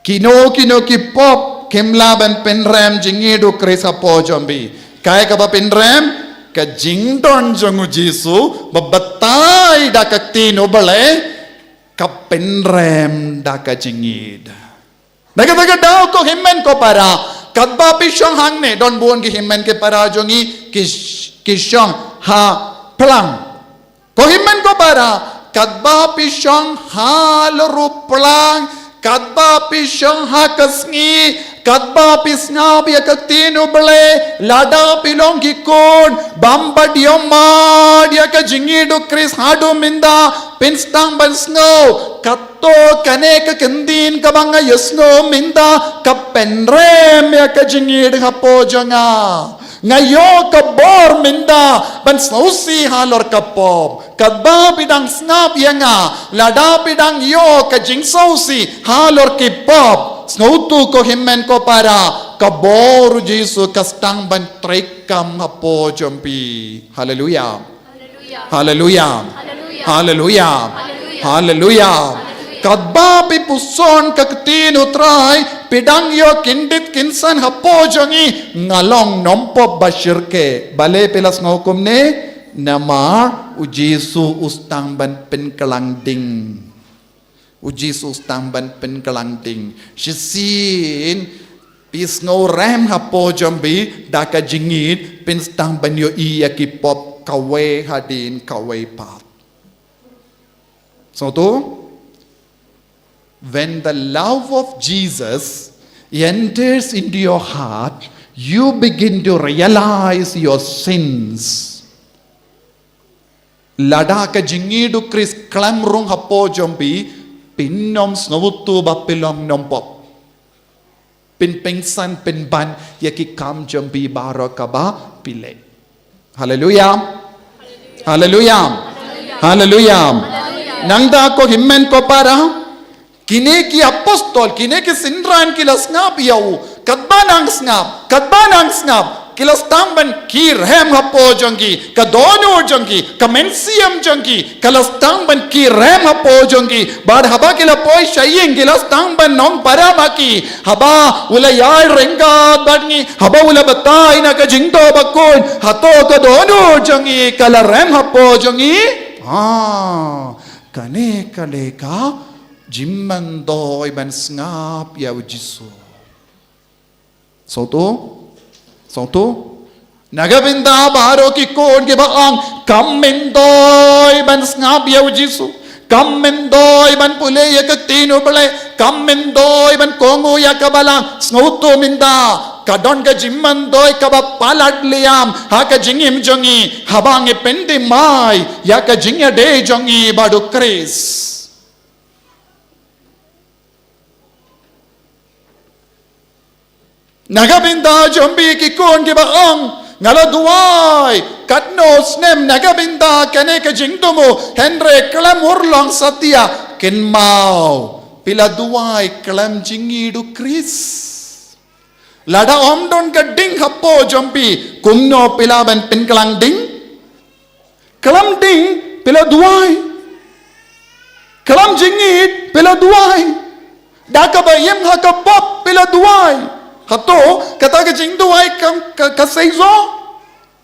Kino kino ki pop kim lah ban pynrem jingngeit u Khrist hapoh jong phi. Kaei kaba pynrem? Ka jingdon jong u Jisu ba batai da ka ktien u Blei, ka pynrem da ka jingngeit. Na kata ka daw ko hynmen ko para, katba phi shong hangne, don bun ki hynmen ki para jong ngi ki sh-, ki shong ha plang. Ko hynmen ko para, katba phi shong halor u plang, katba phi shong ha ka sngi, katba phi sngap ïa ka ktien u Blei, lada phi long ki khun bym pat ïohmad ïa ka jingngeit u Khrist haduh mynta, phin sdang ban sngew, kato kane ka ktien kaba nga ïohsngew mynta ka pynrem ïa ka jingngeit hapoh jong nga. Nga ïoh ka bor mynta ban sngewsih halor ka pop. Katba phi dang sngap ïa nga, lada phi dang ïoh ka jingsngewsih halor ki pop, sngewthuh ko hynmen ko para, ka bor u Jisu ka sdang ban treikam hapoh jong phi. Haleluya. Haleluya. Haleluya. Haleluya. Katba phi puson ka ktien u Trai, phi dang ïoh kyndit kynsan hapoh jong ngi, nga long nongpop ba shyrkhei. Balei phi la sngew kumne? Namar u Jisu u sdang ban pynkhlaiñ ding. U Jisu u sdang ban pynkhlaiñ ding. Shisien phi sngew rem hapoh jong phi da ka jingngeit, phin sdang ban ïohi ïa ki pop kawei hadien kawei pat. Sngewthuh? When the love of Jesus enters into your heart, you begin to realize your sins. Lada ka jingngeit u Khrist khlem rung hapoh jong phi, phin ym sngewthuh ba phi long nongpop. Phin pynkhlaiñ pynban ïa ki kam jong phi baroh kaba phi leh. Haleluya. Haleluya. Haleluya. Nangta ko hynmen ko para, kine ki apostol, kine ki synran ki la sngap ïa u. Katba nang sngap, katba nang sngap, ki la sdang ban kyrem hapoh jong ki, ka dohnud jong ki, ka mynsiem jong ki ka la sdang ban kyrem hapoh jong ki. Bad haba ki la poi sha ïing ki la sdang ban ong para ba ki, haba u la ïai ryngkat bad ngi, haba u la batai na ka jingthoh bakhuid, hato ka dohnud jong ngi ka la rem hapoh jong ngi? Ah, kane ka dei ka jingmyntoi ban sngap ïa u Jisu. Sngewthuh? Sngewthuh? Na ka bynta baroh ki khun kiba ong kam myntoi ban sngap ïa u Jisu, kam myntoi ban pule ïa ka ktien u Blei, kam myntoi ban kohnguh ïa ka balang. Sngewthuh mynta, ka don ka jingmyntoi kaba palat liam ha ka jingim jong ngi haba ngi pynthymmai ïa ka jingïadei jong ngi bad u Khrist. Na ka bynta jong phi ki khun kiba ong, nga la duwai katno snem na ka bynta kane ka jingthmu, hynrei khlem urlong satia. Kynmaw, phi la duwai khlem jingngeit u Khrist. Lada ym don ka ding hapoh jong phi, kumno phi lah ban pynkhlaiñ ding? Khlem ding phi la duwai. Khlem jingngeit phi la duwai. Da kaba im ha ka pop phi la duwai. Hato kata ka jingduwai kan, ka, ka seisoh?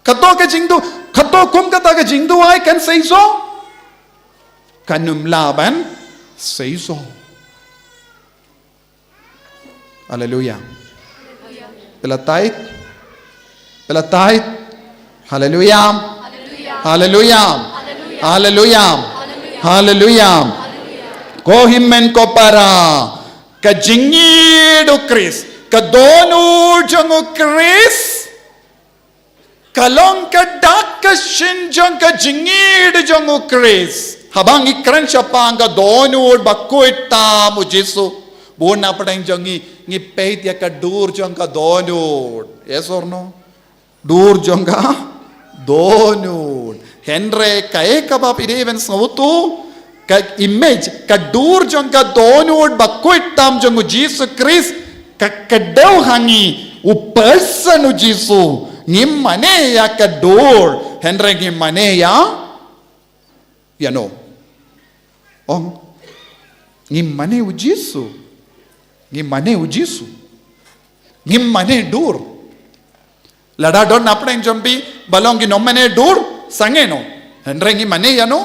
Hato ka jingdu-, hato kum kata ka jingduwai kan seisoh? Kan ym lah ban seisoh. Haleluya. Phi la tied? Phi la tied? Haleluya. Haleluya. Haleluya. Haleluya. Ko hynmen ko para, ka jingngeit u Khrist, ka dohnud jong u Khrist, ka long ka dak ka shin jong ka jingngeit jong u Khrist. Haba ngi kren shaphang ka dohnud bakhuid tam u Jisu, bun na pdeng jong ngi ngi peit ïa ka dur jong ka dohnud. Yes or no? Dur jong ka dohnud. Hynrei kaei kaba phi dei ban sngewthuh, ka image, ka dur jong ka dohnud bakhuid tam jong u Jisu Khrist, ka, ka dei ha ngi, U person u Jisu. Ngim mane ïa ka dur, hynrei ngim mane ïa, ïa no. Ong, ngim mane u Jisu. Ngim mane u Jisu. Ngim mane dur. Lada don napdeng jong phi ba long ki nongmane dur, sangeh noh. Hynrei ngim mane ïa no.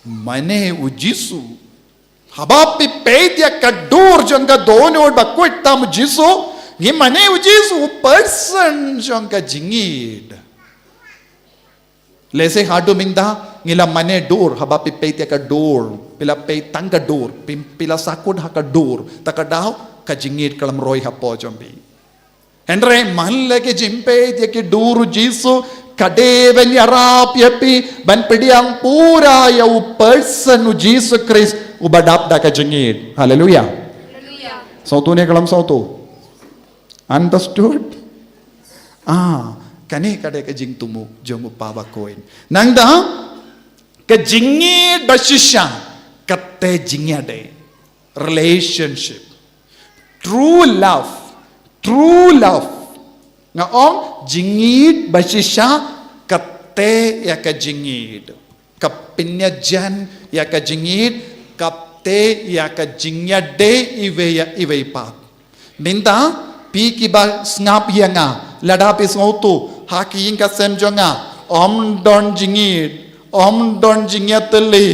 Mane u Jisu. Haba phi peit ïa ka dur jong ka dohnud bakhuid tam u Jisu, ngim mane u Jisu, u person jong ka jingïeid. Lehse haduh mynta ngi la mane dur, haba phi peit ïa ka dur, phi la peit tang ka dur, phi, phi la sahkut ha ka dur, ta ka daw ka jingïeid ka lam roi hapoh jong phi. Hynrei man la ka jingpeit ïa ka dur u Jisu, ka dei ban ïarap ïa phi ban pdiang pura ïa u person u Jisu Khrist uba dap da ka jingïeid. Haleluia. Sawtu ne ka lam sawtu. Understood? Ah, kane ka dei ka jingthmu jong u Kpa bakhuid. Nangta ka jingïeid bashisha, kata jingïadei. Relationship. True love. True love. Nga ong jingïeid bashisha, kata ïa ka jingïeid. Ka pynïajan ïa ka jingïeid, kata ïa ka jingïadei iwei ïa iwei pat. Mynta phi kiba sngap ïa nga, lada phi sngewthuh ha ki ïing ka sem jong nga, ym don jingïeid, ym don jingïatylli,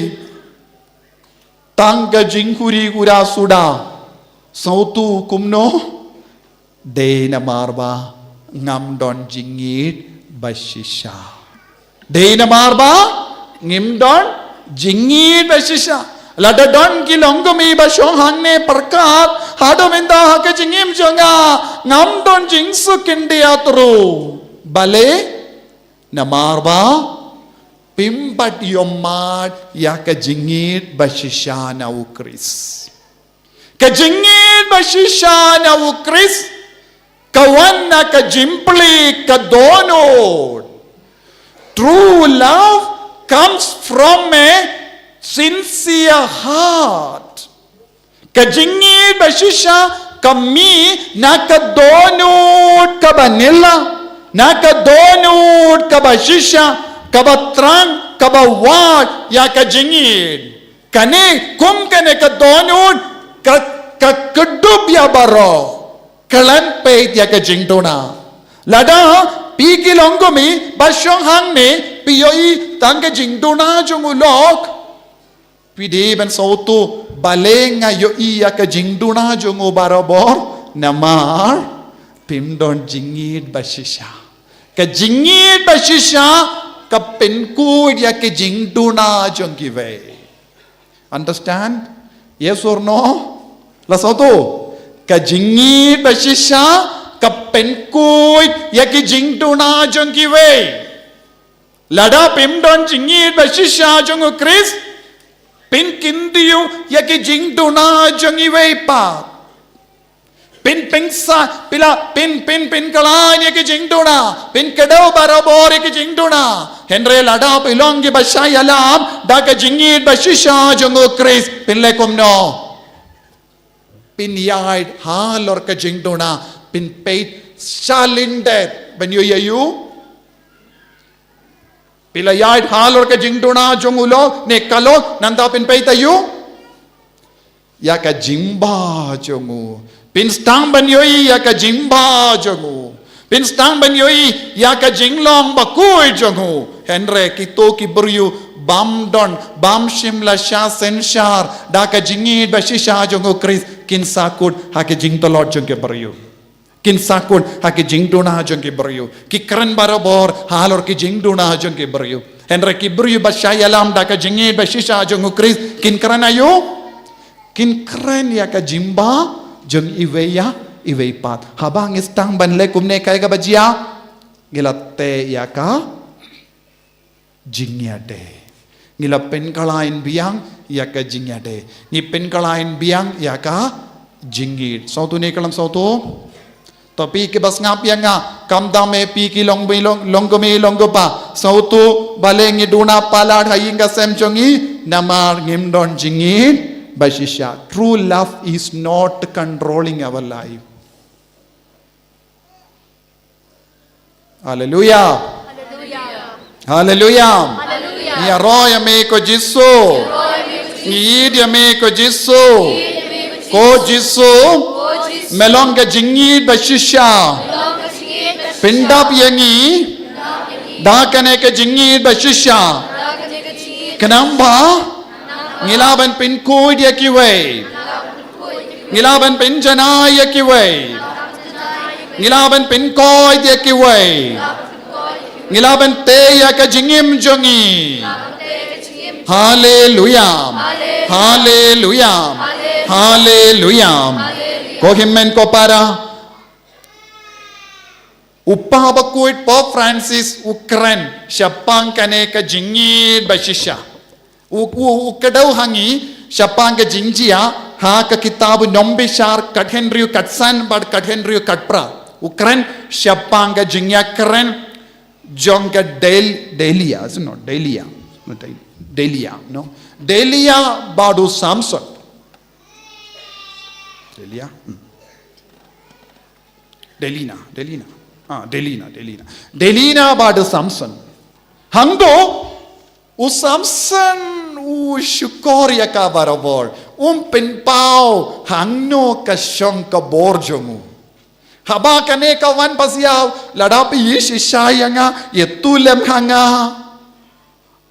tang ka jingkhuri khura suda, sngewthuh kumno? Dei namar ba ngam don jingïeid bashisha. Dei namar ba ngim don jingïeid bashisha. Lada don ki longkmie ba shong hangne pyrkhat, haduh mynta ha ka jingim jong nga ngam don jingsuk khyndiat ruh. Balei? Namar ba phim pat ïohmad ïa ka jingïeid bashisha na u Khrist. Ka jingïeid bashisha na u Khrist ka wan na ka jingplie ka dohnud. True love comes from a sincere heart. Ka jingïeid bashisha ka mih na ka dohnud kaba nylla, na ka dohnud kaba shisha, kaba thrang, kaba wad ïa ka jingïeid. Kane, kum kane ka dohnud ka, ka kdup ïa baroh. Khlem peit ïa ka jingduna. Lada phi ki longkmie ba shong hangne phi ïohi tang ka jingduna jong u lok, phi dei ban sngewthuh, balei nga ïohi ïa ka jingduna jong u barabor? Namar phim don jingïeid bashisha. Ka jingïeid bashisha ka pynkhuid ïa ka jingduna jong kiwei. Understand? Yes or no? La sngewthuh? Ka jingïeid bashisha ka pynkhuid ïa ka jingduna jong kiwei. Lada phim don jingïeid bashisha jong u Khrist, phin kyntiew ïa ka jingduna jong iwei pat. Phin pynsah, phi la, phin, phin, phin khlaiñ ïa ka jingduna, phin kdew barabor ïa ka jingduna. Hynrei lada phi long kiba shah ïalam da ka jingïeid bashisha jong u Khrist, phin leh kumno? Phin ïaid halor ka jingduna, phin peit shalyndet ban ïohi ïa u. Phi la ïaid halor ka jingduna jong u lok, ne ka lok, nangta phin peit ïa u, ïa ka jingbha jong u. Phin sdang ban ïohi ïa ka jingbha jong u. Phin sdang ban ïohi ïa ka jinglong bakhuid jong u. Hynrei kito ki briew bym don, bym shym la shah synshar da ka jingïeid bashisha jong u Khrist, kin sahkut ha ka jingtlot jong ki briew. Kin sahkut ha ka jingduna jong ki briew. Ki kren barabor halor ka jingduna jong ki briew. Hynrei ki briew ba shah ïalam da ka jingïeid bashisha jong u Khrist, kin kren ïa u, kin kren ïa ka jingbha jong iwei ïa iwei pat. Haba ngi sdang ban leh kumne, kaei kaba jia? Ngi la teh ïa ka jingïadei. Ngi la pynkhlaiñ biang ïa ka jingïadei. Ngi pynkhlaiñ biang ïa ka jingïeid. Sngewthuh ne khlem sngewthuh? To phi kiba sngap ïa nga, khamtam eh phi ki long, long, longkmie longkpa, sngewthuh, balei ngi duna palat ha ïing ka sem jong ngi? Namar ngim don jingïeid bashisha. True love is not controlling our life. Haleluya. Haleluya. Ngi ïaroh ïa me ko Jisu. Ngi ïeit ïa me ko Jisu. Ko Jisu, me long ka jingïeit ba shisha. Pyndap ïa ngi da kane ka jingïeit ba shisha. Khnang ba ngi lah ban pynkhuid ïa kiwei. Ngi lah ban pynjanai ïa kiwei. Ngi lah ban pynkhuid ïa kiwei. Ngi lah ban tei ïa ka jingim jong ngi. Haleluya. Haleluya. Haleluya. Ko hynmen ko para, u Kpa Bakhuid Pope Francis u kren shaphang kane ka jingïeit ba shisha. U, u, u kdew ha ngi shaphang ka jingjia ha ka kitab u Nongbishar khathynriew khatsan bad khathynriew khatphra. U kren shaphang ka jingïakren jong ka Del-, Delia, is it not? Delia. Not Del-, Delia, no? Delia bad u Samson. Delia? Hmm. Delina, Delina. Ah, Delina, Delina. Delina bad u Samson. Hangto, u Samson u shukor ïa ka barabor. Um pynpaw hangno ka shong ka bor jong u. Haba kane ka wan pasiaw, lada phi ïeit shisha ïa nga, ïatylli lem ha nga.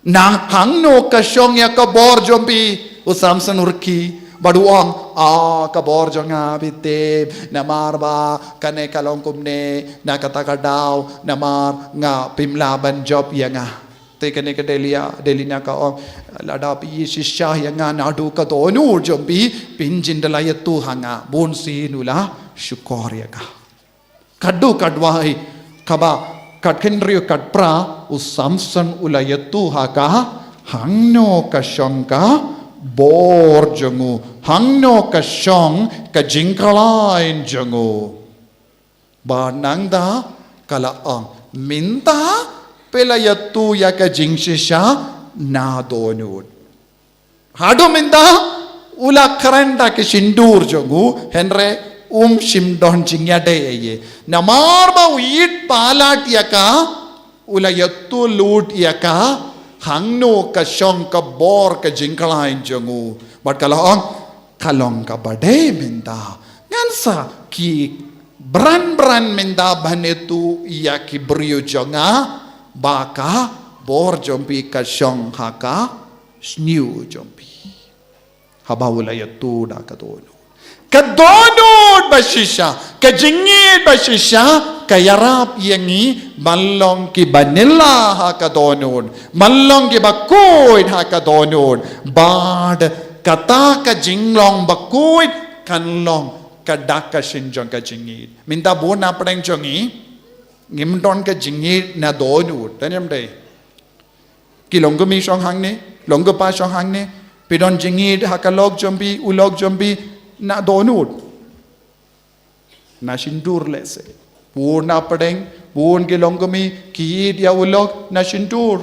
Na hangno ka shong ïa ka bor jong phi, u Samson u rkhie, bad u ong, ah, ka bor jong nga bit tip, namar ba kane ka long kumne, na kata ka daw, namar nga phim lah ban jop ïa nga. Te kane ka Delia, Delina ka ong, lada phi ïeit shisha ïa nga naduh ka dohnud jong phi, phin jin da la ïathuh ha nga, bun sien u la shukor ïa ka. Katto katwei, kaba, khathynriew khatphra, u Samson u la ïathuh ha ka, hangno ka shong ka bor jong u, hangno ka shong ka jingkhlaiñ jong u. Bad nangta ka la ong, mynta phi la ïathuh ïa ka jingshisha na dohnud. Haduh mynta u la kren da ka shyntur jong u, hynrei um shym don jingïadei ei ei. Namar ba u ïeit palat ïa ka, u la ïathuh lut ïa ka, hangno ka shong ka bor ka jingkhlaiñ jong u. Bad ka la ong, ka long kaba dei mynta. Ngan sa khie bran bran mynta ban ïathuh ïa ki briew jong nga, ba ka bor jong phi ka shong ha ka shñiuh jong phi. Haba u la ïathuh da ka dohnud. Ka dohnud ba shisha, ka jingïeit ba shisha, ka ïarap ïa ngi ban long kiba nylla ha ka dohnud, ban long kiba khuid ha ka dohnud, bad kata ka jinglong ba khuid kan long ka dak ka shin jong ka jingïeit. Mynta bun na pdeng jong ngi, ngim don ka jingïeit na dohnud, dei ne ym dei? Ki longkmie shong hangne, longkpa shong hangne, phi don jingïeit ha ka lok jong phi, u lok jong phi, na dohnud. Na shyntur lehse. Bun na pdeng, bun ki longkmie, ki ïeit ïa u lok, na shyntur.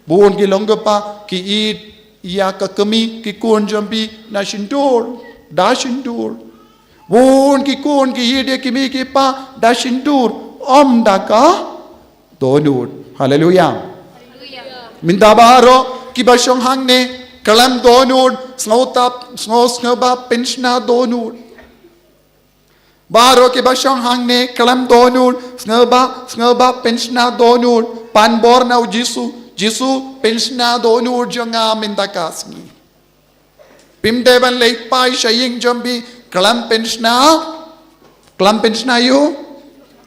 Bun ki longkpa, ki ïeit ïa ka kmie, ki khun jong phi, na shyntur. Da shyntur. Bun ki khun, ki ïeit ïa ki kmie ki kpa, da shyntur. Ym da ka dohnud. Haleluya. Mynta baroh kiba shong hangne, khlem dohnud, sngewthuh, sngew, sngewbha pynshna dohnud. Baroh kiba shong hangne, khlem dohnud, sngewbha, sngewbha pynshna dohnud. Pan bor na u Jisu, Jisu pynshna dohnud jong nga mynta ka sngi. Phim dei ban leit phai sha ïing jong phi, khlem pynshna, khlem pynshna ïa u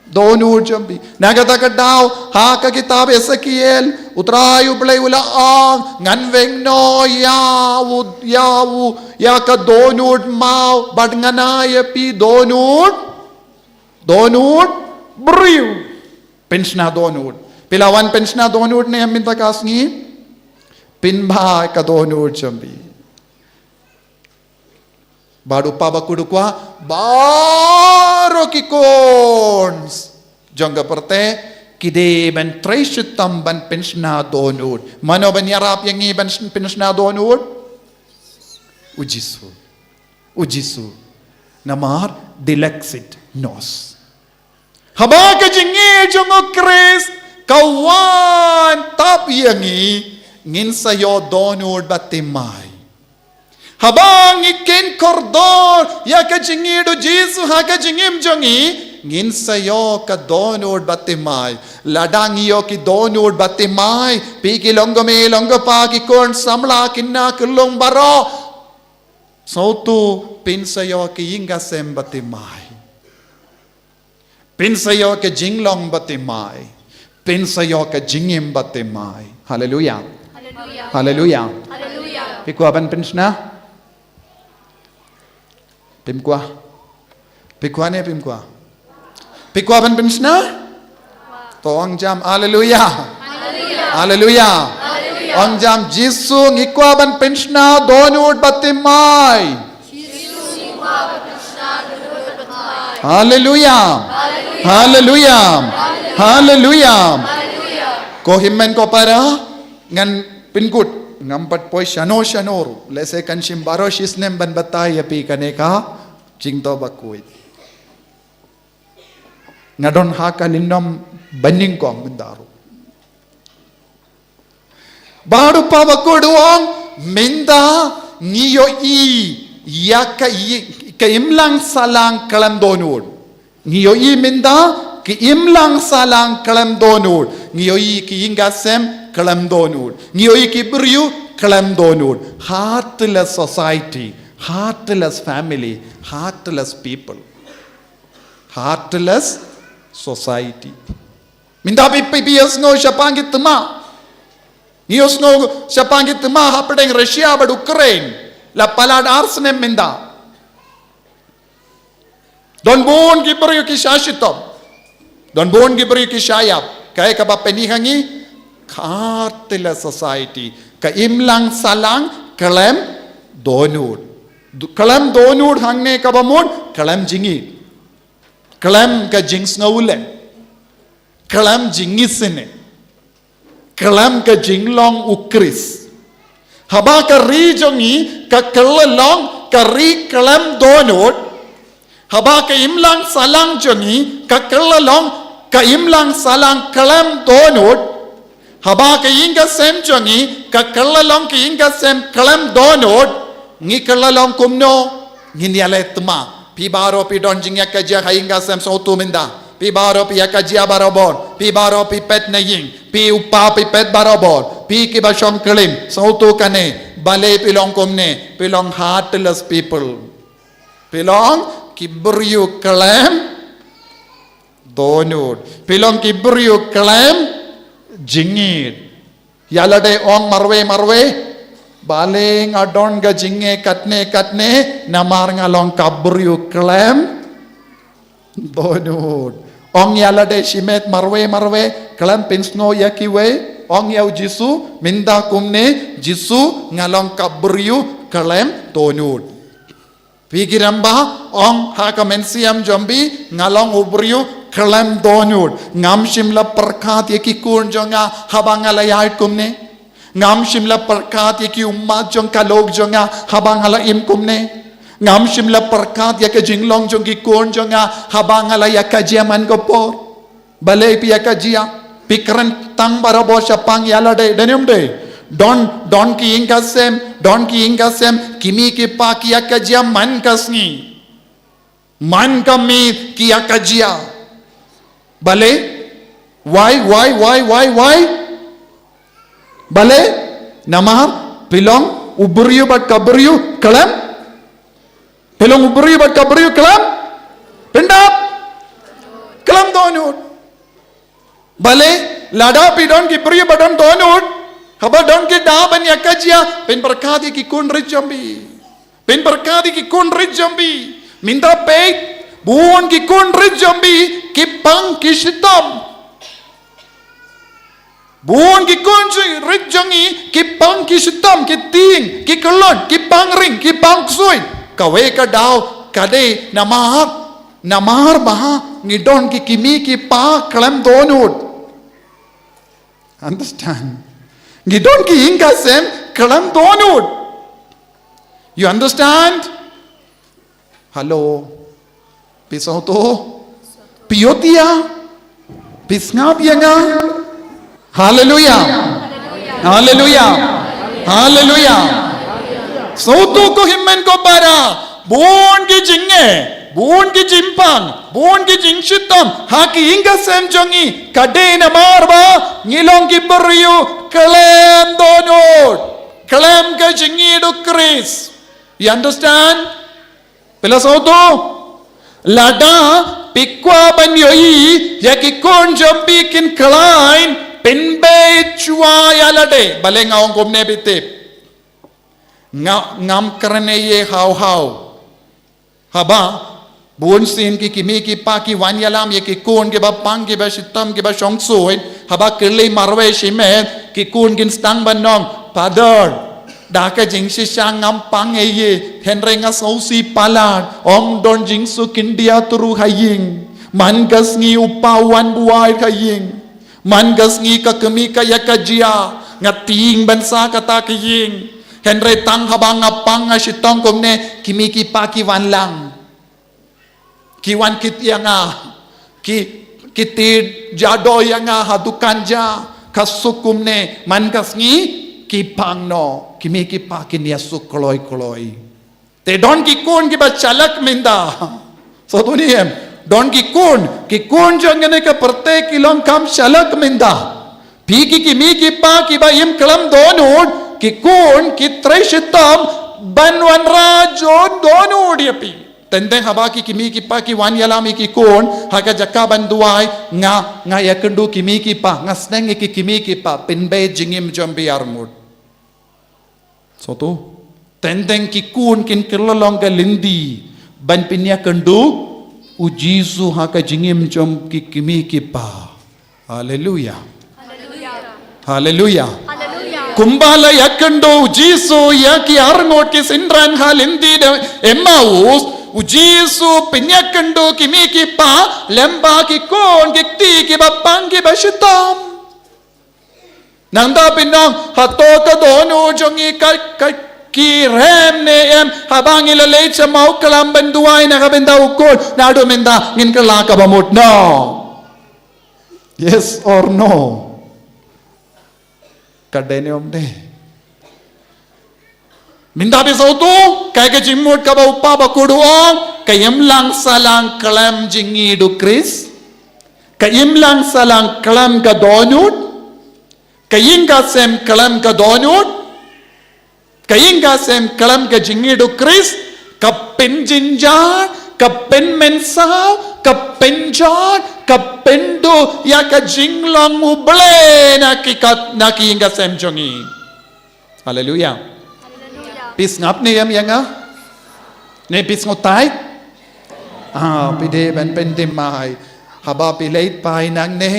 dohnud jong phi. Na kata ka daw, ha ka kitab Esekiel, u Trai u Blei u la ong, ngan weng noh ïa u, ïa u, ïa ka dohnud maw, bad ngan ai ïa phi dohnud, dohnud briew. Pynshna dohnud. Phi la wan pynshna dohnud ne em mynta ka sngi? Pynbha ka dohnud jong phi. Bad u Kpa Bakhuid u kwah, baroh ki khun jong ka pyrthei, ki dei ban trei shitom ban pynshna dohnud. Mano ban ïarap ïa ngi ban sn-, pynshna dohnud? U Jisu. U Jisu. Namar, dilexit nos. Haba ka jingïeit jong u Khrist ka wan tap ïa ngi, ngin sa ïoh dohnud bad thymmai. Haba ngi khein kordor ïa ka jingïeit u Jisu ha ka jingim jong ngi, ngin sa ïoh ka dohnud bad thymmai. Lada ngi ïoh ki dohnud bad thymmai, phi ki long kmie long kpa, ki khun samla, ki khynnah ki long baroh, sngewthuh, phin sa ïoh ki ïing ki sem bad thymmai. Phin sa ïoh ka jinglong bad thymmai. Phin sa ïoh ka jingim bad thymmai. Haleluya. Haleluya. Haleluya. Haleluya. Phi kwah ban pynshna? Phim kwah? Phi kwah ne phim kwah? Phi kwah ban pynshna? To ong jam. Haleluya. Haleluya. Haleluya. Haleluya. Ong jam, Jisu, ngi kwah ban pynshna dohnud bad thymmai. Haleluya. Haleluya. Haleluya. Ko hynmen ko para, ngan pynkut, ngam pat poi shano shano ruh. Lehse kan shim baroh shisnem ban batai ïa phi kane ka jingthoh bakhuid. Nga don ha ka lynnong banyngkong mynta ruh. Bad u Paul bakhuid u ong, mynta ngi ïohi ïa ka i-, ka imlang sahlang khlem dohnud. Ngi ïohi mynta ka imlang sahlang khlem dohnud. Ngi ïohi ki ïing ki sem khlem dohnud. Ngi ïohi ki briew khlem dohnud. Heartless society, heartless family, heartless people. Heartless society. Mynta phi, phi, phi ïohsngew shaphang ki thma. Ngi ïohsngew shaphang ki thma hapdeng Russia bad Ukraine. La palat ar snem mynta. Don bun ki briew ki shah shitom. Don bun ki briew ki shah ïap. Kaei kaba pyni ha ngi? Heartless society. Ka imlang sahlang khlem dohnud. Du-, khlem dohnud hangne kaba mut, khlem jingïeit. Khlem ka jingsngewlem. Khlem jingisynei. Khlem ka jinglong u Khrist. Haba ka ri jong ngi ka kylla long ka ri khlem dohnud. Haba ka imlang sahlang jong ngi ka kylla long ka imlang sahlang khlem dohnud. Haba ka ïing ka sem jong ngi ka kylla long ka ïing ka sem khlem dohnud. Ngi kylla long kumno? Ngin ïaleh thma. Phi baroh phi don jingïakajia ha ïing ka sem sngewthuh mynta. Phi baroh phi ïakajia barabor. Phi baroh phi peit na ïing. Phi u pa phi peit barabor. Phi kiba shong klim sngewthuh kane. Balei phi long kumne? Phi long heartless people. Phi long ki briew khlem dohnud. Phi long ki briew khlem jingïeit. Ïa lade ong marwei marwei. Balei nga don ka jingeh katne katne, namar nga long ka briew khlem dohnud. Ong ïa lade shimet marwei marwei, khlem pynsngew ïa kiwei. Ong ïa u Jisu mynta kumne, Jisu, nga long ka briew khlem dohnud. Phi kyrmen ba ong ha ka mynsiem jong phi, nga long u briew khlem dohnud. Ngam shym la pyrkhat ïa ki khun jong nga haba nga la ïaid kumne. Ngam shym la pyrkhat ïa ki ummat jong ka lok jong nga haba nga la im kumne. Ngam shym la pyrkhat ïa ka jinglong jong ki khun jong nga haba nga la ïakajia man ka por. Balei phi ïakajia? Phi kren tang barabor shaphang ïa lade, dei ne ym dei? Don, don ki ïing ka sem, don ki ïing ka sem, ki mei ki pa ki ïakajia man ka sngi. Man ka miet ki ïakajia. Balei? Why, why, why, why, why? Balei? Namar phi long u briew bad ka briew khlem Phi long u briew bad ka briew khlem, pyndap, khlem dohnud. Balei? Lada phi don ki briew ba don dohnud, haba don ki daw ban ïakajia, phin pyrkhat ïa ki khun rit jong phi. Phin pyrkhat ïa ki khun rit jong phi. Mynta peit, bun ki khun rit jong phi ki pang ki shitom. Bun ki khun rit jong ngi ki pang ki shitom, ki tieng, ki khlot, ki pang ring, ki pang ksuid. Kawei ka daw ka dei namar, namar ba ngi don ki kmie ki kpa khlem dohnud. Understand? Ngi don ki ïing ki sem khlem dohnud. You understand? Hello. Phi sngewthuh? Phi ïohi ïa, phi sngap ïa nga. Haleluya. Haleluya. Haleluya. Sngewthuh ko hynmen ko para, bun ki jingeh, bun ki jingpang, bun ki jingshitom ha ki ïing ka sem jong ngi, ka dei namar ba ngi long ki briew khlem dohnud, khlem ka jingïeit u Khrist. You understand? Phi la sngewthuh? Lada phi kwah ban ïohi ïa ki khun jong phi kin khlaiñ, pynbeit shuwa ïa lade. Balei nga ong kumne, phi tip? Nga, ngam kren ïa haw haw. Haba bun sien ki kmie ki kpa ki wan ïalam ïa ki khun kiba pang, kiba shitom, kiba shong suid, haba kylli marwei shimet, ki khun kin sdang ban ong, Father, da ka jingshisha ngam pang ei ei, hynrei nga sngewsih palat, ym don jingsuk khyndiat ruh ha ïing. Man ka sngi u pa u wan buaid ha ïing. Man ka sngi ka kmie ka ïa ka jia, nga tieng ban sah kata ka ïing. Hynrei tang haba nga pang nga shitom kumne, ki kmie ki kpa ki wan lang. Ki wan kit ïa nga, ki, ki tied jado ïa nga ha dukan ja, ka suk kumne, man ka sngi ki pang noh, ki kmie ki kpa kin ïa suk kloi kloi. Te don ki khun kiba shalak mynta. Sngewthuh ne em? Don ki khun, ki khun jong kane ka pyrthei ki long kam shalak mynta. Phi ki kmie ki kpa kiba im khlem dohnud, ki khun ki trei shitom ban wanrah jingdohnud ïa phi. Teng teng haba ki kmie ki kpa ki wan ïalam ïa ki khun ha ka jaka ban duwai, nga, nga ïakynduh kmie ki kpa, nga sneng ïa ki kmie ki kpa, pynbeit jingim jong phi arngut. Sngewthuh? Teng teng ki khun kin kylla long ka lynti ban pynïakynduh u Jisu ha ka jingim jong ki kmie ki kpa. Haleluya. Haleluya. Haleluya. Kumba la ïakynduh u Jisu ïa ki arngut ki synran ha lynti da Emmaus, u Jisu pynïakynduh ki kmie ki kpa lem bad ki khun ki kti kiba pang kiba shitom. Nangta phin ong, hato ka dohnud jong ngi ka, ka, ki rem ne em, haba ngi la leit sha Mawklam ban duwai na ka bynta u khun, naduh mynta ngin kylla kaba mut, no? Yes or no? Ka dei ne ym dei? Mynta phi sngewthuh, kaei ka jingmut kaba u pa ba khuid u ong, ka imlang sahlang khlem jingïeit u Khrist, ka imlang sahlang khlem ka dohnud, ka ïing ka sem khlem ka dohnud, ka ïing ka sem khlem ka jingïeit u Khrist, ka pynjynjar, ka pynmynsaw, ka pynjot, ka pynduh ïa ka jinglong U Blei na ki kat, na ki ïing ka sem jong ngi. Haleluya. Haleluya. Phi sngap ne em ïa nga? Ne phi sngewthuh? Ah, phi dei ban pynthymmai. Haba phi leit phai nangne,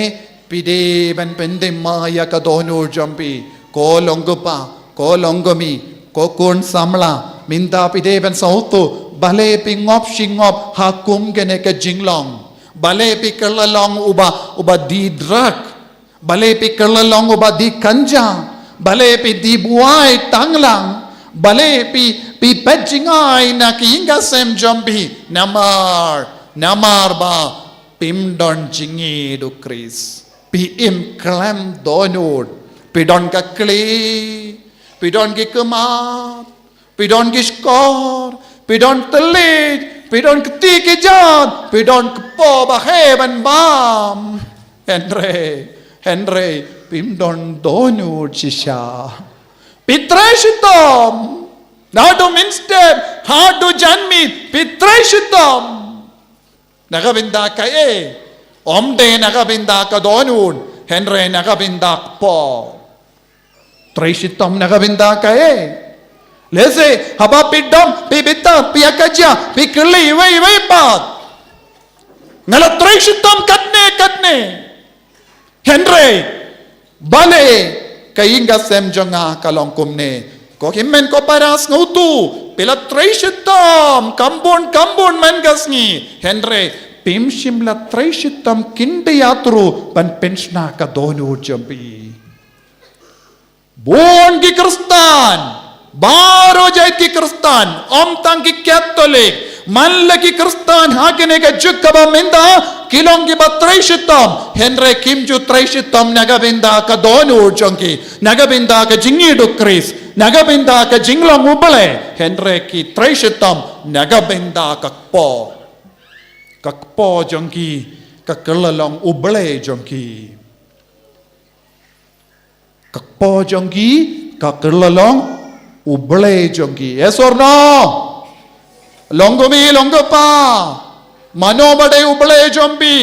phi dei ban pynthymmai ïa ka dohnud jong phi. Ko long kpa, ko long kmie, ko khun samla. Mynta phi dei ban sngewthuh, balei phi ngop shi ngop ha kum kane ka jinglong. Balei phi kylla long uba, uba die drug. Balei phi kylla long uba die ganja, balei phi die buaid tang lang, balei phi, phi peit jngai na ki ïing ka sem jong phi, namar, namar ba phim don jingïeit u Khrist. Phi im khlem dohnud, phi don ka khlieh, phi don ki khmat, phi don ki shkor, phi don thylliej, phi don kti ki jat, phi don kpoh ba heh ban bam. Hynrei, hynrei, phim don dohnud shisha. Phi trei shitom. Naduh mynstep haduh janmiet, phi trei shitom. Na ka bynta kaei? Ym dei na ka bynta ka dohnud, hynrei na ka bynta kpoh. Trei shitom na ka bynta kaei? Lehse haba phi dom, phi bitar, phi ïa ka jia, phi kylli iwei iwei pat, nga la trei shitom katne katne. Hynrei balei ka ïing ka sem jong nga ka long kumne? Ko hynmen ko para, sngewthuh, phi la trei shitom kham bun kham bun man ka sngi, hynrei phim shym la trei shitom khyndiat ruh ban pynshna ka dohnud jong phi. Bun ki Khristan, baroh jait ki Khristan, ym tang ki Katholik, Man la ki Khristan ha kane ka juk kaba mynta ki long kiba trei shitom, hynrei kim ju trei shitom na ka bynta ka dohnud jong ki, na ka bynta ka jingïeit u Khrist, na ka bynta ka jinglong U Blei, hynrei ki trei shitom na ka bynta ka kpoh. Ka kpoh jong ki ka kylla long U Blei jong ki. Ka kpoh jong ki ka kylla long U Blei jong ki. Yes or no? Long kumne, long kumta. Mano ba dei U Blei jong phi?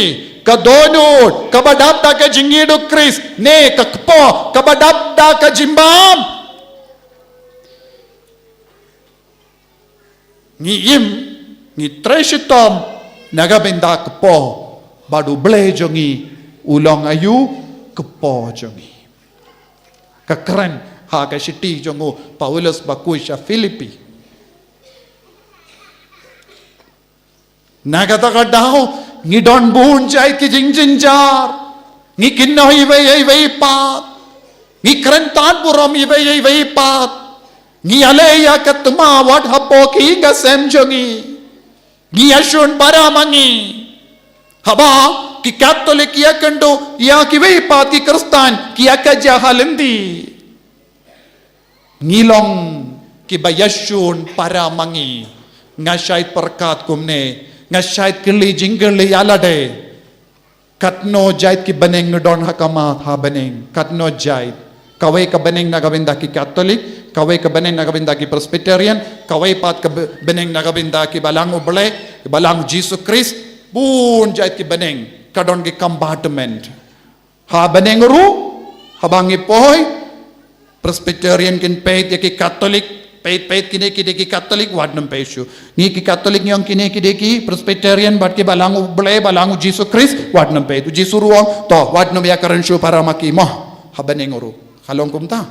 Ka dohnud kaba dap da ka jingïeit u Khrist, ne ka kpoh kaba dap da ka jingbam? Ngi im, ngi trei shitom na ka bynta ka kpoh, bad U Blei jong ngi u long aïu? Ka kpoh jong ngi. Ka kren ha ka shithi jong u Paulus bakhuid sha Philippi. Na kata ka daw ngi don bun jait ki jingjynjar, ngi kynnoh iwei ïa iwei pat, ngi kren tad burom iwei ïa iwei pat, ngi ïaleh ïa ka thma wat hapoh ki ïing ka sem jong ngi, ngi ïashun para ma ngi. Haba ki Katholik ki ïakynduh ïa kiwei pat ki Khristan, ki ïakajia ha lynti. Ngi long kiba ïashun para ma ngi. Nga shait pyrkhat kumne, nga shait kylli jingkylli ïa lade. Katno jait ki bneng ngi don ha khmat ha bneng? Katno jait? Kawei ka bneng na ka bynta ki Katholik, kawei ka bneng na ka bynta ki Presbyterian, kawei pat ka b-, bneng na ka bynta ki Balang U Blei, ki Balang Jisu Khrist. Bun jait ki bneng, ka don ki compartment. Ha bneng ruh, haba ngi poi, Presbyterian kin peit ïa ki Katholik, peit peit kine ki dei ki Katholik, wat nym peit shuh. Ngi ki Katholik ngi ong kine ki dei ki Presbyterian, bad ki Balang U Blei, Balang U Jisu Khrist, wat nym peit. U Jisu ruh u ong, to, wat nym ïakren shuh para ma ki mo. Ha bneng ruh. Ka long kumta.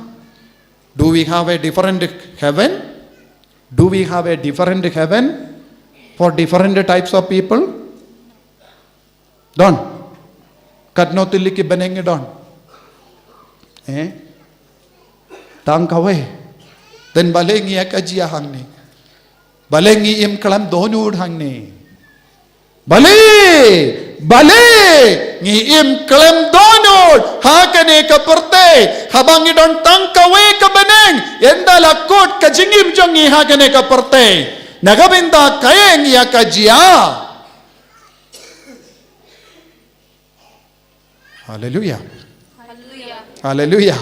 Do we have a different heaven? Do we have a different heaven for different types of people? Don. Katno tylli ki bneng ngi don? Eh? Tang kawei. Te balei ngi ïakajia hangne? Balei ngi im khlem dohnud hangne? Balei, balei ngi im khlem dohnud ha kane ka pyrthei? Haba ngi don tang kawei ka bneng, ynda la kut ka jingim jong ngi ha kane ka pyrthei, na ka bynta kaei ngi ïakajia? Haleluya. Haleluya. Haleluya.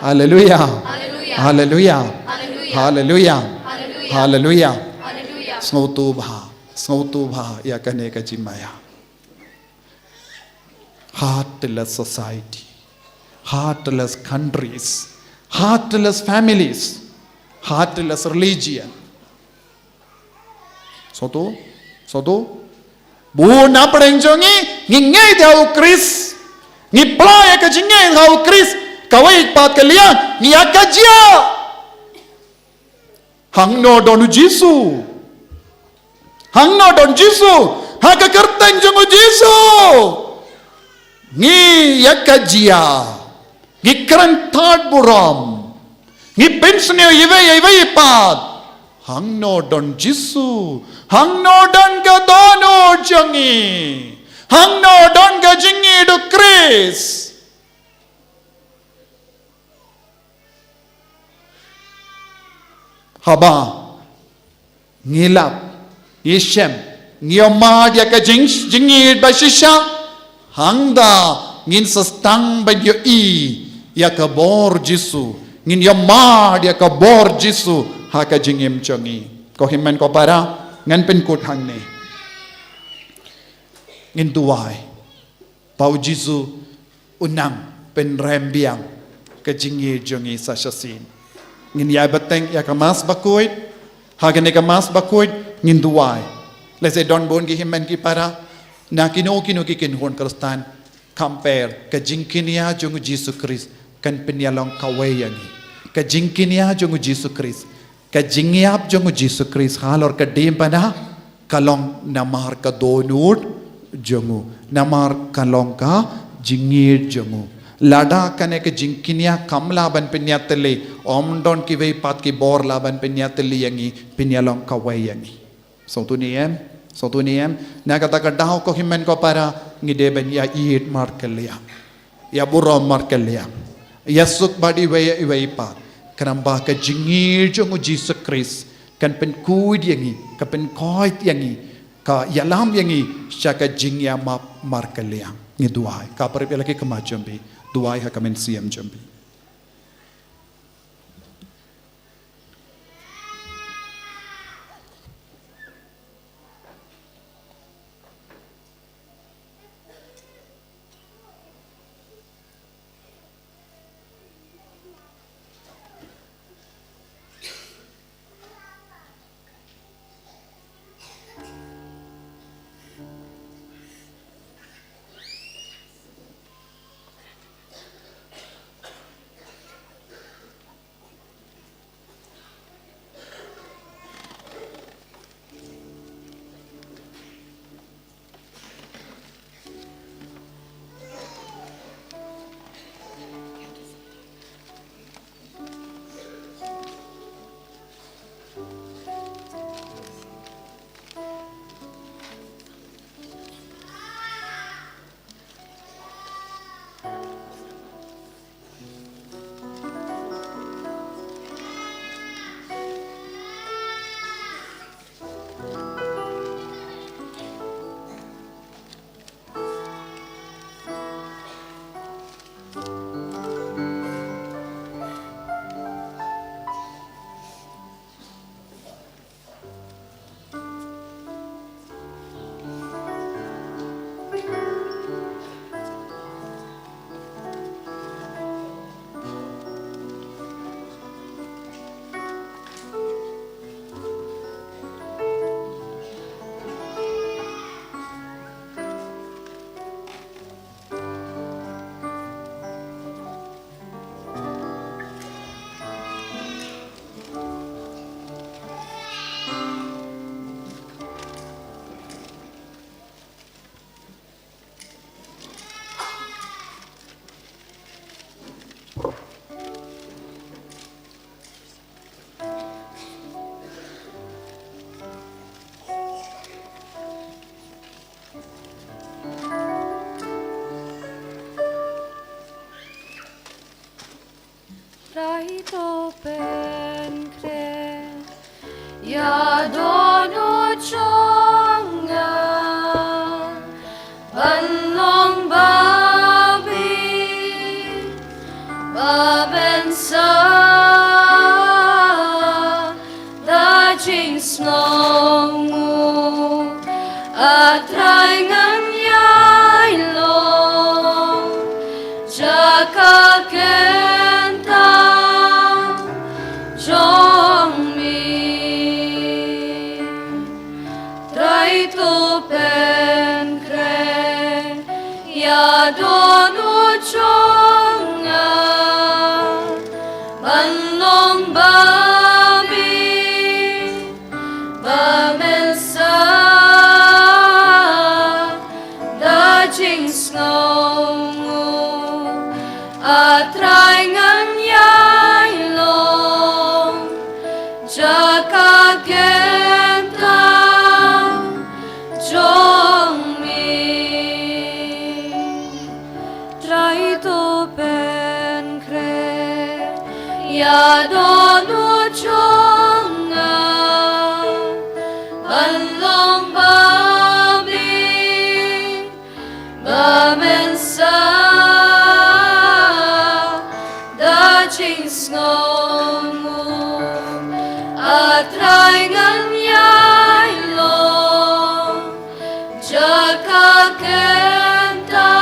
Haleluya. Haleluya. Haleluya. Haleluya. Haleluya. Haleluya. Haleluya. Sngewthuh bha. Sngewthuh bha ïa kane ka jingmaïa. Heartless society. Heartless countries. Heartless families. Heartless religion. Sngewthuh, sngewthuh. Bun na pdeng jong ngi, ngi ngeit ha u Khrist. Ngi pla ïa ka jingngeit ha u Khrist. Kawei pat ka liang, ngi ïakajia. Hangno don u Jisu? Hangno don Jisu? Ha ka kyrteng jong u Jisu. Ngi ïakajia. Ngi kren tad burom. Ngi pynsniew iwei ïa iwei pat. Hangno don Jisu? Hangno don ka dohnud jong ngi? Hangno don ka jingïeit u Khrist? Haba ngi lap, ngi shem, ngi ïohmad ïa ka jing, jingïeit ba shisha, hangta ngin sa sdang ban ïohi ïa ka bor Jisu, ngin ïohmad ïa ka bor Jisu ha ka jingim jong ngi. Ko hynmen ko para, ngan pynkut hangne. Ngin duwai ba u Jisu un nang pynrem biang ka jingïeit jong ngi sa shisien. Ngin ïai bteng ïa ka Mass bakhuid, ha kane ka Mass bakhuid ngin duwai. Lehse don bun ki hynmen ki para na kino kino ki kynhun Khristan, kham pher, ka jingkñia jong u Jisu Khrist kan pynïalong kawei ïa ngi. Ka jingkñia jong u Jisu Khrist, ka jingïap jong u Jisu Khrist halor ka diengphna, ka long namar ka dohnud jong u, namar ka long ka jingïeit jong u. Lada kane ka jingkñia kam lah ban pynïatylli, ym don kiwei pat ki bor lah ban pynïatylli ïa ngi, pynïalong kawei ïa ngi. Sngewthuh ne em, sngewthuh ne em. Na kata ka daw ko hynmen ko para, ngi dei ban ïa ïeit markylliang, ïa burom markylliang, ïa suk bad iwei iwei pat. Khnang ba ka jingïeit jong u Jisu Khrist kan pynkhuid ïa ngi, ka pynkhuid ïa ngi, ka ïalam ïa ngi sha ka jingïamap markylliang. Ngi duwai. Ka parep ïa la ki khmat jong phi, duwai ha ka mynsiem jong phi. Trai to pynkhreh ïa dohnud jong nga ban long babi ba mynsaw da jingsngewnguh. A Trai, ngan ïai long jaka kynta jong me. Trai to pynkhreh ïa dohnud jong nga ban long babi ba mynsaw da jingsngewnguh. A Trai, ngan ïai long jaka kynta jong me. Trai to pynkhreh ïa dohnud jong nga ban long babi ba mynsaw da jingsngewnguh. A Trai, ngan ïai long jaka kynta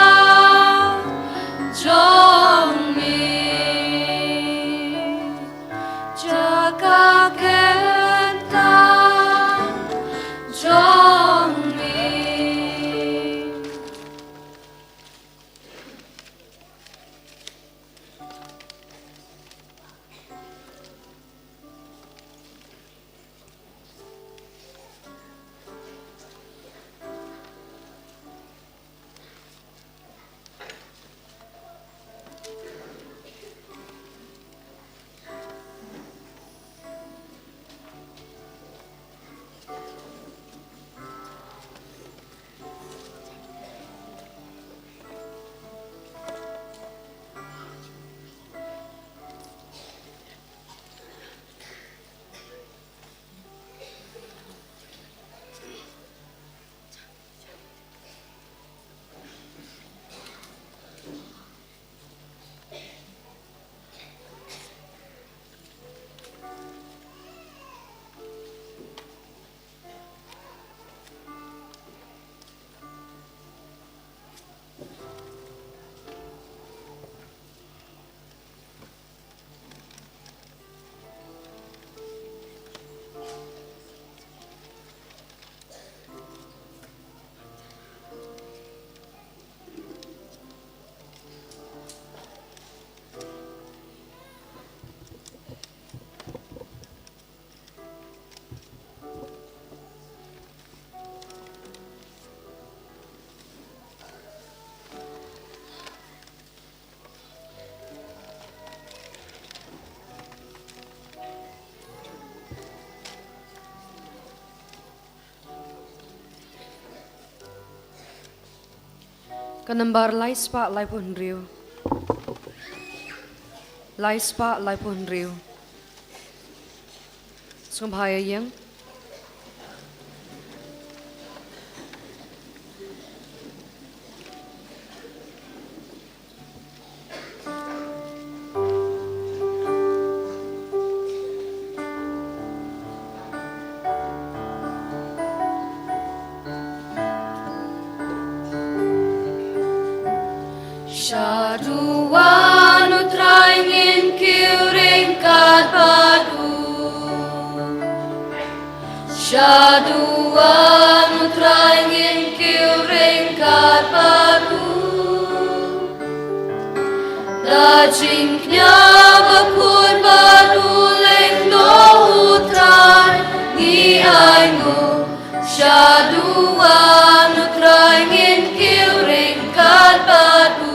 jong me. Jaka Ka nambar lai spah laiphew hynriew. Lai spah laiphew hynriew. Sngewbha ïa ïeng. Shaduwan u Trai ngin kiew ryngkat bad u. Shaduwan u Trai ngin kiew ryngkat bad u. Da jingkñia bakhuid bad u lyngdoh u Trai ngi ainguh. Shaduwan u Trai ngin kiew ryngkat bad u.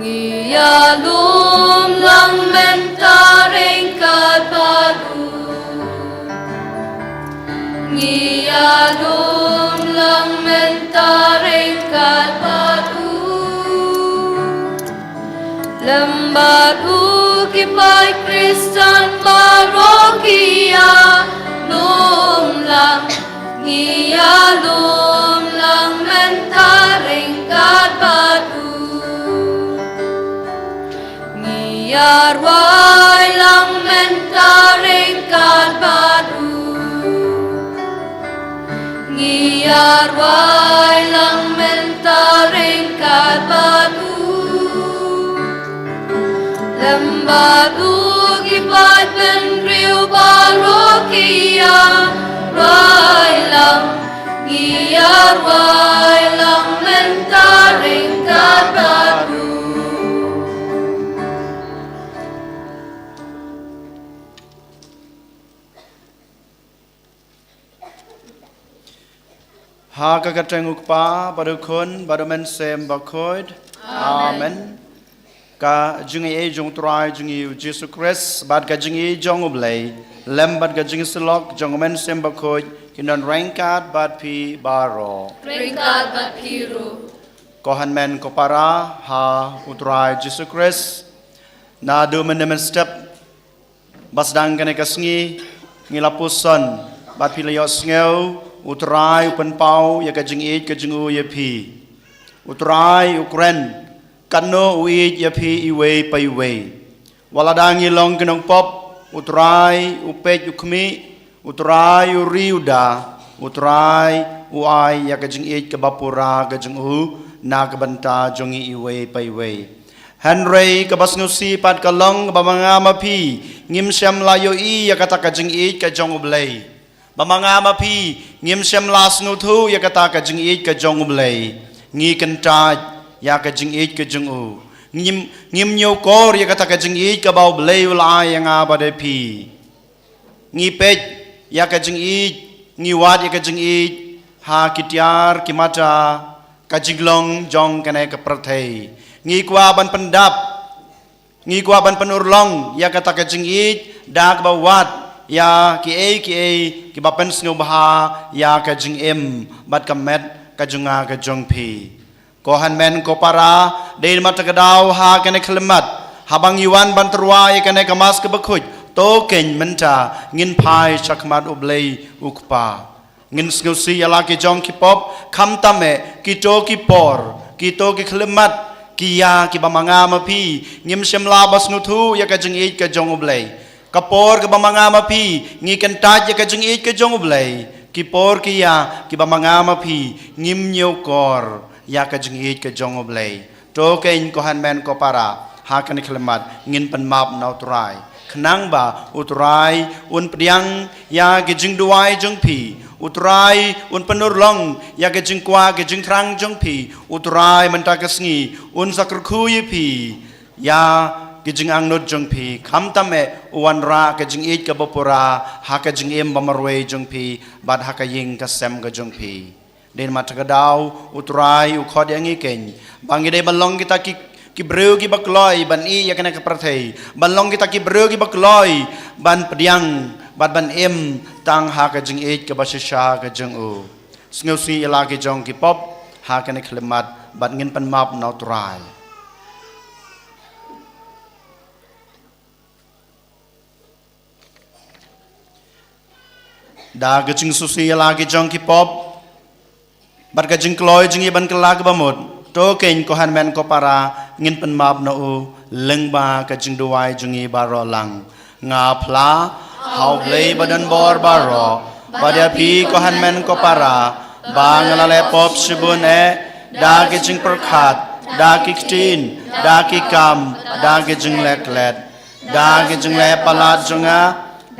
Ngi ïalum lang mynta ryngkat bad u. Ngi ïalum lang mynta ryngkat bad u. Lem bad u ki paid Khristan baroh ki ïalum lang. Ngi ïalum lang mynta ryngkat bad u. Ngi ïarwai lang mynta ryngkat bad u. Ngi ïarwai lang mynta ryngkat bad u. Lem bad u ki paid bynriew baroh ki ïarwai lang. Ngi ïarwai lang mynta ryngkat bad u. Ha ka kyrteng u Kpa, bad u Khun, bad u Mynsiem Bakhuid. Amen. Ka jingaiei jong u Trai jong ngi u Jisu Khrist, bad ka jingaiei jong u Blei, lem bad ka jingsyllok jong u Mynsiem Bakhuid, kin don ryngkat bad phi baroh. Ryngkat bad phi ruh. Ko hynmen ko para ha u Trai Jisu Khrist, naduh mynne mynstep ba sdang kane ka sngi, ngi la puson, bad phi la ïohsngew, u Trai u pynpaw ïa ka jingïeit ka jong u ïa phi. U Trai u kren, katno u ïeit ïa phi iwei pa iwei. Wat lada ngi long ki nongpop, u Trai u peit u khmih, u Trai u ri u da, u Trai u ai ïa ka jingïeit kaba pura ka jong u na ka bynta jong ngi iwei pa iwei. Hynrei kaba sngewsih pat ka long ba ma nga ma phi ngim shym la ïohi ïa kata ka jingïeit ka jong u Blei. Ba ma nga ma phi ngim shym la sngewthuh ïa kata ka jingïeit ka jong u Blei. Ngi kyntait ïa ka jingïeit ka jong u. Ngim, ngim ñiewkor ïa kata ka jingïeit kaba u Blei u la ai ïa nga bad ïa phi. Ngi peit ïa ka jingïeit, ngi wad ïa ka jingïeit ha ki tiar ki mata ka jinglong jong kane ka pyrthei. Ngi kwah ban pyndap, ngi kwah ban pynurlong ïa kata ka jingïeit da kaba wad ïa kiei kiei kiba pynsngewbha ïa ka jingim bad ka met ka jong nga ka jong phi. Ko hynmen ko para, dei namar kata ka daw ha kane ka khyllipmat, haba ngi wan ban tyrwa ïa kane ka Mass kaba khuid, to keiñ mynta ngin phai shakhmat u Blei u Kpa. Ngin sngewsih ïa la ki jong ki pop, khamtam eh kito ki por, kito ki khyllipmat, ki ïa kiba ma nga ma phi ngim shym la ba sngewthuh ïa ka jingïeit ka jong u Blei. Ka por kaba ma nga ma phi ngi kyntait ïa ka jingïeit ka jong u Blei. Ki por ki ïa kiba ma nga ma phi ngim ñiewkor ïa ka jingïeit ka jong u Blei. To keiñ ko hynmen ko para, ha kane ka khyllipmat ngin pynmap na u Trai. Khnang ba u Trai un pdiang ïa ki jingduwai jong phi. U Trai un pynurlong ïa ki jingkwah ki jingthrang jong phi. U Trai mynta ka sngi un sa kyrkhu ïa phi. Ïa ki jingangnud jong phi, khamtam eh u wanrah ka jingïeit kaba pura ha ka jingim ba marwei jong phi, bad ha ka ïing ka sem ka jong phi. Dei namar kata ka daw, u Trai u khot ïa ngi keiñ ba ngi dei ban long kita ki, ki briew kiba kloi ban ïeh ïa kane ka pyrthei, ban long kita ki briew kiba kloi ban pdiang bad ban im tang ha ka jingïeit kaba shisha ka jong u. Sngewsih ïa la ki jong ki pop, ha kane ka khyllipmat bad ngin pynmap na U Trai. Da ka jingsngewsih ïa la ki jong ki pop bad ka jingkloi jong ngi ban kylla kaba mut, to keiñ ko hynmen ko para ngin pynmap na u lyngba ka jingduwai jong ngi baroh lang. Nga phla ha U Blei badonbor baroh, bad ïa phi ko hynmen ko para, ba nga la leh pop shibun eh, da ki jingpyrkhat, da ki ktien, da ki kam, da ki jingleh klet, da ki jingleh palat jong nga,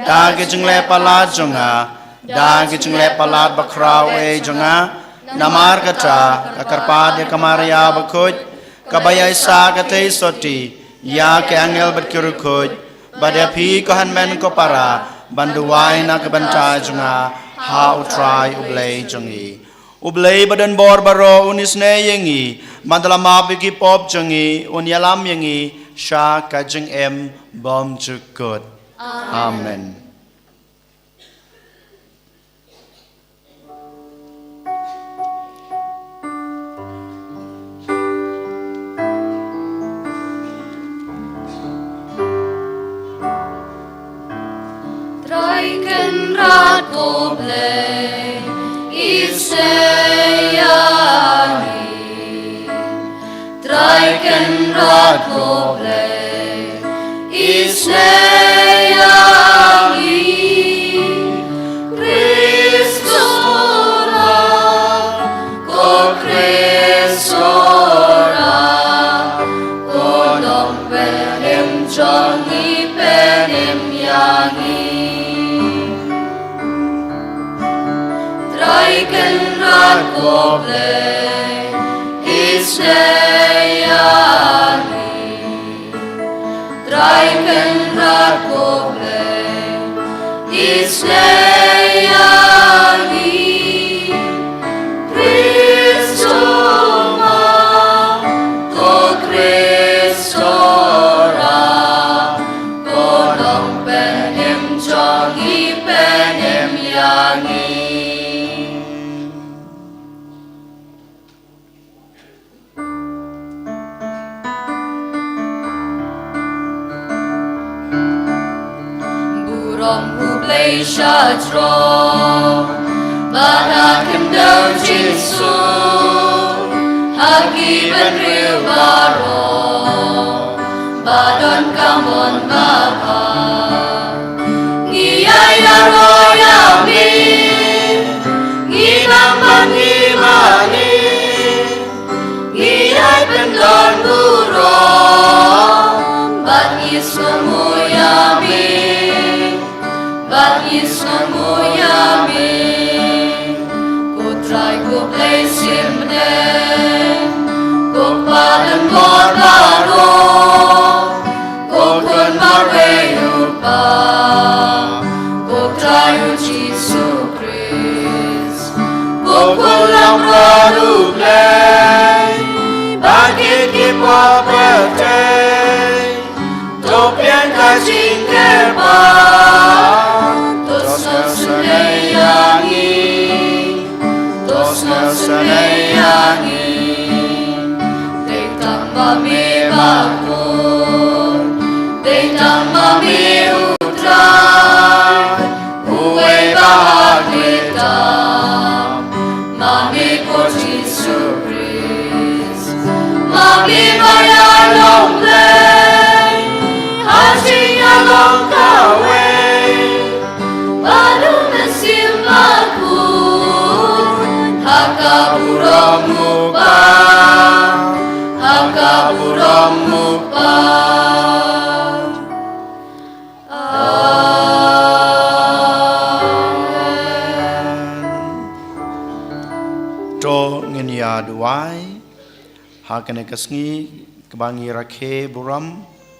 da ki jingleh palat jong nga, da ki jingleh palat bakhraw eh jong nga. Namar kata nga kyrpad ïa ka Maria bakhuid, kaba ïaishah katei sotti ïa ki angel bad ki riewkhuid, bad ïa phi ko hynmen ko para, ban duwai na ka bynta jong nga ha U Trai U Blei jong ngi. U Blei badonbor baroh un isynei ïa ngi, bad da la map ïa ki pop jong ngi un ïalam ïa ngi sha ka jingim bymjukut. Amen. Trai Kynrad ko Blei, isynei ïa ngi. Trai Kynrad ko Blei, isynei ïa ngi. Khrist u rai, ko Khrist u rai, ko don pynïap jong ngi, pynïap ïa ngi. Trai Kynrad ko Blei, isynei ïa ngi. Trai Kynrad ko Blei, isynei ïa ngi. Khrist u rai, ko Khrist u rai, ko don pynïap jong ngi, pynïap ïa ngi. Burom U Blei sha jrong, bad ha khyndew jingïasuk, ha ki bynriew baroh, ba don ka mon babha. Ngi ïai ïaroh ïa me, ngi nang ban ngi mane. Ngi ïai pyndon burom, bad ngi sngewnguh ïa me, bad ngi sngewnguh ïa me. Ko Trai ko Blei syriem bneng, ko Kpa donbor baroh, ko Khun marwei u Kpa, ko Trai u Jisu Khrist, ko Khun lamrar U Blei, bad ki ki pop pyrthei, to pdiang ka jingkyrpad, to sngewsynei ïa ngi, to sngewsynei ïa ngi. Dei tang ma me bakhuid, dei tang ma me U Trai, uwei ba ha khlieh tam, ma me ko Jisu Khrist, ma me ba ïalong Blei ha jingïalong kawei, bad U Mynsiem Bakhuid, ha ka burom U Kpa, ha ka burom U Kpa. Amen. To ngin ïa duwai ha kane ka sngi kaba ngi rakhe burom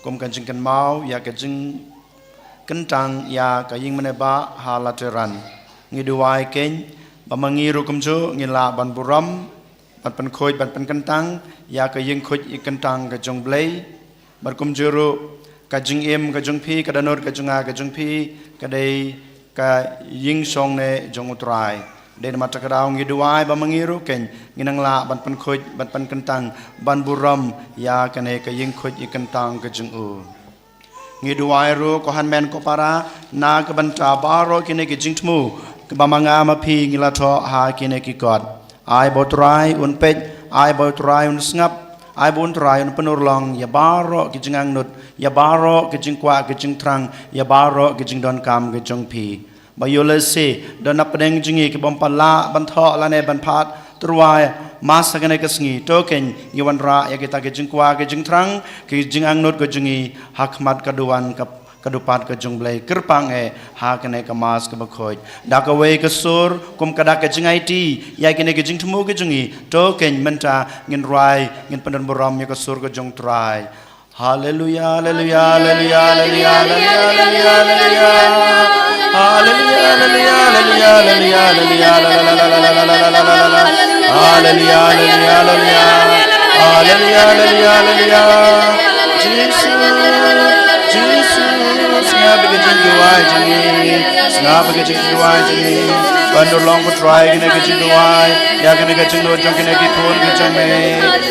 kum ka jingkynmaw ïa ka jingkyntang ïa ka ïingmane bah ha Lateran. Ngi duwai keiñ ba ma ngi ruh kumjuh ngin lah ban burom, ban pynkhuid, ban pynkyntang ïa ka ïingkhuid ïingkyntang ka jong U Blei. Bad kumjuh ruh ka jingim ka jong phi, ka dohnud ka jong nga ka jong phi, ka dei ka ïingshong ne jong U Trai. Dei namar kata ka daw ngi duwai ba ma ngi ruh kein ngin nang lah ban pynkhuid, ban pynkyntang, ban burom ïa kane ka ïing khuid ïing kyntang ka jong u. Ngi duwai ruh ko hynmen ko para na ka bynta baroh kine ki jingthmu kiba ma nga ma phi ngi la thoh ha kine ki kot. Ai ba u Trai un peit, ai ba u Trai un sngap, ai ba u Trai un pynurlong ïa baroh ki jingangnud, ïa baroh ki jingkwah ki jingthrang, ïa baroh ki jingdonkam ki jong phi. Ba ïoh lehse don na pdeng jong ngi ki bym pat lah ban thoh lane ban phah tyrwa mas ha kane ka sngi. To kein ngi wanrah ïa kita ki jingkwah ki jingthrang ki jingangnud ka jong ngi ha khmat ka duwan ka, ka dupat ka jong U Blei. Kyrpang eh ha kane ka mas kaba khuid da kawei ka sur kum ka dak ka jingaiti ïa kine ki jingthmu ki jong ngi. To kein mynta ngin rwai, ngin pyndon burom ïa ka sur ka jong U Trai. Haleluya, haleluya, haleluya, haleluya, haleluya, haleluya. Haleluya, haleluya, haleluya, haleluya, haleluya, haleluya, haleluya. Haleluya, haleluya, haleluya. Haleluya, haleluya, haleluya. Jisu, Jisu, sngap ïa ka jingduwai jong ngi. Sngap ïa ka jingduwai jong ngi. Ban urlong ko Trai kine ki jingduwai ïa kine ki jingduwai jong kine ki khun ki jong me.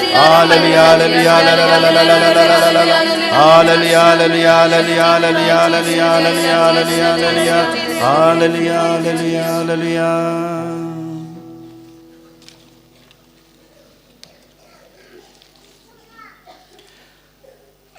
Haleluya, haleluya, haleluya, haleluya, haleluya. Haleluya, haleluya, haleluya, haleluya, haleluya, haleluya, haleluya. Haleluya, haleluya, haleluya.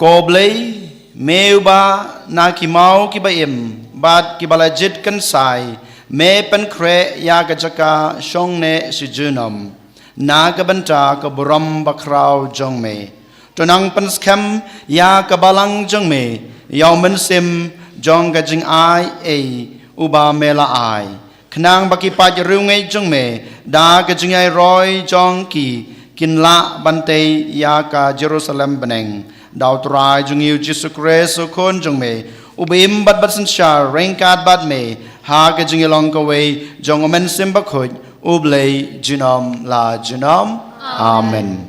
Ko Blei, me uba na ki maw kiba im bad kiba la jied kynsai, me pynkhreh ïa ka jaka shong neh shi junom na ka bynta ka burom bakhraw jong me. To nang pynskhem ïa ka balang jong me ïa u mynsiem jong ka jingai ei uba me la ai, khnang ba ki paid riewngeit jong me da ka jingïaroh jong ki kin lah ban tei ïa ka Jerusalem bneng. Da u Trai jong ngi u Jisu Khrist u Khun jong me, uba im bad bad synshar ryngkat bad me ha ka jingïalong kawei jong u Mynsiem Bakhuid, U Blei junom la junom. Amen.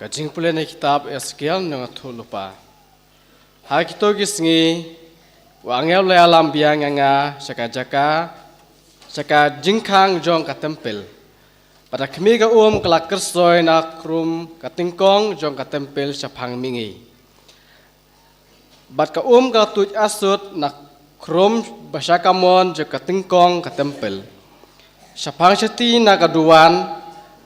Ka jingpule na kitab Esekiel nong a thuh lupa. Ha kito ki sngi, u angel u la ïalam biang ïa nga sha ka jaka, sha ka jingkhang jong ka templ. Bad ha khmih ka um ka la kyrsoi na khrum ka tyngkong jong ka templ shaphang mihngi. Bad ka um ka la tuid asut na khrum ba sha kamon jong ka tyngkong ka templ. Shaphang shati na ka duwan,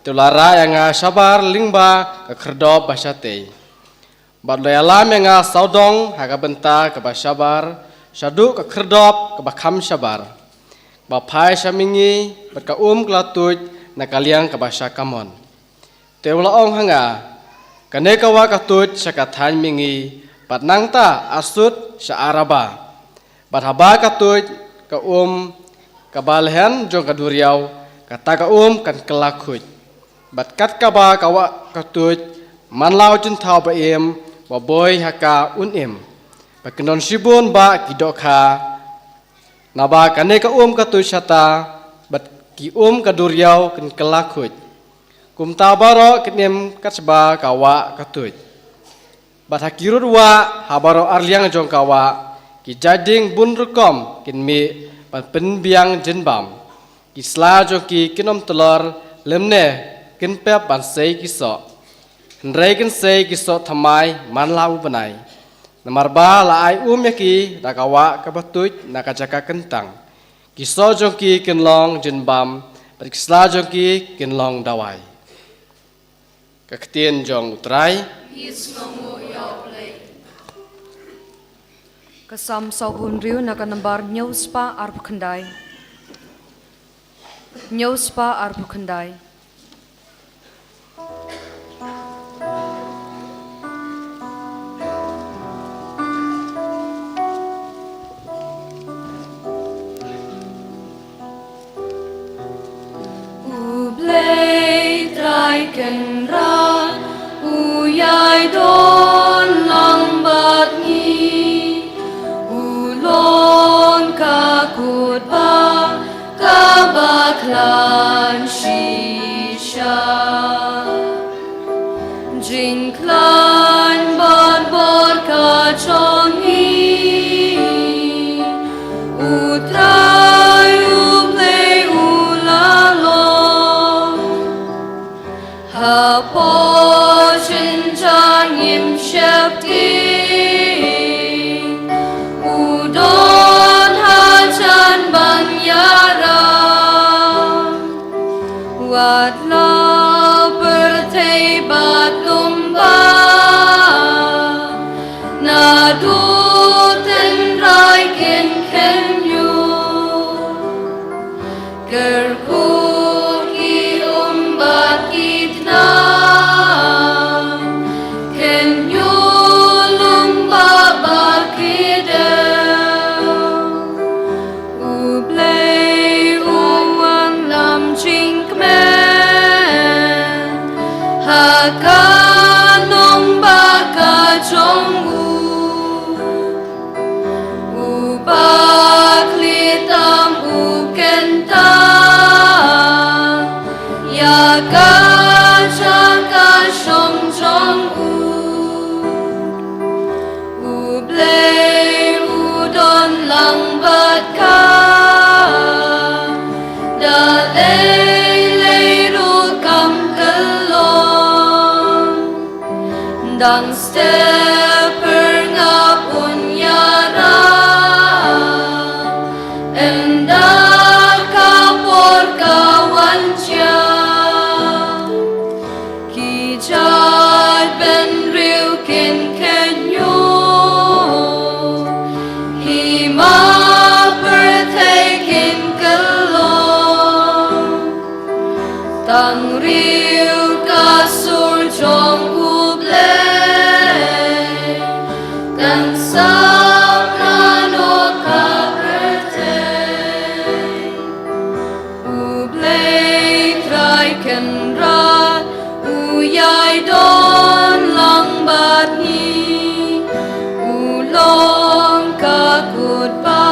te u la rah ïa nga shabar lyngba ka khyrdop ba shatei. Bad u la ïalam ïa nga sawdong ha ka bynta kaba shabar shaduh ka khyrdop kaba kham shabar, ba phai sha mihngi, bad ka um ka la tuid na ka liang kaba sha kamon. Te u la ong ha nga, kane ka wah ka tuid sha ka thaiñ mihngi, bad nangta asut sha Araba. Bad haba ka tuid ka um kaba lehen jong ka duriaw, kata ka um kan kylla khuid. Bad kat kaba ka wah ka tuid, man la u jingthaw ba im ba boi ha ka un im. Ba kin don shibun bah ki dohkha, naba kane ka um ka tuid shata, bad ki um ka duriaw kin kylla khuid. Kumta baroh kin im kat shaba ka wah ka tuid. Bad ha ki rud wah ha baroh arliang jong ka wah, ki jaiñdieng bun rukom kin mih ban pynbiang jingbam. Ki sla jong ki kin ym tlor, lymne kin pep ban sei ki soh. Hynrei kin sei ki soh thymmai man la u bnai. Namar ba la ai um ïa ki da ka wah kaba tuid na ka jaka kyntang. Ki soh jong ki kin long jingbam, bad ki sla jong ki kin long dawai. Ka ktien jong u Trai. Ka Salm sawphew hynriew na ka nambar hynñiew spah arphew khyndai. Hynñiew spah arphew khyndai. Kynrad u ïai don lang bad ngi, u long ka kut ba kaba khlaiñ shisha. Jingkhlaiñ bad bor ka jong ngi, u Trai u Blei u la long. Hapoh jynjar ngim sheptieng, u don hajan ban ïarap. Wat la pyrthei bad kumba, naduh tynrai kin kynñiuh. Kyrkhu ki um bad ki tnat, kynñiuh lyngba bad ki dew. U Blei u wallam jingkmen ha ka nongbah ka jong u. U bakli tam u kynta ïa ka jaka shong jong u. U Blei u don lang bad ka da lei lei ruh kam kyllon. Dang step pyrngap un ïarap, ynda ka por ka wan jia. Ki jaitbynriew kin kynñiuh, hima pyrthei kin kyllon. Tang riew ka sur jong U Blei kan sap na noh ka pyrthei. U Blei Trai Kynrad u ïai don lang bad ngi, u long ka kut ba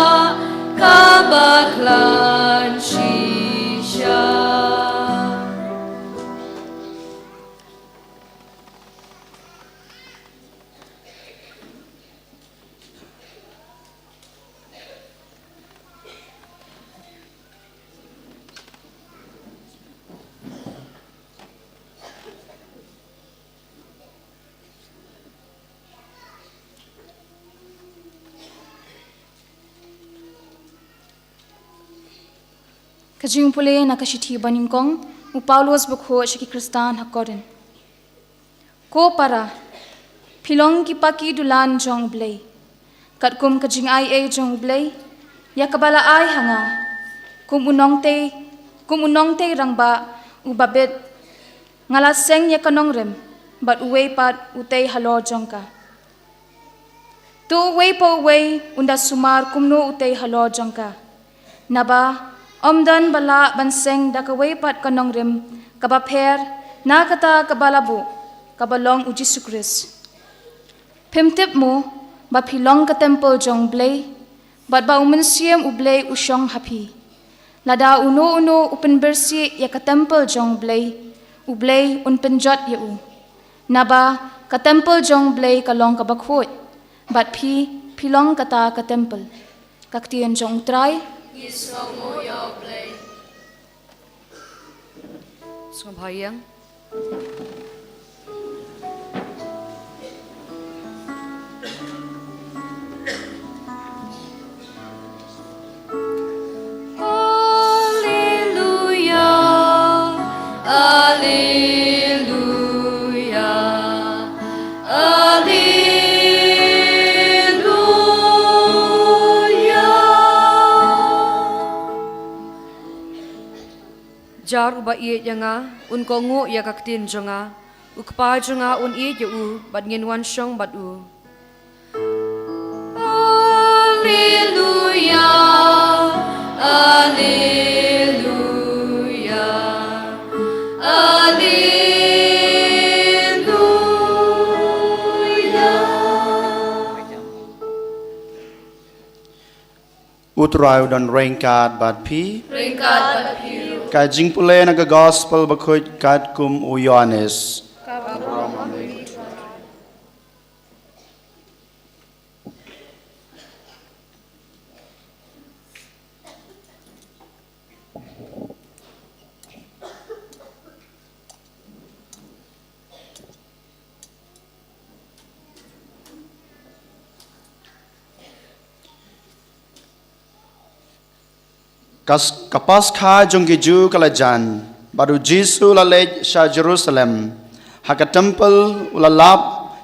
kaba khlaiñ shisha. Ka jingpule na ka shithi banyngkong u Paulus bakhuid sha ki Khristan ha Korinth. Ko para, phi long ki paki dulan jong U Blei. Katkum ka jingaiei jong U Blei ïa kaba la ai ha nga, kum u nongtei, kum u nongtei rangbah uba bit, nga la seng ïa ka nongrim bad uwei pat u tei halor jong ka. To uwei pa uwei un da sumar kumno u tei halor jong ka. Naba ym don ba lah ban seng da kawei pat ka nongrim kaba pher na kata kaba la buh, kaba long U Jisu Khrist. Phim tip mo ba phi long ka templ jong U Blei, bad ba U Mynsiem U Blei u shong ha phi? Lada uno uno u pynbieit ïa ka templ jong U Blei, U Blei un pynjot ïa u. Naba ka templ jong U Blei ka long kaba khuid, bad phi, phi long kata ka templ. Ka ktien jong U Trai. Sngewbha ïa. Alleluia, alleluia, alleluia. Jar uba ïeit ïa nga un kohnguh ïa ka ktien jong nga. U Kpa jong nga un ïeit ïa u bad ngin wan shong bad u. Alleluia, alleluia, alleluia. U Trai u don ryngkat bad phi. Ryngkat bad phi. Ka jingpule na ka Gospel bakhuid katkum u Ïoannis. Ka burom ha phi, Trai. Ka s-, ka Paskha jong ki Jiw ka la jan, bad u Jisu u la leit sha Jerusalem. Ha ka templ u la lap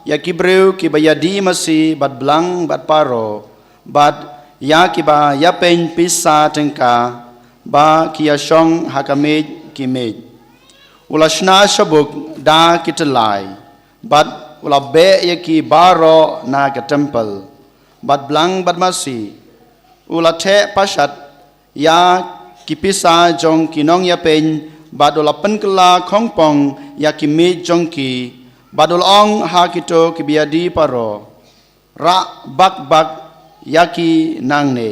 ïa ki briew kiba ïadie masi bad blang bad paralok, bad ïa kiba ïapeiñ pisa tyngka ba ki ïashong ha ka miej ki miej. U la shna shabuk da ki tyllai, bad u la beh ïa ki baroh na ka templ, bad blang bad masi. U la theh pashat ïa ki pisa jong ki nongïapeiñ, bad u la pynkylla khongpong ïa ki miej jong ki, bad u la ong ha kito kiba ïadie paralok, rah bak bak ïa ki nangne.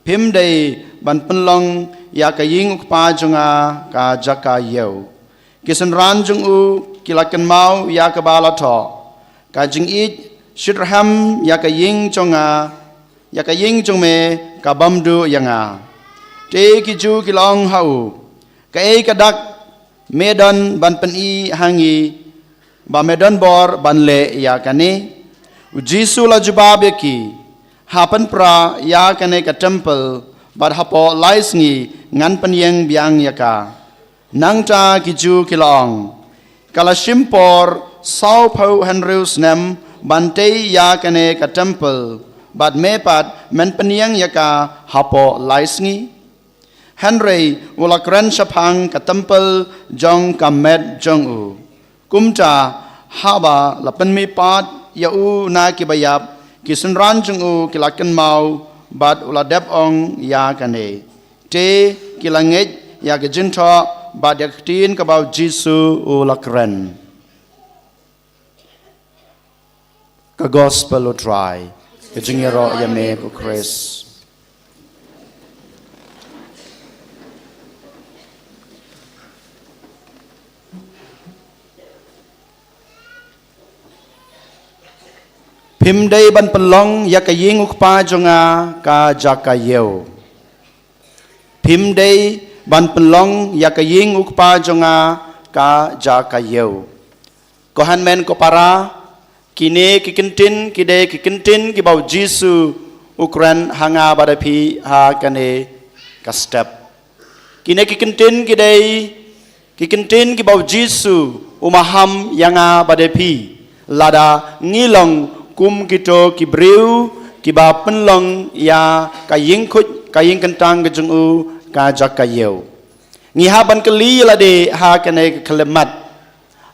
Phim dei ban pynlong ïa ka ïing u Kpa jong nga ka jaka ïew. Ki synran jong u ki la kynmaw ïa kaba la thoh: Ka jingïeit shitrhem ïa ka ïing jong nga, ïa ka ïing jong me ka bym duh ïa nga. Te ki Jiw ki la ong ha u: Kaei ka dak me don ban pyni ha ngi ba me don bor ban leh ïa kane? U Jisu u la jubab ïa ki: Ha pynpra ïa kane ka templ, bad hapoh lai sngi ngan pynïeng biang ïa ka. Nangta ki Jiw ki la ong: Ka la shim por sawphew hynriew snem ban tei ïa kane ka templ, bad me pat men pynïeng ïa ka hapoh lai sngi? Hynrei u la kren shaphang ka templ jong ka met jong u. Kumta, haba la pynmihpat ïa u na kiba ïap, ki synran jong u ki la kynmaw, bad u la dep ong ïa kane. Te ki la ngeit ïa ka jingthoh bad ïa ka ktien kaba u Jisu u la kren. Ka Gospel u Trai. Ka jingïaroh ïa me ko Khrist. Phim dei ban pynlong ïa ka ïing u Kpa jong nga ka jaka ïew. Phim dei ban pynlong ïa ka ïing u Kpa jong nga ka jaka ïew. Ko hynmen ko para, kine ki kyntien ki dei ki kyntien kiba u Jisu u kren ha nga bad ha phi ha kane ka step. Kine ki kyntien ki dei ki kyntien kiba u Jisu u maham ïa nga bad ïa phi, lada ngi long kum kito ki briew kiba pynlong ïa ka ïingkhuid ka ïingkyntang ka jong u ka jaka ïew. Ngi hap ban kylli ïa lade ha kane ka khyllipmat: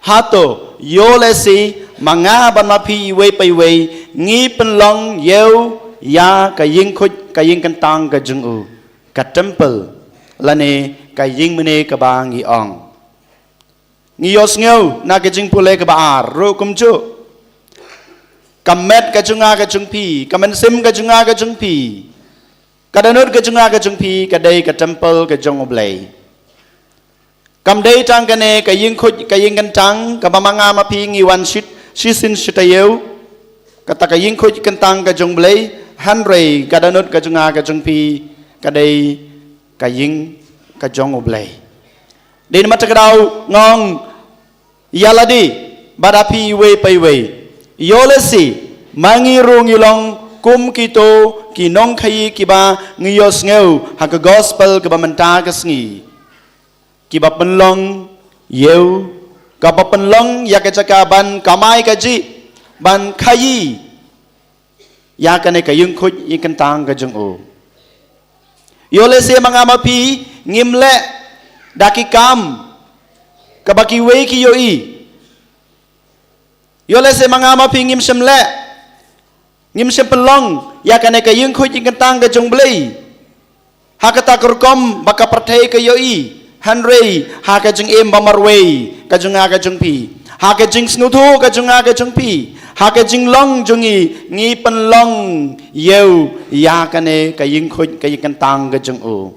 Hato ïoh lehse ma nga bad ma phi iwei pa iwei ngi pynlong ïew ïa ka ïingkhuid ka ïingkyntang ka jong u, ka templ, lane ka ïingmane kaba ngi ong? Ngi ïohsngew na ka jingpule kaba ar ruh kumjuh: Ka met ka jong nga ka jong phi, ka mynsiem ka jong nga ka jong phi, ka dohnud ka jong nga ka jong phi ka dei ka templ ka jong U Blei. Kam dei tang kane ka ïingkhuid ka ïingkyntang kaba ma nga ma phi ngi wan shit shisien shi taïew, kata ka ïingkhuid kyntang ka jong U Blei, hynrei ka dohnud ka jong nga ka jong phi ka dei ka ïing ka jong U Blei. Dei namar kata ka daw nga ong ïa lade bad ha phi iwei pa iwei: Ïoh lehse ma ngi ruh ngi long kum kito ki nongkhaïi kiba ngi ïohsngew ha ka Gospel kaba mynta ka sngi, kiba pynlong ïew, kaba pynlong ïa ka jaka ban kamai kajih, ban khaïi ïa kane ka ïingkhuid ïingkyntang ka jong u. Ïoh lehse ma nga ma phi ngim leh da ki kam kaba kiwei ki ïohi. Ïoh lehse ma nga ma phi ngim shym leh, ngim shym pynlong ïa kane ka ïingkhuid ïingkyntang ka jong U Blei ha kata ka rukom ba ka pyrthei ka ïohi, hynrei ha ka jingim ba marwei ka jong nga ka jong phi, ha ka jingsngewthuh ka jong nga ka jong phi, Ha ka jinglong jong ngi, ngi pynlong ïa u, ïa kane ka ïingkhuid ka ïingkyntang ka jong u.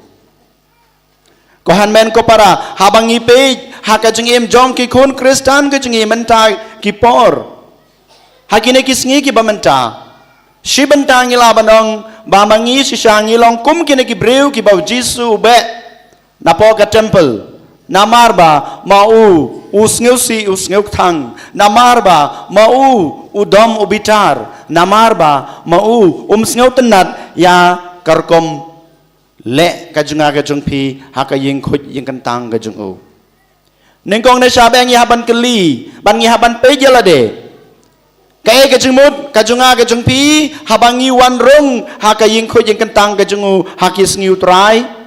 Ko hynmen ko para, haba ngi peit ha ka jingim jong ki khun Khristan ka jong ngi mynta ki por, ha kine ki sngi kiba mynta, shi bynta ngi lah ban ong ba ma ngi shisha ngi long kum kine ki briew kiba u Jisu u beh napoh ka temple. Namar ba ma u u sngewsih u sngewkthang. Namar ba ma u u dom u bitar. Namar ba ma u um sngewtynnat ïa ka rukom leh ka jong nga ka jong phi ha ka ïingkhuid ïingkyntang ka jong u. Nyngkong ne sha ba ngi hap ban kylli, ba ngi hap ban peit ïa lade. Kaei ka jingmut ka jong nga ka jong phi haba ngi wan rung ha ka ïingkhuid ïingkyntang ka jong u ha ki sngi u Trai?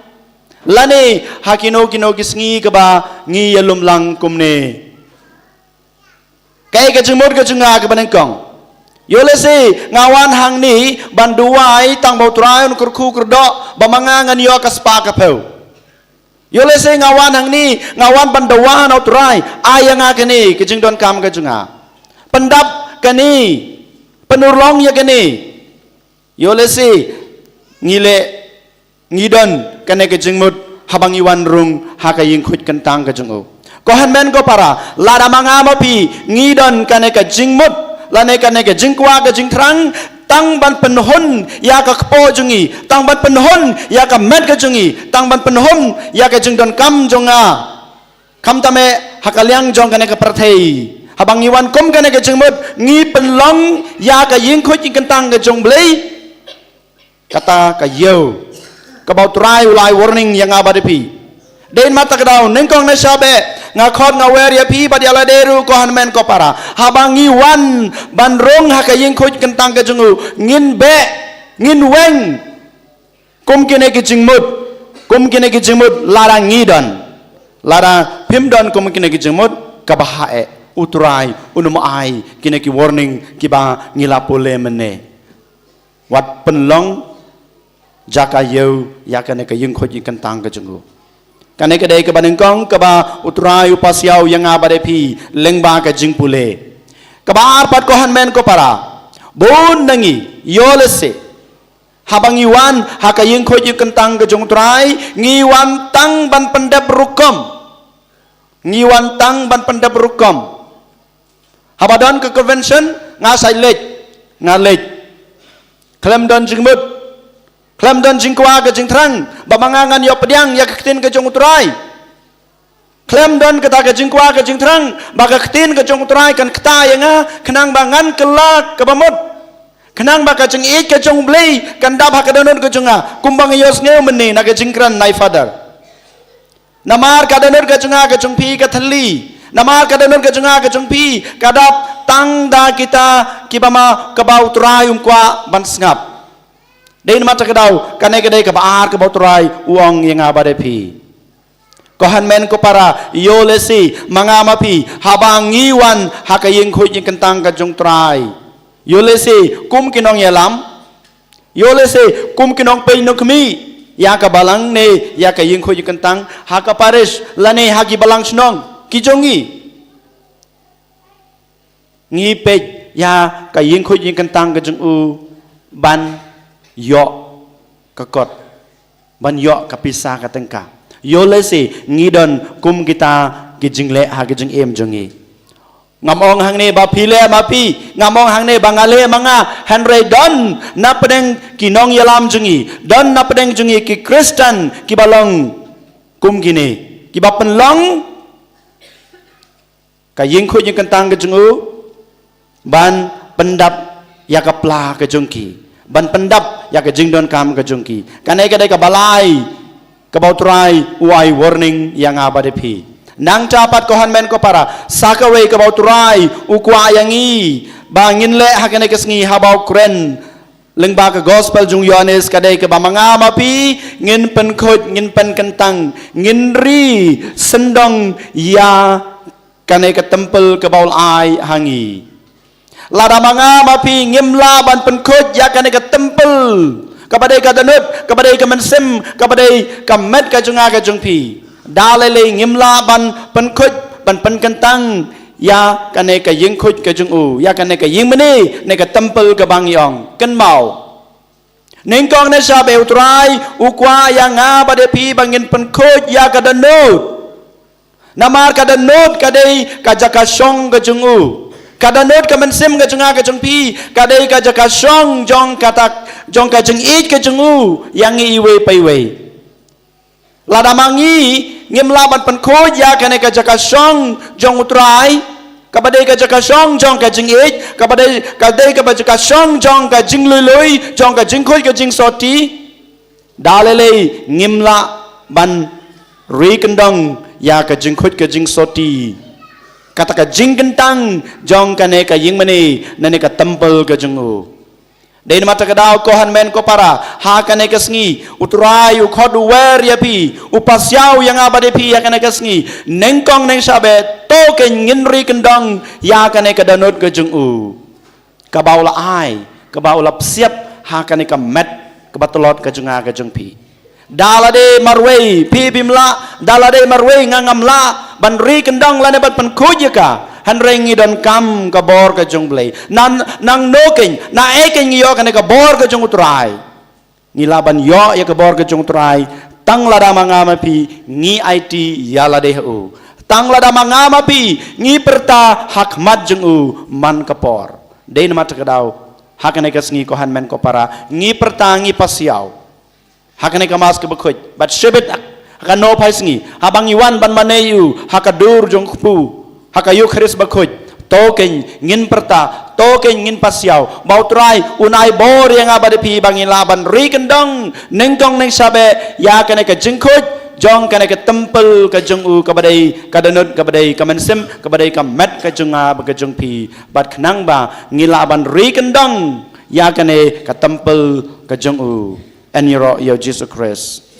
Lane ha kino kino ki sngi kaba ngi ïalum lang kumne. Kaei ka jingmut ka jong nga kaba nyngkong? Ïoh lehse nga wan hangne ban duwai tang ba u Trai un kyrkhu kyrdoh ba ma nga ngan ïoh ka spah ka phew. Ïoh lehse nga wan hangne, nga wan ban dawa na u Trai, ai ïa nga kane ka jingdonkam ka jong nga. Pyndap kane, pynurlong ïa kane. Ïoh lehse ngi leh, ngi don kane ka jingmut haba ngi wan rung ha ka ïingkhuid kyntang ka jong u. Ko hynmen ko para, lada ma nga ma phi ngi don kane ka jingmut lane kane ka jingkwah ka jingthrang, tang ban pynhun ïa ka kpoh jong ngi, tang ban pynhun ïa ka met ka jong ngi, tang ban pynhun ïa ka jingdonkam jong nga, khamtam eh ha ka liang jong kane ka pyrthei. Haba ngi wan kum kane ka jingmut, ngi pynlong ïa ka ïingkhuid ïingkyntang ka jong u Blei. Kata ka ïew kaba u Trai u la ai warning ïa nga bad ïa phi. Dei namar kata ka daw, nyngkong ne sha ba nga khot nga wer ïa phi bad ïa lade ruh ko hynmen ko para, haba ngi wan ban rung ha ka ïingkhuid kyntang ka jong u, ngin beh, ngin weng kum kine ki jingmut, kum kine ki jingmut lada ngi don. Lada phim don kum kine ki jingmut, kaba heh, u Trai un ym ai kine ki warning kiba ngi la pule mynne. Wat pynlong jaka ïew ïa kane ka ïingkhuid ïingkyntang ka jong u. Kane ka dei kaba nyngkong kaba u Trai u pasiaw ïa nga bad ïa phi lyngba ka jingpule. Kaba ar pat ko hynmen ko para, bun na ngi, ïoh lehse haba ngi wan ha ka ïingkhuid ïingkyntang ka jong u Trai, ngi wan tang ban pyndep rukom. Ngi wan tang ban pyndep rukom. Haba don ka convention, nga sa leit, nga leit. Khlem don jingmut, khlem don jingkwah ka jingthrang ba ma nga ngan ïoh pdiang ïa ka ktien ka jong u Trai. Khlem don kata ka jingkwah ka jingthrang ba ka ktien ka jong u Trai kan ktah ïa nga, khnang ba ngan kylla kaba mut, khnang ba ka jingïeit ka jong u Blei kan dap ha ka dohnud ka jong nga, kumba nga ïohsngew mynne na ka jingkren na i Father. Namar ka dohnud ka jong nga ka jong phi ka thylli. Namar ka dohnud ka jong nga ka jong phi ka dap tang da kita kiba ma, kaba u Trai um kwah ban sngap. Dei namar kata ka daw, kane ka dei kaba ar kaba u Trai u ong ïa nga bad ïa phi. Ko hynmen ko para, ïoh lehse ma nga ma phi haba ngi wan ha ka ïingkhuid ïingkyntang ka jong u Trai, ïoh lehse kum ki nongïalam, ïoh lehse kum ki nongpeit nongkhmih ïa ka balang ne ïa ka ïingkhuid ïingkyntang ha ka parish lane ha ki balang shnong ki jong ngi. Ngi peit ïa ka ïingkhuid ïingkyntang ka jong u ban ïoh ka kot, ban ïoh ka pisa ka tyngka. Ïoh lehse ngi don kum kita ki jingleh ha ka jingim jong ngi. Ngam ong hangne ba phi leh ma phi, ngam ong hangne ba nga leh ma nga, hynrei don na pdeng ki nongïalam jong ngi, don na pdeng jong ngi ki Khristan kiba long kum kine, kiba pynlong ka ïingkhuid ïingkyntang ka jong u ban pyndap ïa ka pla ka jong ki, ban pyndap ïa ka jingdonkam ka jong ki. Kane ka dei kaba lai kaba u Trai u ai warning ïa nga bad ïa phi. Nangta pat ko hynmen ko para, sa kawei kaba u Trai u kwah ïa ngi ba ngin leh ha kane ka sngi haba u kren lyngba ka gospel jong u Ïohannes ka dei kaba ma nga ma phi ngin pynkhuid, ngin pynkyntang, ngin ri sngewdong ïa kane ka temple kaba u la ai ha ngi. Lada ma nga ma phi ngim lah ban pynkhuid ïa kane ka temple, kaba dei ka dohnud, kaba dei ka mynsiem, kaba dei ka met ka jong nga ka jong phi, da lei lei ngim lah ban pynkhuid, ban pynkyntang ïa kane ka jingkhuid ka jong u, ïa kane ka jingmane ne ka temple kaba ngi ong. Kynmaw, nyngkong nyngshap U Trai u kwah ïa nga bad ïa phi ba ngin pynkhuid ïa ka dohnud. Namar ka dohnud ka dei ka jaka shong ka jong u. Ka dohnud ka mynsiem ka jong nga ka jong phi ka dei ka jaka shong jong kata, jong ka jingïeit ka jong u ïa ngi iwei pa iwei. Lada ma ngi ngim lah ban pynkhuid ïa kane ka jaka shong jong U Trai, kaba dei ka jaka shong jong ka jingïeit, kaba dei, ka dei kaba jaka shong jong ka jinglui lui, jong ka jingkhuid ka jingsotti, da lei lei ngim lah ban ri kyndong ïa ka jingkhuid ka jingsotti, kata ka jingkyntang jong kane ka jingmane ne ka temple ka jong u. Dei namar kata ka daw ko hynmen ko para, ha kane ka sngi U Trai u khot u wer ïa phi, u pasiaw ïa nga bad ïa phi ha kane ka sngi. Nyngkong nyngshap, to kein ngin ri kyndong ïa kane ka dohnud ka jong u, kaba u la ai, kaba u la psiap ha kane ka met kaba tlot ka jong nga ka jong phi. Da lade marwei phi phim lah, da lade marwei nga ngam lah ban ri kyndong lane ban pynkhuid ïa ka. Hynrei ngi donkam ka bor ka jong U Blei. Nang, nangno kein, naei kein ngi ïoh kane ka bor ka jong U Trai? Ngi lah ban ïoh ïa ka bor ka jong U Trai tang lada ma nga ma phi ngi aiti ïa lade ha u, tang lada ma nga ma phi ngi pyrta ha khmat jong u man ka por. Dei namar kata ka daw, ha kane ka sngi ko hynmen ko para, ngi pyrta, ngi pasiaw ha kane ka Mass kaba khuid. Bad shibit ha ka nongpynsngi, haba ngi wan ban mane ïa u ha ka dur jong u kpu, ha ka Eukharist bakhuid, to kein ngin pyrta, to kein ngin pasiaw ba U Trai un ai bor ïa nga bad ïa phi ba ngin lah ban ri kyndong nyngkong nyngshap ïa kane ka jingkhuid jong kane ka temple ka jong u, kaba dei ka dohnud, kaba dei ka mynsiem, kaba dei ka met ka jong nga bad ka jong phi. Bad khnang ba ngin lah ban ri kyndong ïa kane ka temple ka jong u. Yn ïaroh ïa U Jisu Khrist.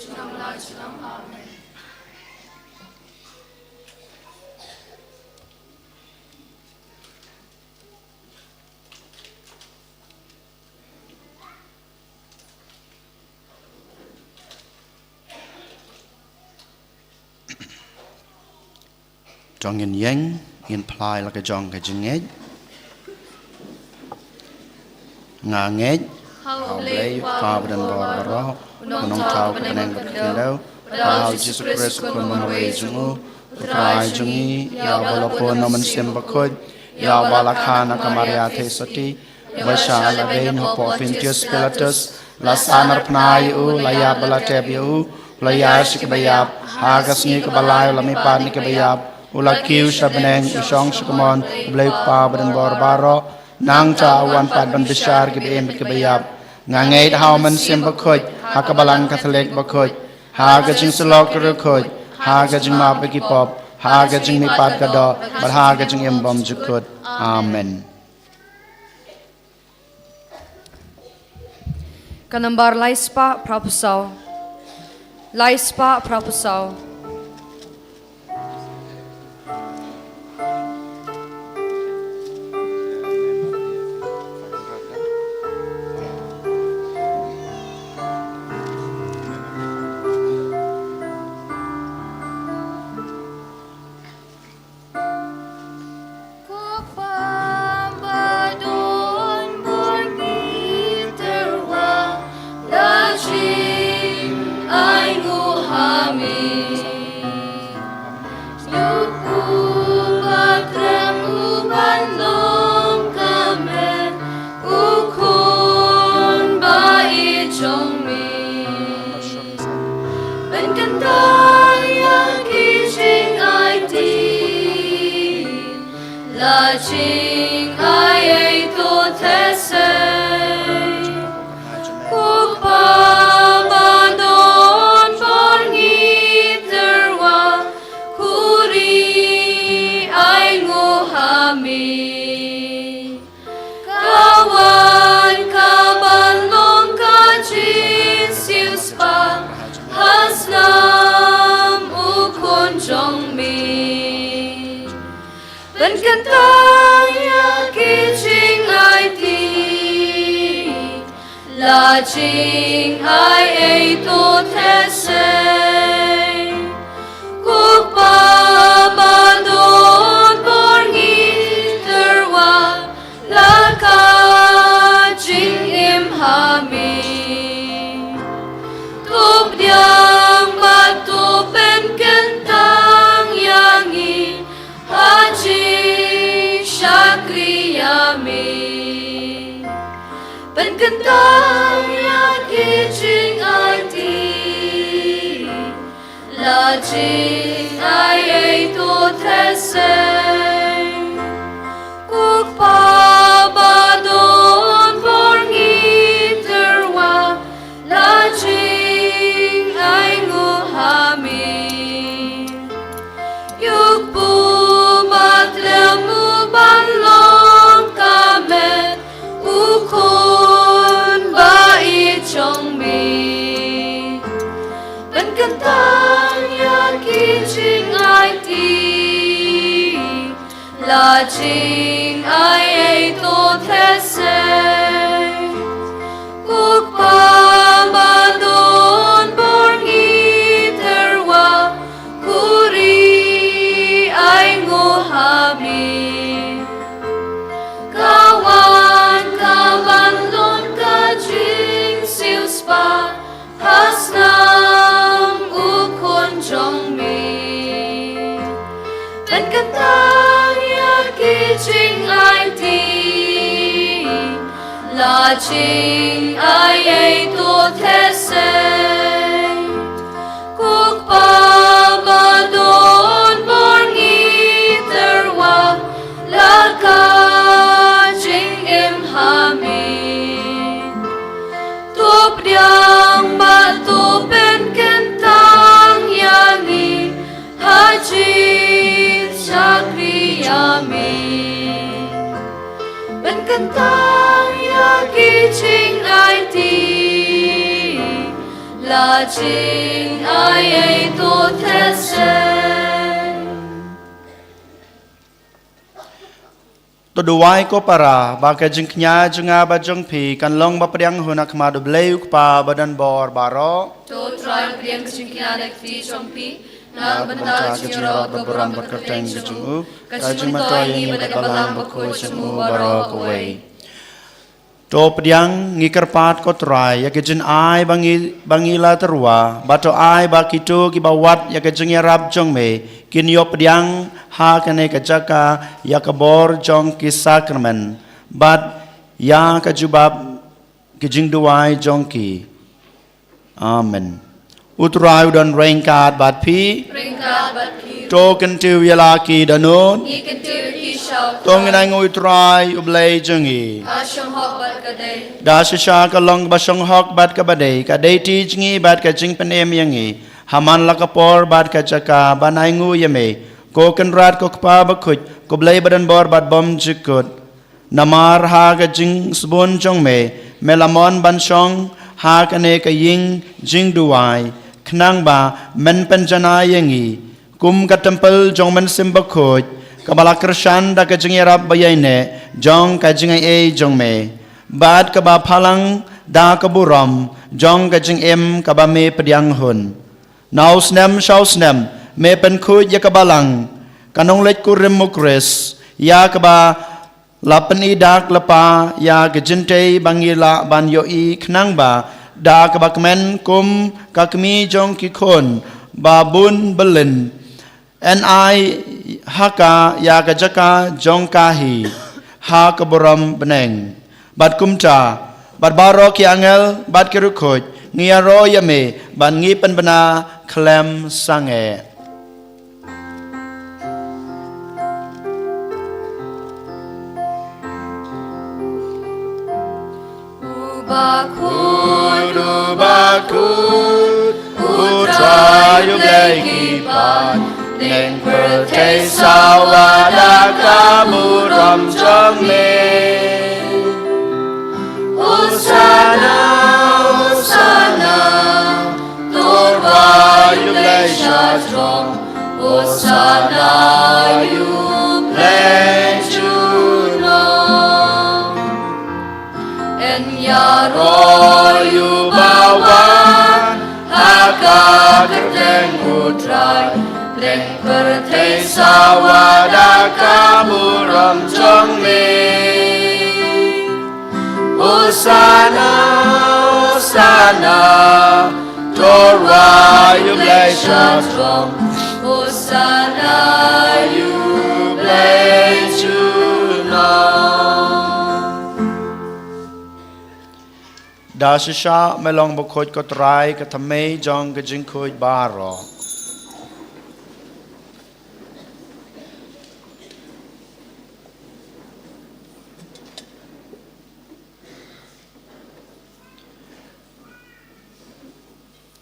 To ngin ïeng, ngin phla ïa la ka jong ka jingngeit. Nga ngeit ha U Blei U Kpa badonbor baroh, u nongthaw ka bneng bad ka khyndew, bad ha U Jisu Khrist u khun ba marwei jong u, U Trai jong ngi, ïa uba la pun na u Mynsiem Bakhuid, ïa uba la kha na ka Maria Theisotti, ba shah la beiñ hapoh Pontius Pilatus, la sahnarphna ïa u, la ïap bad la tep ïa u, u la ïaid sha kiba ïap, ha ka sngi kaba lai u la mihpat na kiba ïap, u la kiew sha bneng, u shong sha kamon U Blei U Kpa badonbor baroh. Nangta u wan pat ban bishar kiba im bad kiba ïap. Nga ngeit ha u Mynsiem Bakhuid, ha ka Balang Katholik bakhuid, ha ka jingsyllok ka riewkhuid, ha ka jingmap ïa ki pop, ha ka jingmihpat ka doh, bad ha ka jingim bymjukut. Amen. Ka nambar lai spah phra phew saw. Lai spah phra phew saw. Ko Kpa ba don bor ngi tyrwa, la jngai nguh ha me. Ïa u kpu ba khlem u ban long ka met, u khun ba ïeit jong me. Ban kyntang ïa ki jingaiti, la jingai ei to te sei. Ko Kpa ba don bor ngi tyrwa, khuri ai nguh ha me. Ka wan ka ban long ka jingsiewspah ha snam u khun jong me. Ban kyntang ïa ki jingaiti, la jingai ei to te sei. Ko Kpa ba don bor ngi Pynkyntang ïa ki jingaiti, la jingai ei to theseng. Ko Kpa ba don bor, ngi tyrwa, la jingai nguh ha me. Ïa u kpu ba khlem u ban long ka met, u khun ba ïeit jong me. Pynkyntang ïa ki jingaiti, la jingai ei to theseng. Ko Kpa ba don bor, ngi tyrwa, khuri ai nguh ha me. Ka wan ka ban long ka jingsiewspah ha snam u Khun jong me. Pynkyntang ïa ki jingaiti, la jingai ei to theseng. Ko Kpa ba don bor, ngi tyrwa, la ka jingim ha me. To pdiang bad to pynkyntang ïa ngi ha jingshakri ïa me. Pynkyntang ïa ki jingaiti, la jingai ei to theseng. To duwai ko para, ba ka jingkñia jong nga bad jong phi kan long ba pdiang hun ha khmat U Blei U Kpa badonbor baroh. To Trai, pdiang ka jingkñia na ka kti jong phi na ka bynta ka jingïarap, ka burom bad ka kyrteng ka jong u, ka jingmyntoi ïa ngi bad ïa ka balang bakhuid jong u baroh kawei. To pdiang, ngi kyrpad ko Trai ïa ka jingai ba ngi, ba ngi la tyrwa, bad to ai ba kito kiba wad ïa ka jingïarap jong me kin ïoh pdiang ha kane ka jaka ïa ka bor jong ki sakramen bad ïa ka jubab ki jingduwai jong ki. Amen. U Trai u don ryngkat bad phi. Ryngkat bad phi. To kyntiew ïa la ki dohnud. Ngi kyntiew ïa ki sha U Trai. To ngin ainguh ïa U Trai U Blei jong ngi. Ka shong hok bad ka dei. Da shisha ka long kaba shong hok bad kaba dei, ka dei ti jong ngi bad ka jingpynim ïa ngi ha man la ka por bad ka jaka ban ainguh ïa me, ko Kynrad, ko Kpa bakhuid, ko Blei badonbor bad bymjukut. Namar ha ka jingsbun jong me, me la mon ban shong ha kane ka ïing jingduwai, khnang ba men pynjanai ïa ngi kum ka templ jong u Mynsiem Bakhuid, kaba la kyrshan da ka jingïarap baïaineh jong ka jingaiei jong me, bad kaba phalang da ka burom jong ka jingim kaba me pdiang hun. Na u snem sha u snem me pynkhuid ïa ka balang, ka nongleit kurim U Khrist, ïa kaba la pyni da ka lypa ïa ka jingtei ba ngi lah ban ïohi, khnang ba da kaba kmen kum ka kmie jong ki khun ba bun byllien, yn ai ha ka ïa ka jaka jong ka hi ha ka burom bneng. Bad kumta, bad baroh ki angel bad ki riewkhuid, ngi ïaroh ïa me bad ngi pynbna khlem sangeh. U bakhuid, u bakhuid, U Trai U Blei ki paid, leng pyrthei sawa da ka burom jong me. Hosana, Hosana, to rwai ïa U Blei sha jrong. Hosana ïa U Blei junom. Yn ïaroh ïa uba wan ha ka kyrteng U Trai, leng pyrthei sawa da ka burom jong me. Hosana, Hosana, to rwai ïa U Blei sha jrong. Hosana ïa U Blei junom. Da shisha me long bakhuid ko Trai, ka thymmei jong ka jingkhuid baroh.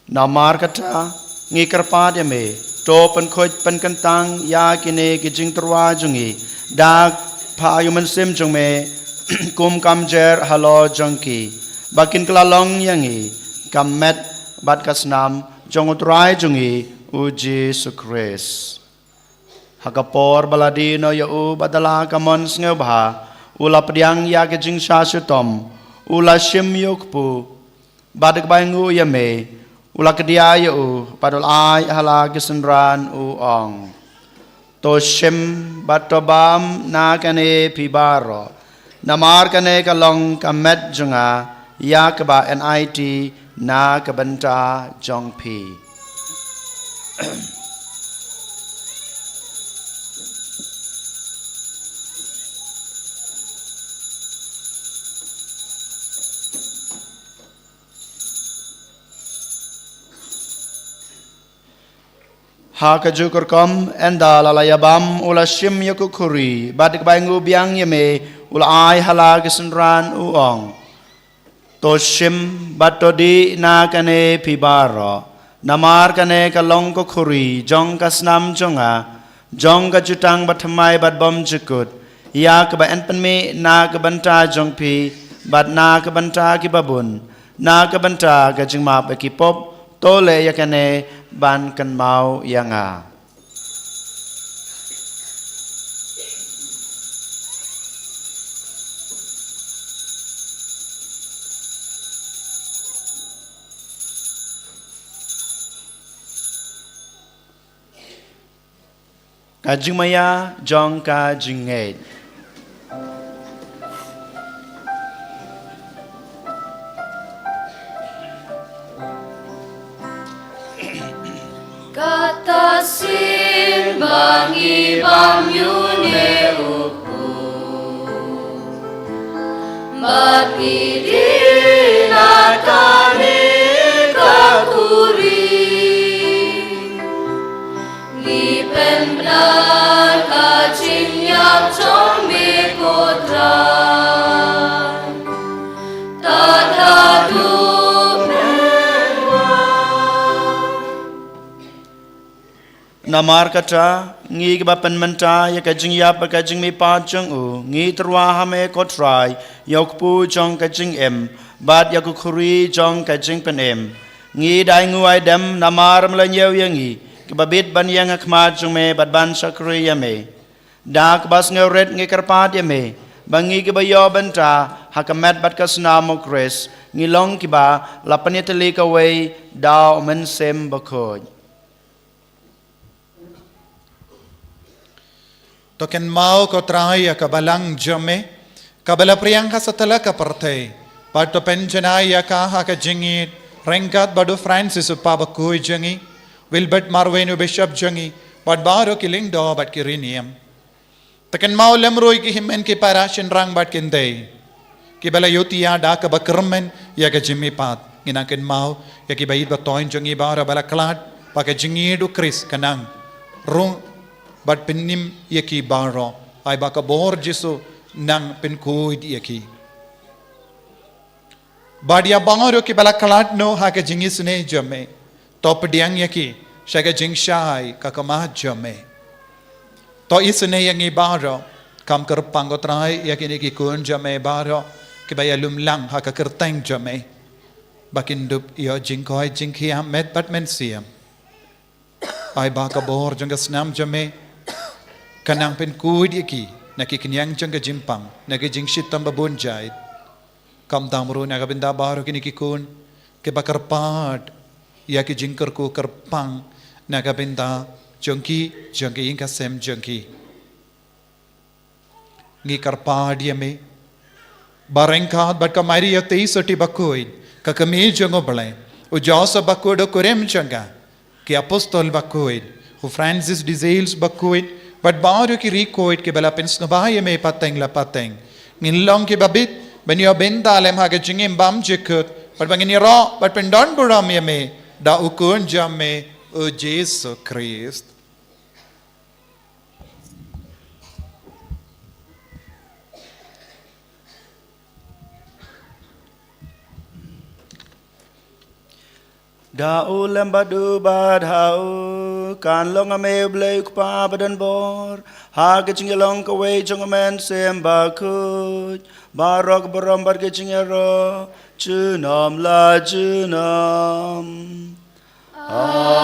Namar kata, ngi kyrpad ïa me, to pynkhuid pynkyntang ïa kine ki jingtyrwa jong ngi da ka phah ïa u Mynsiem jong me, kum ka mjer halor jong ki, ba kin kylla long ïa ngi ka met bad ka snam jong u Trai jong ngi u Jisu Khrist. Ha ka por ba la die noh ïa u, bad da la ka mon sngewbha, u la pdiang ïa ka jingshah shitom, u la shim ïa u kpu, bad da kaba ainguh ïa me, u la kdiah ïa u, bad u la ai ha la ki synran, u ong: To shim bad to bam na kane phi baroh, namar kane ka long ka met jong nga, ïa kaba enai ti na ka bynta jong phi. Ha kajuh ka rukom, ynda la la ïabam, u la shim ïa ka khuri, bad da kaba ainguh biang ïa me, u la ai ha la ki synran, u ong: To shim bad to dih na kane phi baroh, namar kane ka long ka khuri jong ka snam jong nga, jong ka jutang bathymmai bad bymjukut, ïa kaba yn pynmih na ka bynta jong phi bad na ka bynta kiba bun, na ka bynta ka jingmap ïa ki pop. To leh ïa kane ban kynmaw ïa nga. Ka jingmaïa jong ka jingngeit. Kata sien ba ngi bam ïa une u kpu, bad ngi dih na kane ka khuri, ngi pynbna ka jingïap jong me ko Trai, tad haduh men wan. Namar kata, ngi kiba pynmynta ïa ka jingïap bad ka jingmihpat jong u, ngi tyrwa ha me ko Trai, ïa u kpu jong ka jingim, bad ïa ka khuri jong ka jingpynim. Ngi da ainguh aidem namar me la ñiew ïa ngi, kiba bit ban ïeng ha khmat jong me bad ban shakri ïa me. Da kaba sngewrit ngi kyrpad ïa me, ba ngi kiba ïoh bynta ha ka met bad ka snam u Khrist, ngi long kiba la pynïatylli kawei da u Mynsiem Bakhuid. To kynmaw ko Trai ïa ka balang jong me, kaba la pdiang ha satlak ka pyrthei, bad to pynjanai ïa ka ha ka jingïeit, ryngkat bad u Francis u Papa bakhuid jong ngi, Wilbert Marwein u Bishop jong ngi, bad baroh ki lyngdoh bad ki riewniam. To kynmaw lem ruh ïa ki hynmen ki para shynrang bad ki khyndai, kiba la ïohthiah da kaba kyrmen ïa ka jingmihpat. Ngi nang kynmaw ïa ki baieit bathoiñ jong ngi baroh ba la khlad bad ka jingïeit u Khrist, ka nang rung bad pynim ïa ki baroh. Ai ba ka bor Jisu nang pynkhuid ïa ki. Bad ïa baroh kiba la khlad noh ha ka jingisynei jong me, to pdiang ïa ki sha ka jingshai ka khmat jong me. To isynei ïa ngi baroh, kham kyrpang ko Trai ïa kine ki khun jong me baroh, kiba ïalum lang ha ka kyrteng jong me, ba kin dup ïoh jingkoit jingkhiah met bad mynsiem. Ai ba ka bor jong ka snam jong me ka nang pynkhuid ïa ki na ki khñiang jong ka jingpang, na ki jingshitom babun jait. Khamtam ruh na ka bynta baroh kine ki khun kiba kyrpad ïa ki jingkyrkhu kyrpang na ka bynta jong ki, jong ki ïing ka sem jong ki. Ngi kyrpad ïa me ba ryngkat bad ka Maria Theisotti bakhuid, ka kmie jong U Blei, u Joseph bakhuid u kurim jong ka, ki apostol bakhuid, u Francis de Sales bakhuid, bad baroh ki riewkhuid kiba la pynsngewbha ïa me pateng la pateng, ngin long kiba bit ban ïoh bynta lem ha ka jingim bymjukut Bad ba ngin ïaroh bad pyndon burom ïa me da u Khun jong me, u Jisu Khrist. Da u lem bad u bad ha u, kan long ha me u Blei u Kpa badonbor, ha ka jingïalong kawei jong u Mynsiem Bakhuid, baroh ka burom bad ka jingïaroh junom la junom. Amen.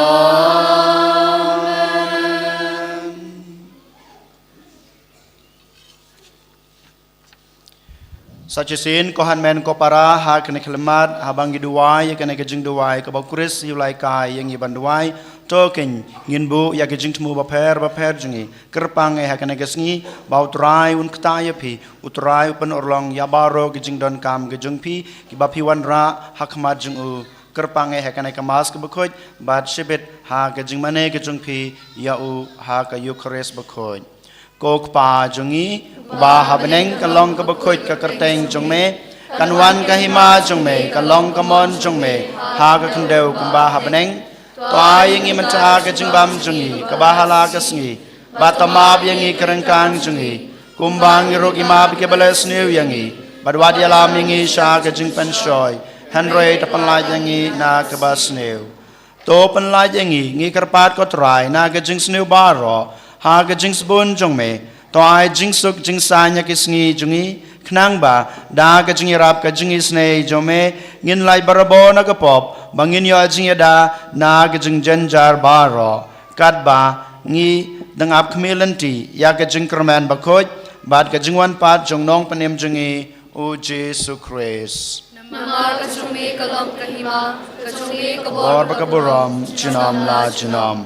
Sa shisien, ko hynmen ko para, ha kane ka khyllipmat, haba ngi duwai ïa kane ka jingduwai kaba u Khrist u la hikai ïa ngi ban duwai, to kein ngin buh ïa ka jingthmu bapher bapher jong ngi. Kyrpang eh ha kane ka sngi ba u Trai un ktah ïa phi, u Trai u pynurlong ïa baroh ka jingdonkam ka jong phi, kiba phi wanrah ha khmat jong u. Kyrpang eh ha kane ka Mass kaba khuid, bad shibit ha ka jingmane ka jong phi ïa u ha ka Eukharist bakhuid. Ko Kpa jong ngi, uba ha bneng, ka long kaba khuid ka kyrteng jong me, kan wan ka hima jong me, ka long ka mon jong me ha ka khyndew kumba ha bneng. To ai ïa ngi mynta ka jingbam jong ngi kaba ha la ka sngi, bad to map ïa ngi ki ryngkang jong ngi, kumba ngi ruh ngi map ïa kiba leh sniew ïa ngi, bad wat ïalam ïa ngi sha ka jingpynshoi, hynrei to pynlait ïa ngi na kaba sniew. To pynlait ïa ngi, ngi kyrpad ko Trai, na ka jingsniew baroh, ha ka jingsbun jong me. To ai jingsuk jingsaiñ ha ki sngi jong ngi, khnang ba da ka jingïarap ka jingisynei jong me, ngin lait barabor na ka pop, ba ngin ïoh jingïada na ka jingjynjar baroh. Katba ngi dang ap khmih lynti ïa ka jingkyrmen bakhuid bad ka jingwan pat jong u Nongpynim jong ngi, u Jisu Khrist. Namar ka jong me ka long ka hima, ka jong me ka bor bad ka burom junom la junom.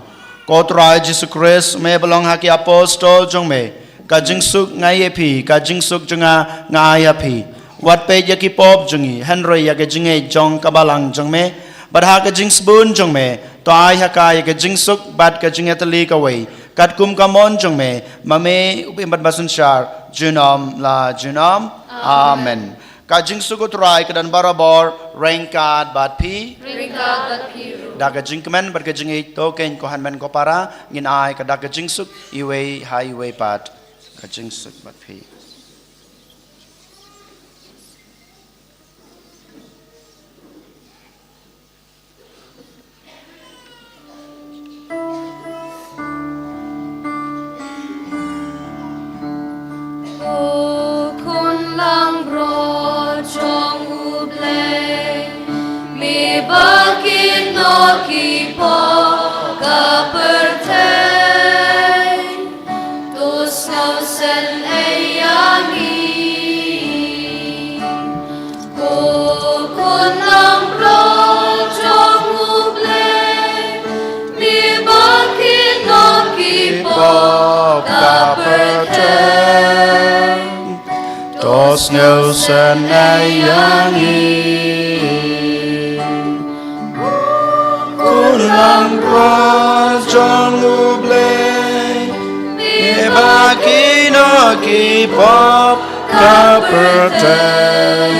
Ko Trai Jisu Khrist, me ba long ha ki apostol jong me, ka jingsuk nga ai ïa phi, ka jingsuk jong nga nga ai ïa phi. Wat peit ïa ki pop jong ngi, hynrei ïa ka jingngeit jong ka balang jong me, bad ha ka jingsbun jong me, to ai ha ka ïa ka jingsuk bad ka jingïatylli kawei, katkum ka mon jong me, ma me u ba im bad ba synshar junom la junom. Amen. Ka jingsuk u Trai ka don barabor ryngkat bad phi. Ryngkat bad phi ruh. Da ka jingkmen bad ka jingïeit, to kein ko hynmen ko para, ngin ai ka dak ka jingsuk iwei ha iwei pat. Ka jingsuk bad phi. U Khun langbrot jong U Blei, me ba kynnoh ki pop ka pyrthei, to sngewsynei ïa ngi. Ko Khun langbrot jong U Blei, me ba kynnoh ki pop ka pyrthei, to sngewsynei ïa ngi. Ko Khun langbrot jong U Blei, me ba kynnoh ki pop ka pyrthei,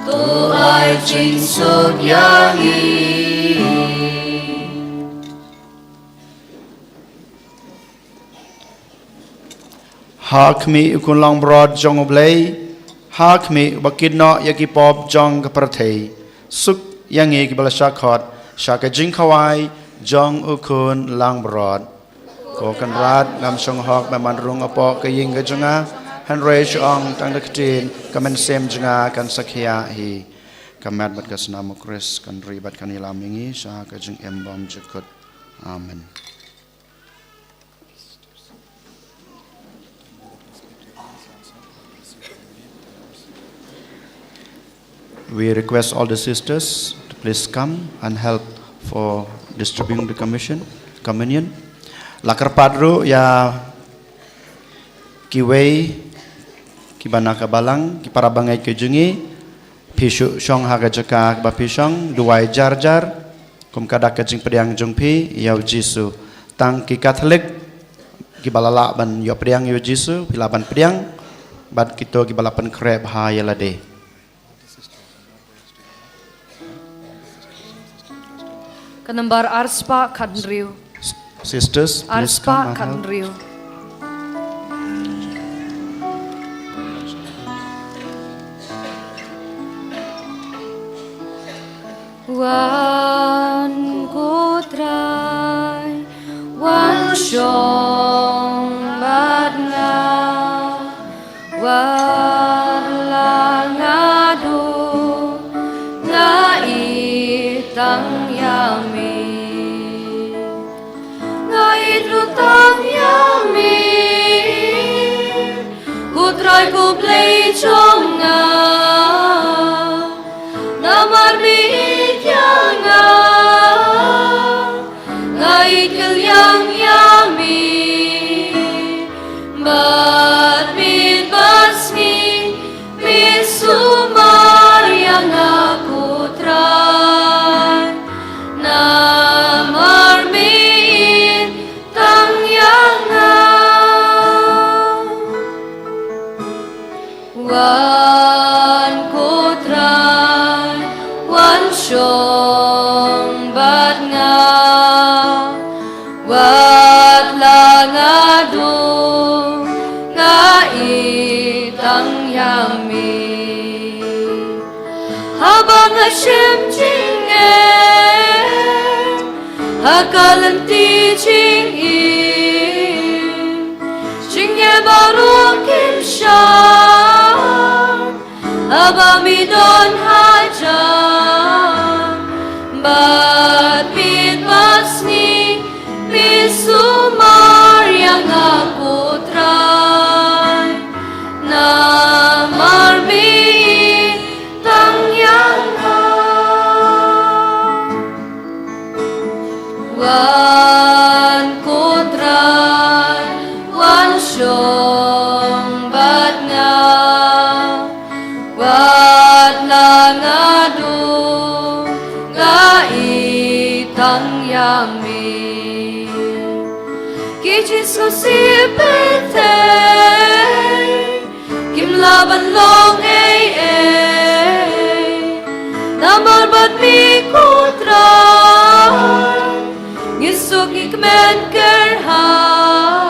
to ai jingsuk ïa ngi. Ha khmih U Khun langbrot jong U Blei, ha khmih uba kynnoh ïa ki pop jong ka pyrthei. Suk ïa ngi kiba la shah khot sha ka jingkhawai jong U Khun langbrot. Ko Kynrad, ngam shong hok ban rung hapoh ka ïing ka jong nga, hynrei shu ong tang da ka ktien, ka mynsiem jong nga kan sa khiah hi. Ka met bad ka snam U Khrist kan ri bad kan ïalam ïa ngi sha ka jingim bymjukut. Amen. We request all the sisters to please come and help for distributing the commission, communion. La kyrpad ruh ïa kiwei kiba na ka balang, ki para bangeit ka jong ngi, phi shu shong ha ka jaka kaba phi shong, duwai jar jar. Kum ka dak ka jingpdiang jong phi ïa U Jisu. Tang ki Katholik kiba la lah ban ïoh pdiang ïa U Jisu, phi lah ban pdiang. Bad kito kiba la pynkhreh bha ïa lade. Ka nambar ar spah khathynriew. Sisters, please. Ar spah khathynriew. Wan ko Trai, wan shong bad nga, wat la nga duk, nga ïeit tang ïa me. Nga ïeit ruh tang ïa me, ko Trai ko Blei jong nga. Namar me ïeit ïa nga, nga ïeit kylliang ïa me. Bad miet bad sngi me sumar ïa nga ko Trai. Namar me ïeit tang ïa nga. Wan ko Trai, wan shong bad nga, wat la nga duk, nga ïeit tang ïa me. Haba nga shem jingeh ha ka lynti jingim, jingeh baroh kim shah. Haba me don hajan, bad miet bad sngi me sumar ïa nga ko Trai. Namar me ïeit tang ïa nga. Wan ko Trai, wan shong bad nga, wat la nga duk, nga ïeit tang ïa me. Ki jingsngewsih pyrthei kim lah ban long ei ei. Namar bad me ko Trai, ngi suk ngi kmen kyrhai.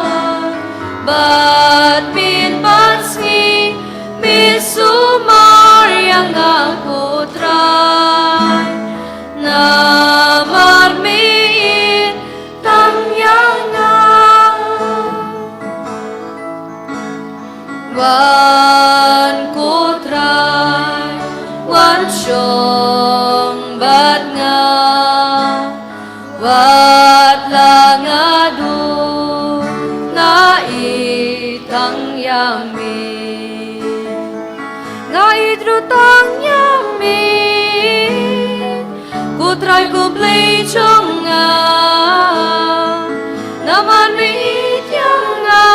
Bad miet bad sngi me sumar ïa nga ko Trai. Namar me ïeit tang ïa nga. Wan ko Trai, wan shong bad nga, wat la nga duk, nga ïeit tang ïa me. Nga ïeit ruh tang ïa me, ko Trai ko Blei jong nga. Namar me ïeit ïa nga,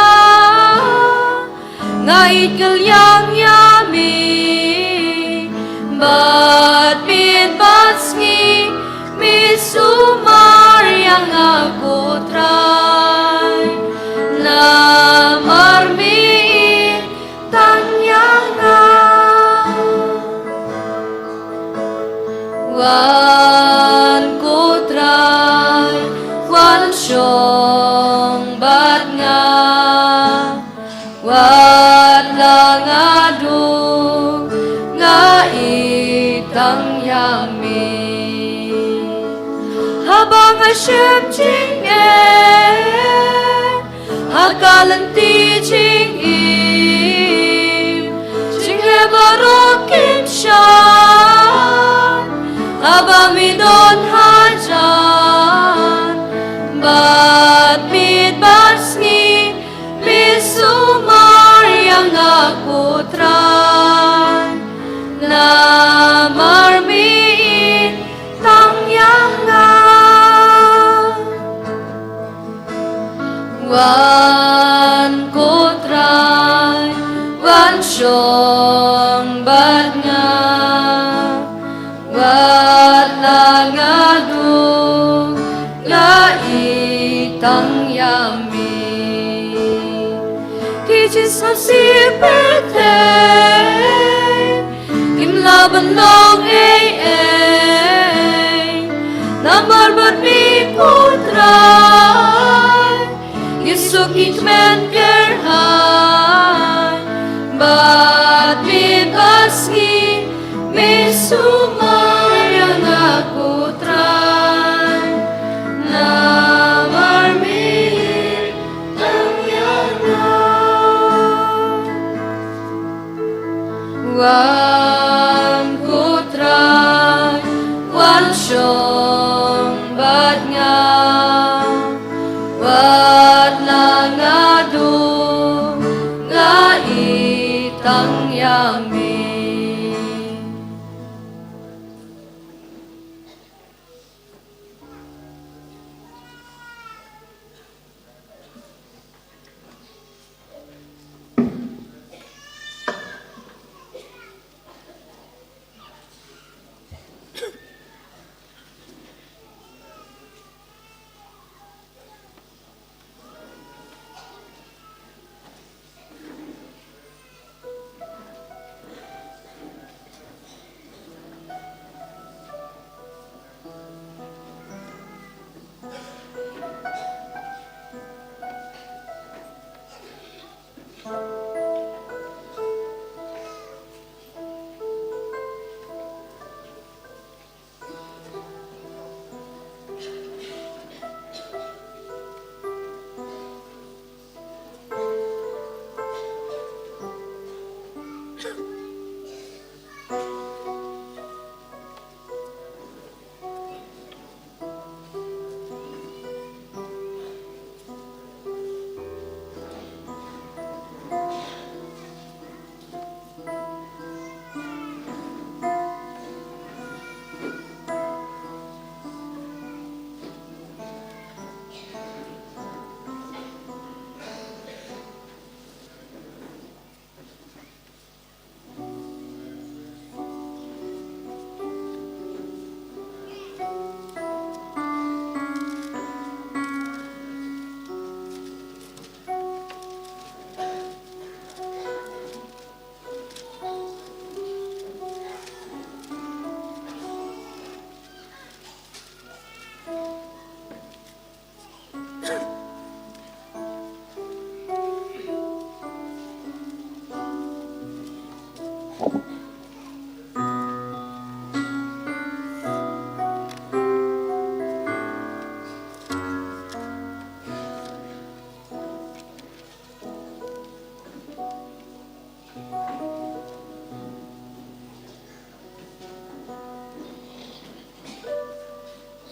nga ïeit kylliang ïa me. Bad miet bad sngi me sumar ïa nga ko Trai. Namar me ïeit tang ïa nga. Wan ko Trai, wan shong bad nga, wat la nga duk, nga ïeit tang ïa me. Haba nga shem jingeh ha ka lynti jingim, jingeh baroh kim shah. Haba me don hajan, bad miet bad sngi me sumar ïa nga ko Trai. Namar me ïeit tang ïa nga. Wan ko Trai, wan shong bad nga, wat la nga duk, nga ïeit tang ïa me. Ki jingsngewsih pyrthei kim lah ban long ei ei. Namar bad me ko Trai, Jisu ki tmen kyrhai, bad me basngi, me sumar ïa nga ko Trai. Namar me tang ïa nga. Wan ko Trai, wan shong bad nga. Wat la nga duk, nga ïeit tang ïa me.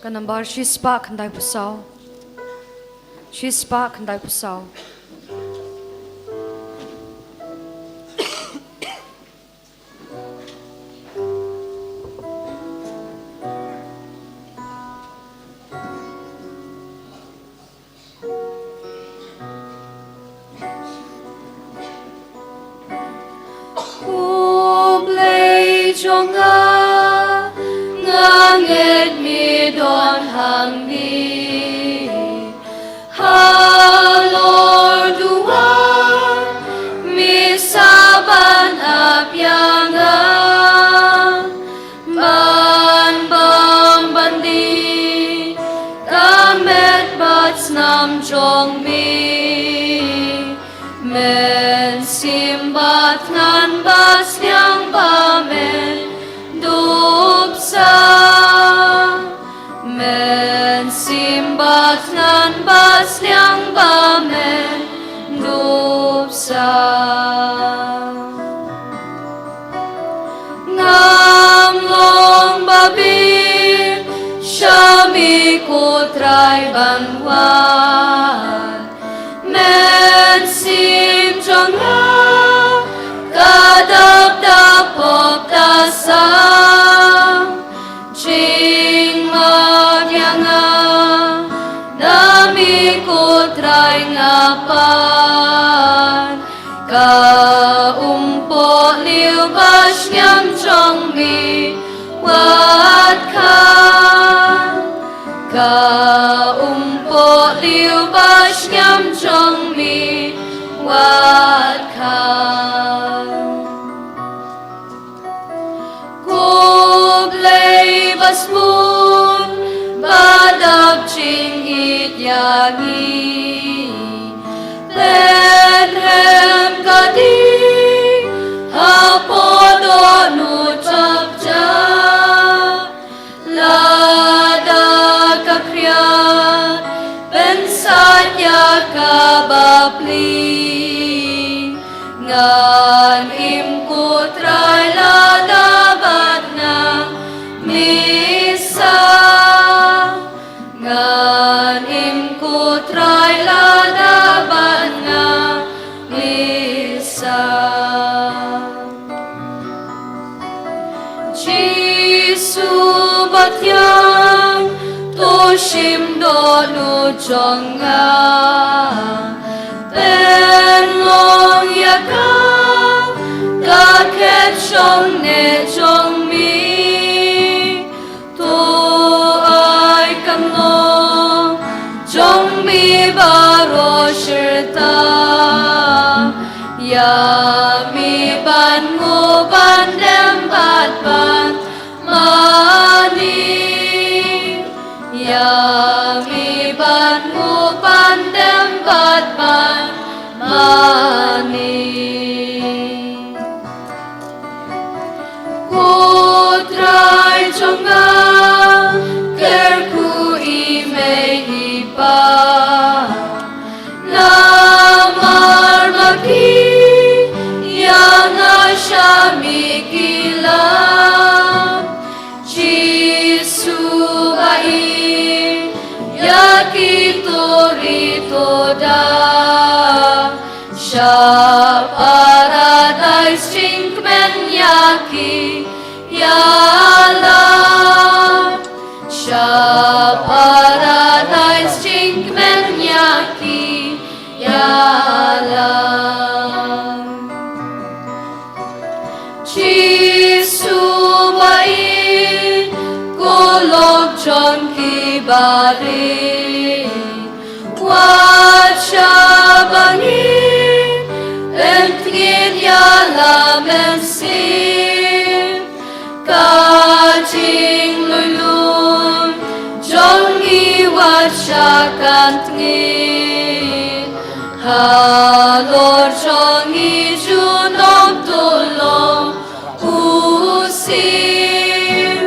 Ka nambar shispah khyndaiphew saw. Shispah khyndaiphew saw. Ko Blei jong nga, nga ngeit me don hangne. Halor duwan me sa ban ap ïa nga. Ban bam ban die ka met bad snam jong me. Mynsiem bad thngan bad sliang ba men dup sa. Mynsiem bad thngan bad sliang ba men dup sa. Ngam long ba bit sha me ko Trai ban wan. Mynsiem jong nga ka dap da pop da sam. Jingmut ïa nga na me ko Trai nga pan. Ka umpoh liu ba shngiam jong me wat khan. Ka umpoh liu ba shngiam jong me wat khan. Ko Blei ba sbun Ïa ngi, pynhem ka dih hapoh dohnud jubab, lada ka khriat pynsait ïa ka bapli. Ngan im, ko Trai, lada bad nga misa. Ngan im, ko Trai, lada bad nga misa. Jisu bathiang, to shim dohnud jong nga. Pynlong ïa ka, ka khet shongneh jong me. To ai kan long jong me baroh shirta. Ïa me ban nguh ban dem bad ban mane. Ïa me ban nguh ban dem bad ban mane. Ko Trai jong nga, kyrkhu i mei i pa. Namar ma ki ïa nga sha me ki lam. Jisu ba ïeit ïa ki, to ri to da. Sha Paradais jingkmen ïa ki ïalam. Sha Paradais jingkmen ïa ki ïalam. Jisu ba ïeit, ko lok jong ki barit, wat shah ba ngin pyntngit ïa la mynsiem. Ka jinglui lun jong ngi wat shah kan tngit. Halor jong ngi junom to long u Syiem.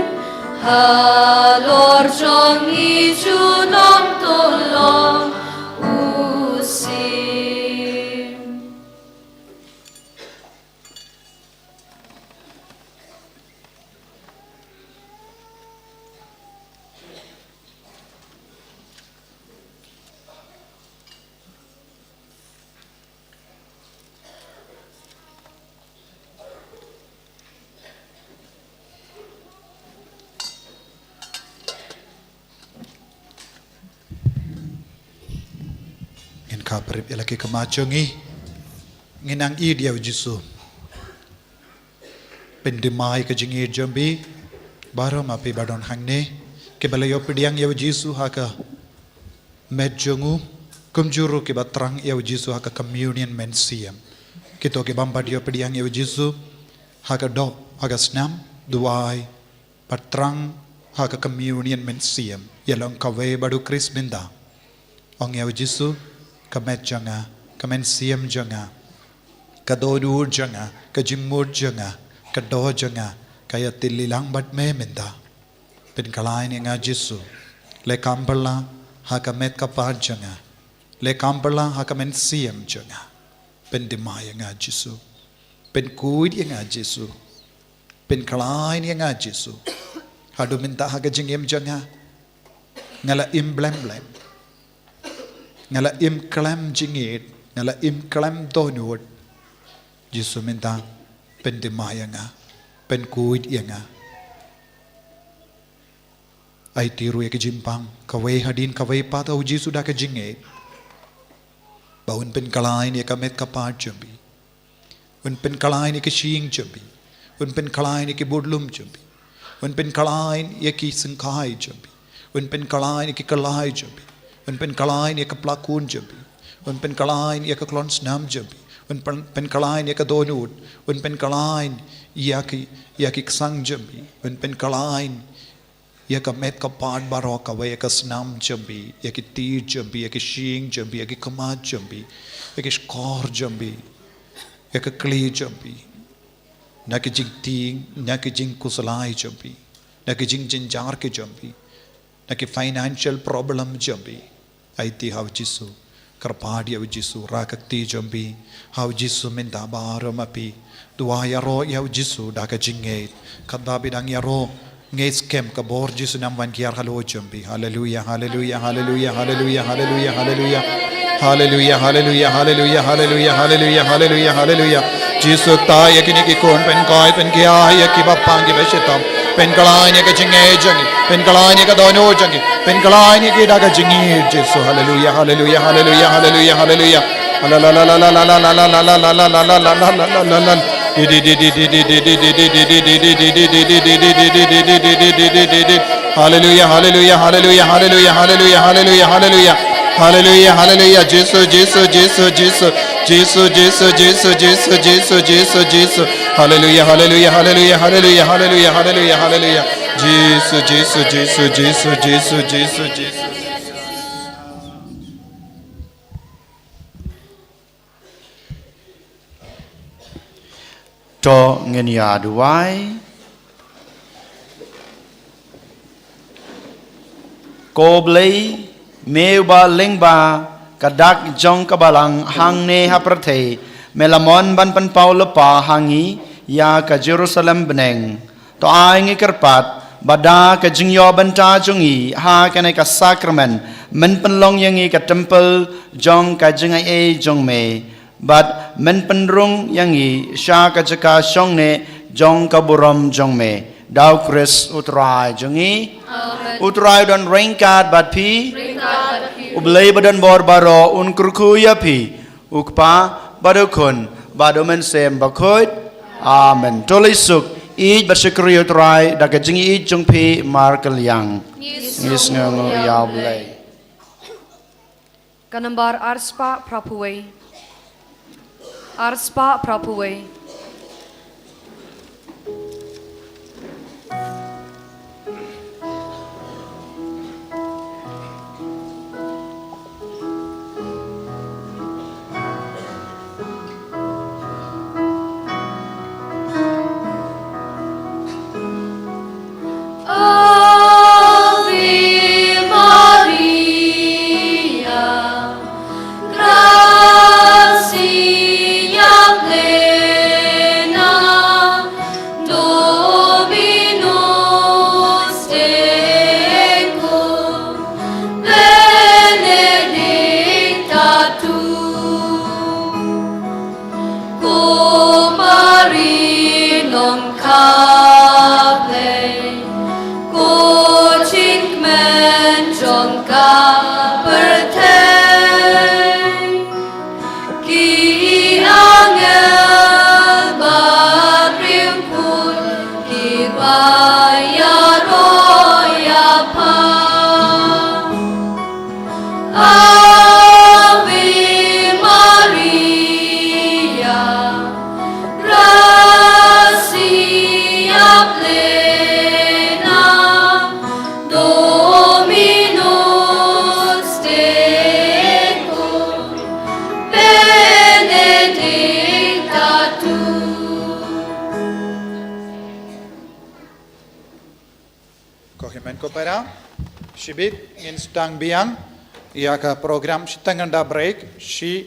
Halor jong ngi junom to long u Syiem. Ngin kha briew ïa la ki khmat jong ngi. Ngin nang ïeit ïa u Jisu. Pyndima ïa ka jingïeit jong phi baroh ma phi ba don hangne, kiba la ïoh pdiang ïa u Jisu ha ka met jong u, kumjuh ruh kiba thrang ïa u Jisu ha ka communion mynsiem. Kito kibym pat ïoh pdiang ïa u Jisu ha ka doh, ha ka snam, duwai bad thrang ha ka communion mynsiem, ïa long kawei bad u Khrist mynta. Ong ïa u Jisu, ka met jong nga, ka mynsiem jong nga, ka dohnud jong nga, ka jingmut jong nga, ka doh jong nga, ka ïatilli lang bad me mynta. Pynkhlaiñ ïa nga Jisu. Leh kam bylla ha ka met ka phad jong nga. Leh kam bylla ha ka mynsiem jong nga. Pyndima ïa nga Jisu. Pynkhuid ïa nga Jisu. Pynkhlaiñ ïa nga Jisu. Haduh mynta ha ka jingim jong nga, nga la im blem blem. Nga la im khlem jingïeit, nga la im khlem dohnud. Jisu mynta pyndima ïa nga, pynkhuid ïa nga. Aiti ruh ïa ka jingpang kawei hadien kawei pat ha u Jisu da ka jingïeit, ba un pynkhlaiñ ïa ka met ka phad jong phi. Un pynkhlaiñ ïa ka shyieng jong phi. Un pynkhlaiñ ïa ki budlum jong phi. Un pynkhlaiñ ïa ki syngkai jong phi. Un pynkhlaiñ ïa ki kyllai jong phi. Un pynkhlaiñ ïa ka pla khun jong phi. Un pynkhlaiñ ïa ka khlon snam jong phi. Un pyn-, pynkhlaiñ ïa ka dohnud. Un pynkhlaiñ ïa ki, ïa ki ksang jong phi. Un pynkhlaiñ ïa ka met ka phad baroh kawei, ïa ka snam jong phi, ïa ki kti jong phi, ïa ki shyieng jong phi, ïa ki khmat jong phi, ïa ki shkor jong phi, ïa ka kli jong phi, na ki jingtieng, na ki jingkhuslai jong phi, na ki jingjynjar ki jong phi, na ki financial problem jong phi. Aiti ha u Jisu. Kyrpad ïa u Jisu, rah ka kti jong phi ha u Jisu mynta baroh ma phi. Duwai ïaroh ïa u Jisu da ka jingngeit. Katba phi dang ïaroh, ngeit skhem ka bor Jisu nang wan kiar halor jong phi. Haleluia, haleluia, haleluia, haleluia, haleluia, haleluia. Haleluia, haleluia, haleluia, haleluia, haleluia, haleluia, haleluia. Jisu, kta ïa kine ki khun, pynkoit, pynkhia ïa kiba pang kiba shitom. Pynkylla ïa ka jingngeit jong ngi, pynkylla ïa ka dohnud jong ngi, pynkylla ïa ki da ka jingngeit Jisu. Haleluia, haleluia, haleluia, haleluia, haleluia. Haleluia, haleluia, haleluia, haleluia, haleluia, haleluia, haleluia. Haleluia, haleluia, Jisu, Jisu, Jisu, Jisu. Jisu, Jisu, Jisu, Jisu, Jisu, Jisu, Jisu. Haleluia, haleluia, haleluia, haleluia, haleluia, haleluia, haleluia. Jisu, Jisu, Jisu, Jisu, Jisu, Jisu, Jisu. To ngin ïa duwai. Ko Blei, me uba lyngba ka dak jong ka balang hangne ha pyrthei, me la mon ban pynpaw lypa ha ngi ïa ka Jerusalem bneng. To ai ngi kyrpad ba da ka jingïoh bynta jong ngi ha kane ka sakramen, men pynlong ïa ngi ka templ jong ka jingaiei jong me. Bad men pynrung ïa ngi sha ka jaka shong ne jong ka burom jong me. Da u Khrist u Trai jong ngi. Amen. U Trai u don ryngkat bad phi. Ryngkat bad phi. U Blei ba don bor baroh un kyrkhu ïa phi. U Kpa bad u Khun bad u Mynsiem Bakhuid. Amen. To leit suk, ïeit bad shakri ïa u Trai da ka jingïeit jong phi markylliang. Ngi sngewnguh ïa u Blei. Ka nambar arspah phraphew wei. Arspah phraphew wei. Ave Maria, gratia plena, Dominus tecum, benedicta tu. Cum Maria non cape, cu cinc mention caperte, qui angel bacrium pur, qui baia roia pa. Ave Maria, gratia plena, Dominus tecum, benedicta tu. Ko hynmen ko para, shibit ngin sdang biang ïa ka program, shiteng ngan da break, shi,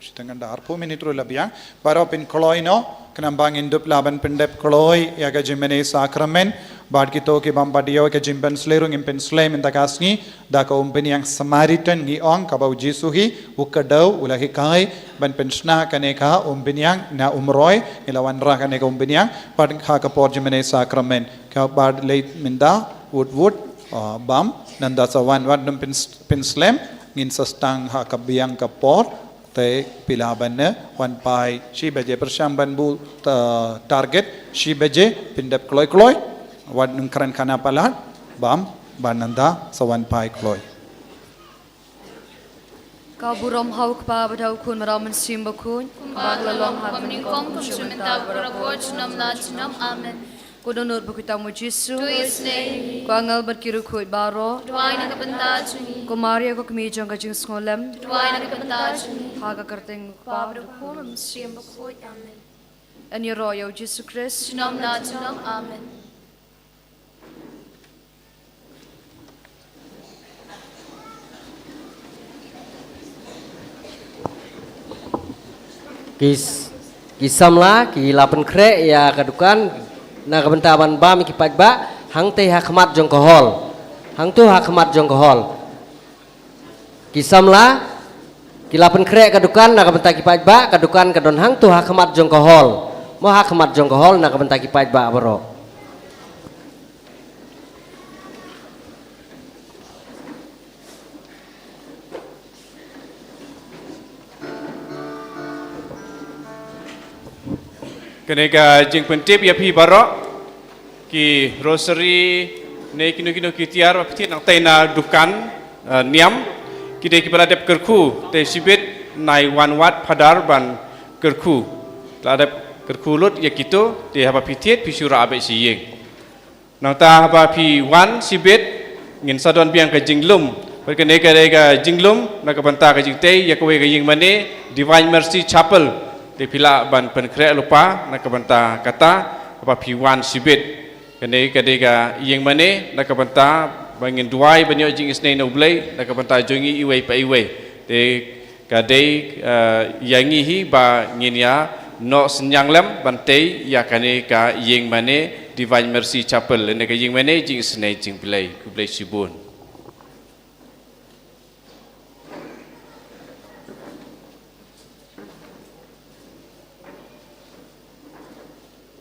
shiteng ngan da arphew minit ruh la biang, baroh phin kloi noh, khnang ba ngin dup lah ban pyndep kloi ïa ka jingmane sakramen, bad kito ki bym pat ïoh ïa ka jingpynslem ruh ngin pynslem mynta ka sngi da ka Umphniang Samaritan ngi ong, kaba u Jisu hi u kdew u la hikai ban pynshna kane ka umphniang na umroi, ngi la wanrah kane ka umphniang bad ha ka por jingmane sakramen. Kaba leit mynta wut wut, ah, bam nanda sa wan, wat nym pyn, pynslem, ngin sa sdang ha ka biang ka por. Te phi lah ban wan phai shi baje pyrshang ban buh, ah, target shi baje, pyndep kloi kloi. Wat nym kren khana palat, bam ban nanda sa wan phai kloi. Ka burom ha u Kpa bad ha u Khun bad ha u Mynsiem Bakhuid. Kumba ka la long ha kaba nyngkong, kumjuh mynta, baroh ka por, junom la junom. Amen. Ko Dohnud bakhuid tam u Jisu. To isynei. Ko angel bad ki riewkhuid baroh. Duwai na ka bynta jong ngi. Ko Maria ko kmie jong ka jingsngewlem. Duwai na ka bynta jong ngi. Ha ka kyrteng u Kpa, bad u Khun, bad u Mynsiem Bakhuid. Amen. Yn ïaroh ïa u Jisu Khrist. Junom la junom. Amen. Ki s-, ki samla ki la pynkhreh ïa ka dukan na ka bynta ban bam ïa ki paidbah hangtei ha khmat jong ka hall. Hangto ha khmat jong ka hall. Ki samla ki la pynkhreh ka dukan na ka bynta ki paidbah, ka dukan ka don hangto ha khmat jong ka hall. Mo ha khmat jong ka hall na ka bynta ki paidbah baroh. Kane ka jingpyntip ïa phi baroh, ki rosary ne kino kino ki tiar ba phi thied nangtei na dukan, eh, niam, ki dei kiba la dep kyrkhu, te shibit nai wan wad phadar ban kyrkhu. La dep kyrkhu lut ïa kito, te haba phi thied phi shu rah beit sha ïing. Nangta haba phi wan shibit, ngin sa don biang ka jinglum. Bad kane ka dei ka jinglum na ka bynta ka jingtei ïa kawei ka ïing mane, Divine Mercy Chapel. Te phi lah ban pynkhreh lypa na ka bynta kata haba phi wan shibit. Kane ka dei ka ïing mane na ka bynta ba ngin duwai ban ïoh jingisynei na U Blei na ka bynta jong ngi iwei pa iwei. Te ka dei, eh, ïa ngi hi ba ngin ïa noh synñiang lem ban tei ïa kane ka ïing mane, Divine Mercy Chapel, lane ka ïing mane jingisynei jong U Blei. Khublei shibun.